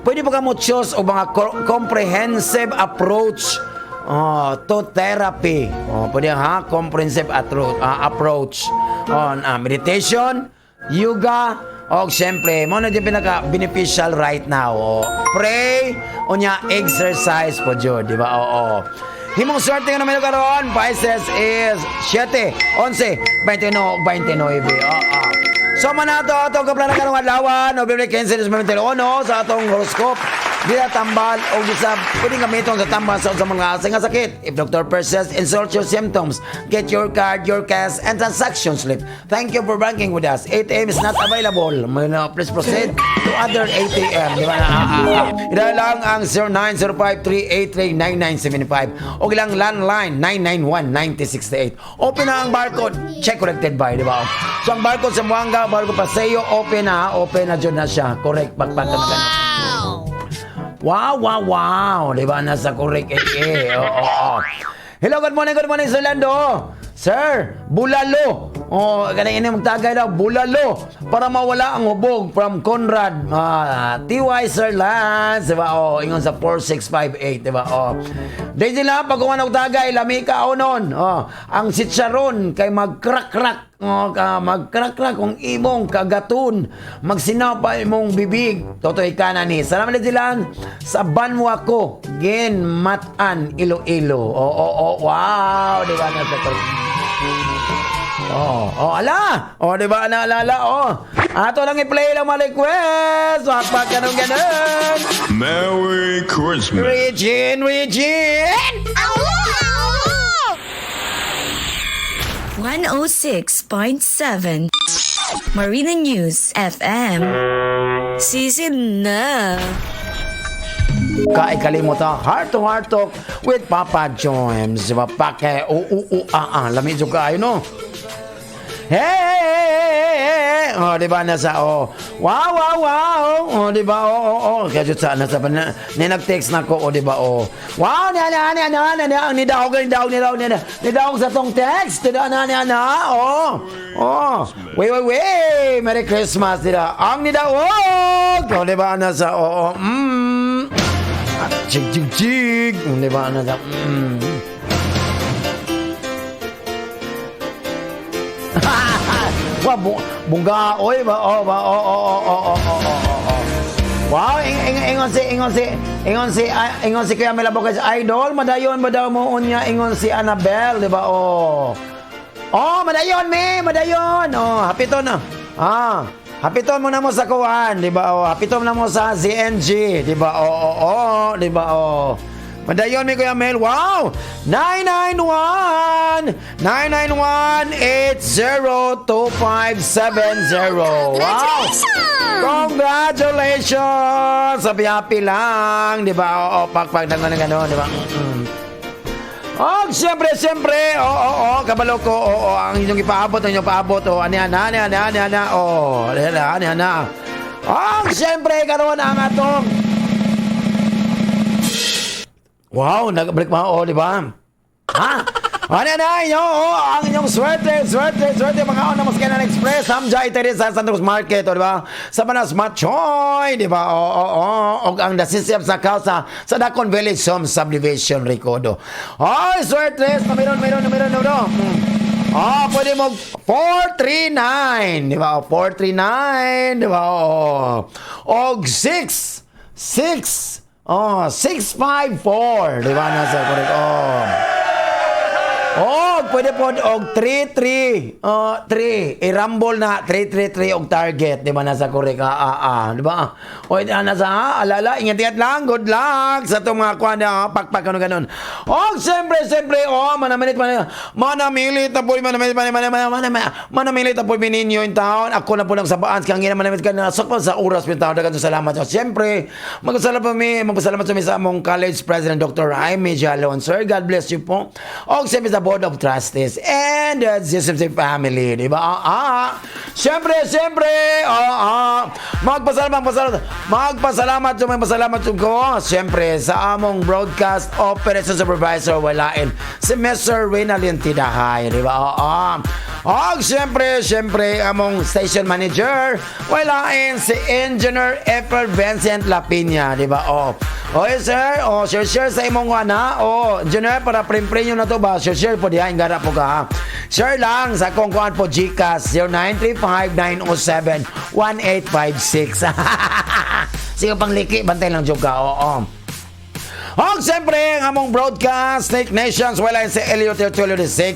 pwede ba ka mo choose o mga comprehensive approach, oh, to therapy. Oh, pwede ha, comprehensive approach on meditation, yoga, o syempre, mo na yung pinaka beneficial right now. Oh, pray, unya exercise po jud, di ba? Oo. Himong swerte nga naman karon, Pisces, is 7, 11, 21, 29. Oo. So man nato atong kaplana karong adlaw, Nobyembre 15, 2021, sa atong horoscope. Di na tambal o di sa pwedeng gamiton sa tambal sa mga nga sakit. If doctor persists, insult your symptoms. Get your card, your cash, and transaction slip. Thank you for banking with us. ATM is not available. May na, please proceed to other ATM. Di ba na? Ah. Ida lang ang 0905-383-9975 o ilang landline 991-9068. Open na ang barcode. Check collected by, di ba? So ang barcode sa Buanga, barcode Paseo, open na. Open na dyan na siya. Correct. Pagpag wow. Di ba? Nasa correct. Eh, eh. Oo. Hello, good morning, Sir Lando. Sir, bulalo. Oh, kanang ini magtagay daw, bulalo para mawala ang hubog from Conrad. TY Sir Lance, di ba? Oh, ingon sa 4658, di ba? Oh. Daisy lang pag og tagay, lami ka onon. Oh, ang sitsaron kay magkrak-krak. Oh, ka magkrak-krak kung imong kagaton, magsinaw pa imong bibig. Totoy ka na ni. Salamat din sa Banwa ko, Gin Matan Iloilo. Oh, wow, di ba na sa Oh, ala. Oh, di ba na ala, ala, oh. Ato lang i-play lang mga request. Wakpak ganun ganun. Merry Christmas. Regine, Regine. 106.7. Marina News FM. Season na. Kaay kalimot ha, Heart to Heart Talk with Papa Jones. Diba? Pake, u, u, u, ah, ah. Lami jud kaayo, no? Hey, hey, hey, hey, hey. Oh, di ba nasa oh. Wow. Oh, di ba? Oh. Kaya jud sa nasa na, ni nag-text na ko, oh, di ba? Oh. Wow, ni ana ani ana ana ni ni daog ni daog ni daog ni ni daog sa tong text. Di na ni ana. Oh. Oh. Wait, wait, wait. Merry Christmas, di ba? Ang ni daog. Oh, di ba nasa oh, oh. Jig jig jig. Di ba nasa. Wa bungga oy ba oh ba oh oh oh oh oh oh oh oh. Wow, ing ing ingon si ingon si ingon si ingon si Kuya Mela Bokes idol, madayon ba daw mo unya ingon si Annabel, di ba? Oh. Oh, madayon mi, madayon. Oh, hapiton na. Ah, hapiton mo na mo sa kuan, di ba? Oh, hapiton na mo sa ZNG, di ba? Oh, oh, oh, di ba? Oh. Madayon mi Kuya Mel. Wow! 991 991 802570. Wow! Congratulations! Sabi happy lang, di ba? Oo, pakpak ng gano'n, gano'n, di ba? Oh, siyempre, siyempre. Oo, oo, oo, kabalo ko. Oo, ang inyong ipaabot, ang inyong paabot. Oh, ani ana, ani ana, ani ana. Oh, ani ana, ani ana. Oh, siyempre, karon ang atong Wow, nagbalik pa, oh, di ba? Ha? Ano na inyo? Oh, ang inyong swerte, swerte, swerte mga una mas Kanan Express, Hamja Iteris sa Santa Cruz Market, oh, di ba? Sa Manas Machoy, di ba? Oo, oo, oo. Og ang dasisip sa kausa sa Dakon Village Home Subdivision, Ricodo. Oy, swerte, meron, meron, meron, meron. Oh, pwede mo 439, di ba? 439, di ba? Oo. Og 6 6 oh, 654, di ba? Nasa correct. Oh. Oh, pwede po og 3-3. Oh, 3. I-rumble na 3-3-3 og target, di ba nasa correct? Ah, ah, ah, di ba? O nasa ha, alala, ingat-ingat lang. Good luck sa itong mga kuan na pakpak ano ganun. Oh, siyempre, siyempre, oh, manamilit manamilit na po, manamilit, manamilit, manamilit, manamilit na po ninyo in taon. Ako na po lang sa baan, kang ina manamilit ka na sakpan sa oras ng taon. Daghang salamat. So, siyempre, magpasalamat pa mi, magpasalamat sa mi sa among college president Dr. Jaime Jalon. Sir, God bless you po. O siyempre sa Board of Trustees and the GSMC family, di ba? Ah, ah. Siyempre, siyempre, ah, ah. Magpasalamat, magpasalamat, magpasalamat, magpasalamat ko. Siyempre, sa among broadcast operation supervisor, walain, si Mr. Reynalyn Tidahay, di ba? Ah, ah. Og siyempre, siyempre, among station manager, walain si Engineer Effer Vincent Lapiña, di ba? Oh. Oy, sir, oh, share share sa imong ana. Oh, engineer para prem-prem na to ba? Share share po diha ingara po ka ha. Share lang sa akong kuan po GCash 0935-907-1856. Sige pang liki, bantay lang jud ka. Oo. Og siyempre, ang among broadcast, Snake Nations, wala si Elio Tertulio II.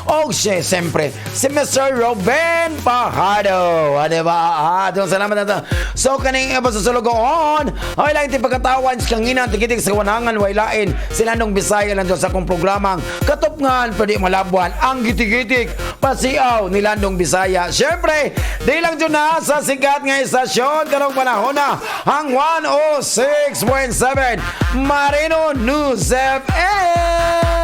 Og siya, siyempre, si Mr. Ruben Fajardo. Ah, diba? Ah, doon, salamat na to. So, kaning iba sa sulugoon, ay lang ti pagkatawan, kangina, tigitig sa wanangan, wailain, sila nung Bisaya lang sa akong programang Katupngan, pwede malabuan, ang gitigitik, pasiaw ni Landong Bisaya. Siyempre, di lang dyan na sa sikat nga istasyon, karong panahon na, ang 106.7 Marino News FM.